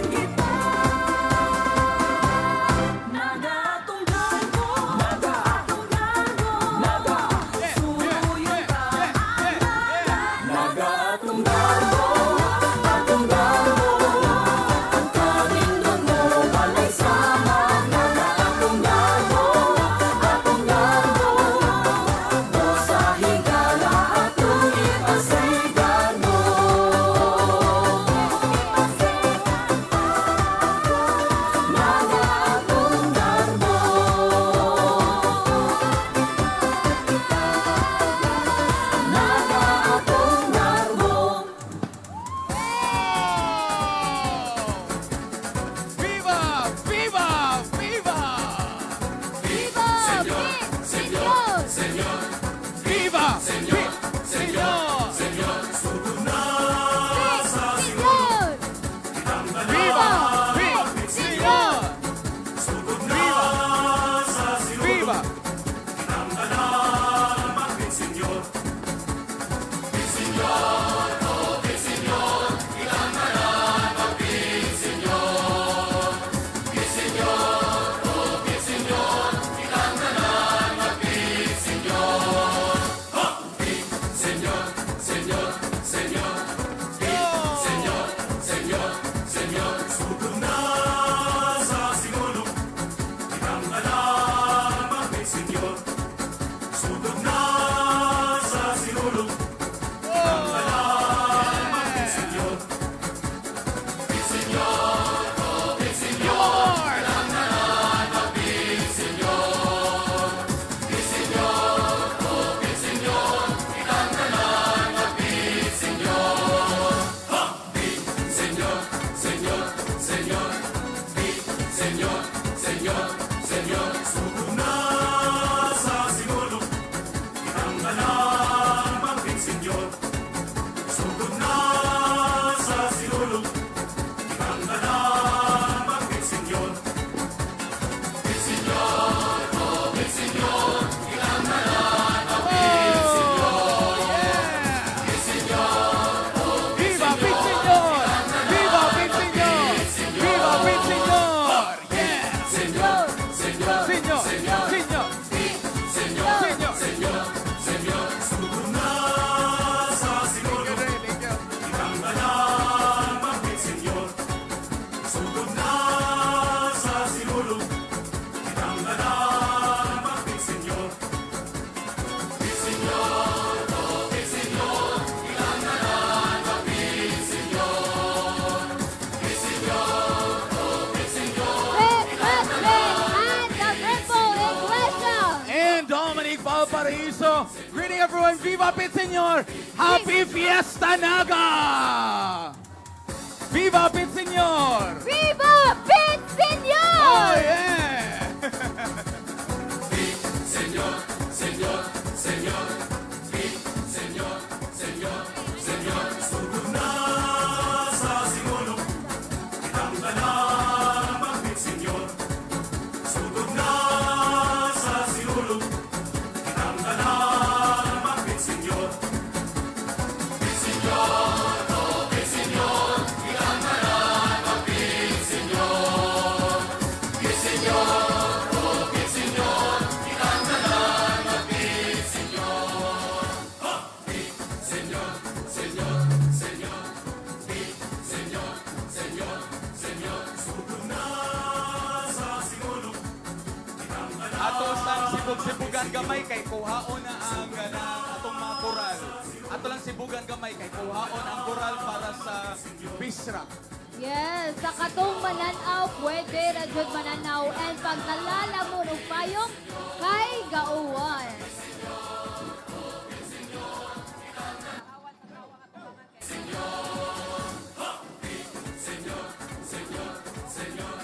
Paraiso. Greeting everyone, Viva Pit Señor! Happy Fiesta Naga! Viva Pit Señor! Viva Pit Señor! Oh, yeah! Señor, Señor, Señor, Señor, Señor, Señor. Sugod na sa Sinulog, kitang tanan mag Señor. Sugod na sa Sinulog, kitang tanan mag Señor. Señor, oh Señor, kitang tanan mag Señor. Señor, oh Señor, kitang tanan mag Señor. Señor, Señor, Señor, Señor, Señor, Señor. Sugod na sa Sinulog. Ato sang sibog-sibugan gamay kay kuhaon na ang ganang atong mga koral. Ato lang sibugan gamay kay kuhaon ang koral para sa Bisrak. Yes, sa katong mananaw, pwede ra jud mananaw and pag nalalamon og payong kay gauwan. Señor, Señor, Señor,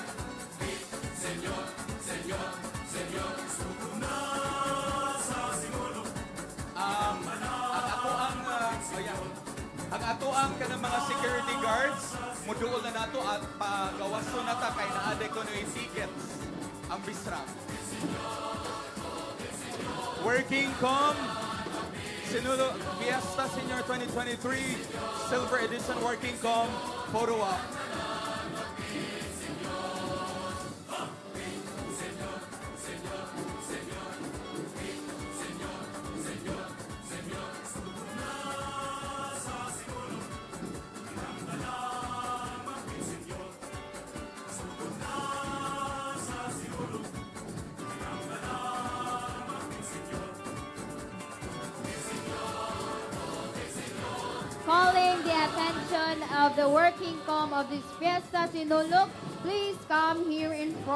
Señor, Señor, Señor. Sugod na sa Sinulog. Ang ato ang ayan, ang ato ang kanang mga security guards muduol na nato at pagawaso na ta kay naa ko tickets ang Bisrak. Working Com Sinulog Fiesta Senior 2023 Silver Edition Working Com Photo Op. Calling the attention of the working com of this Fiesta Sinulog, please come here in front.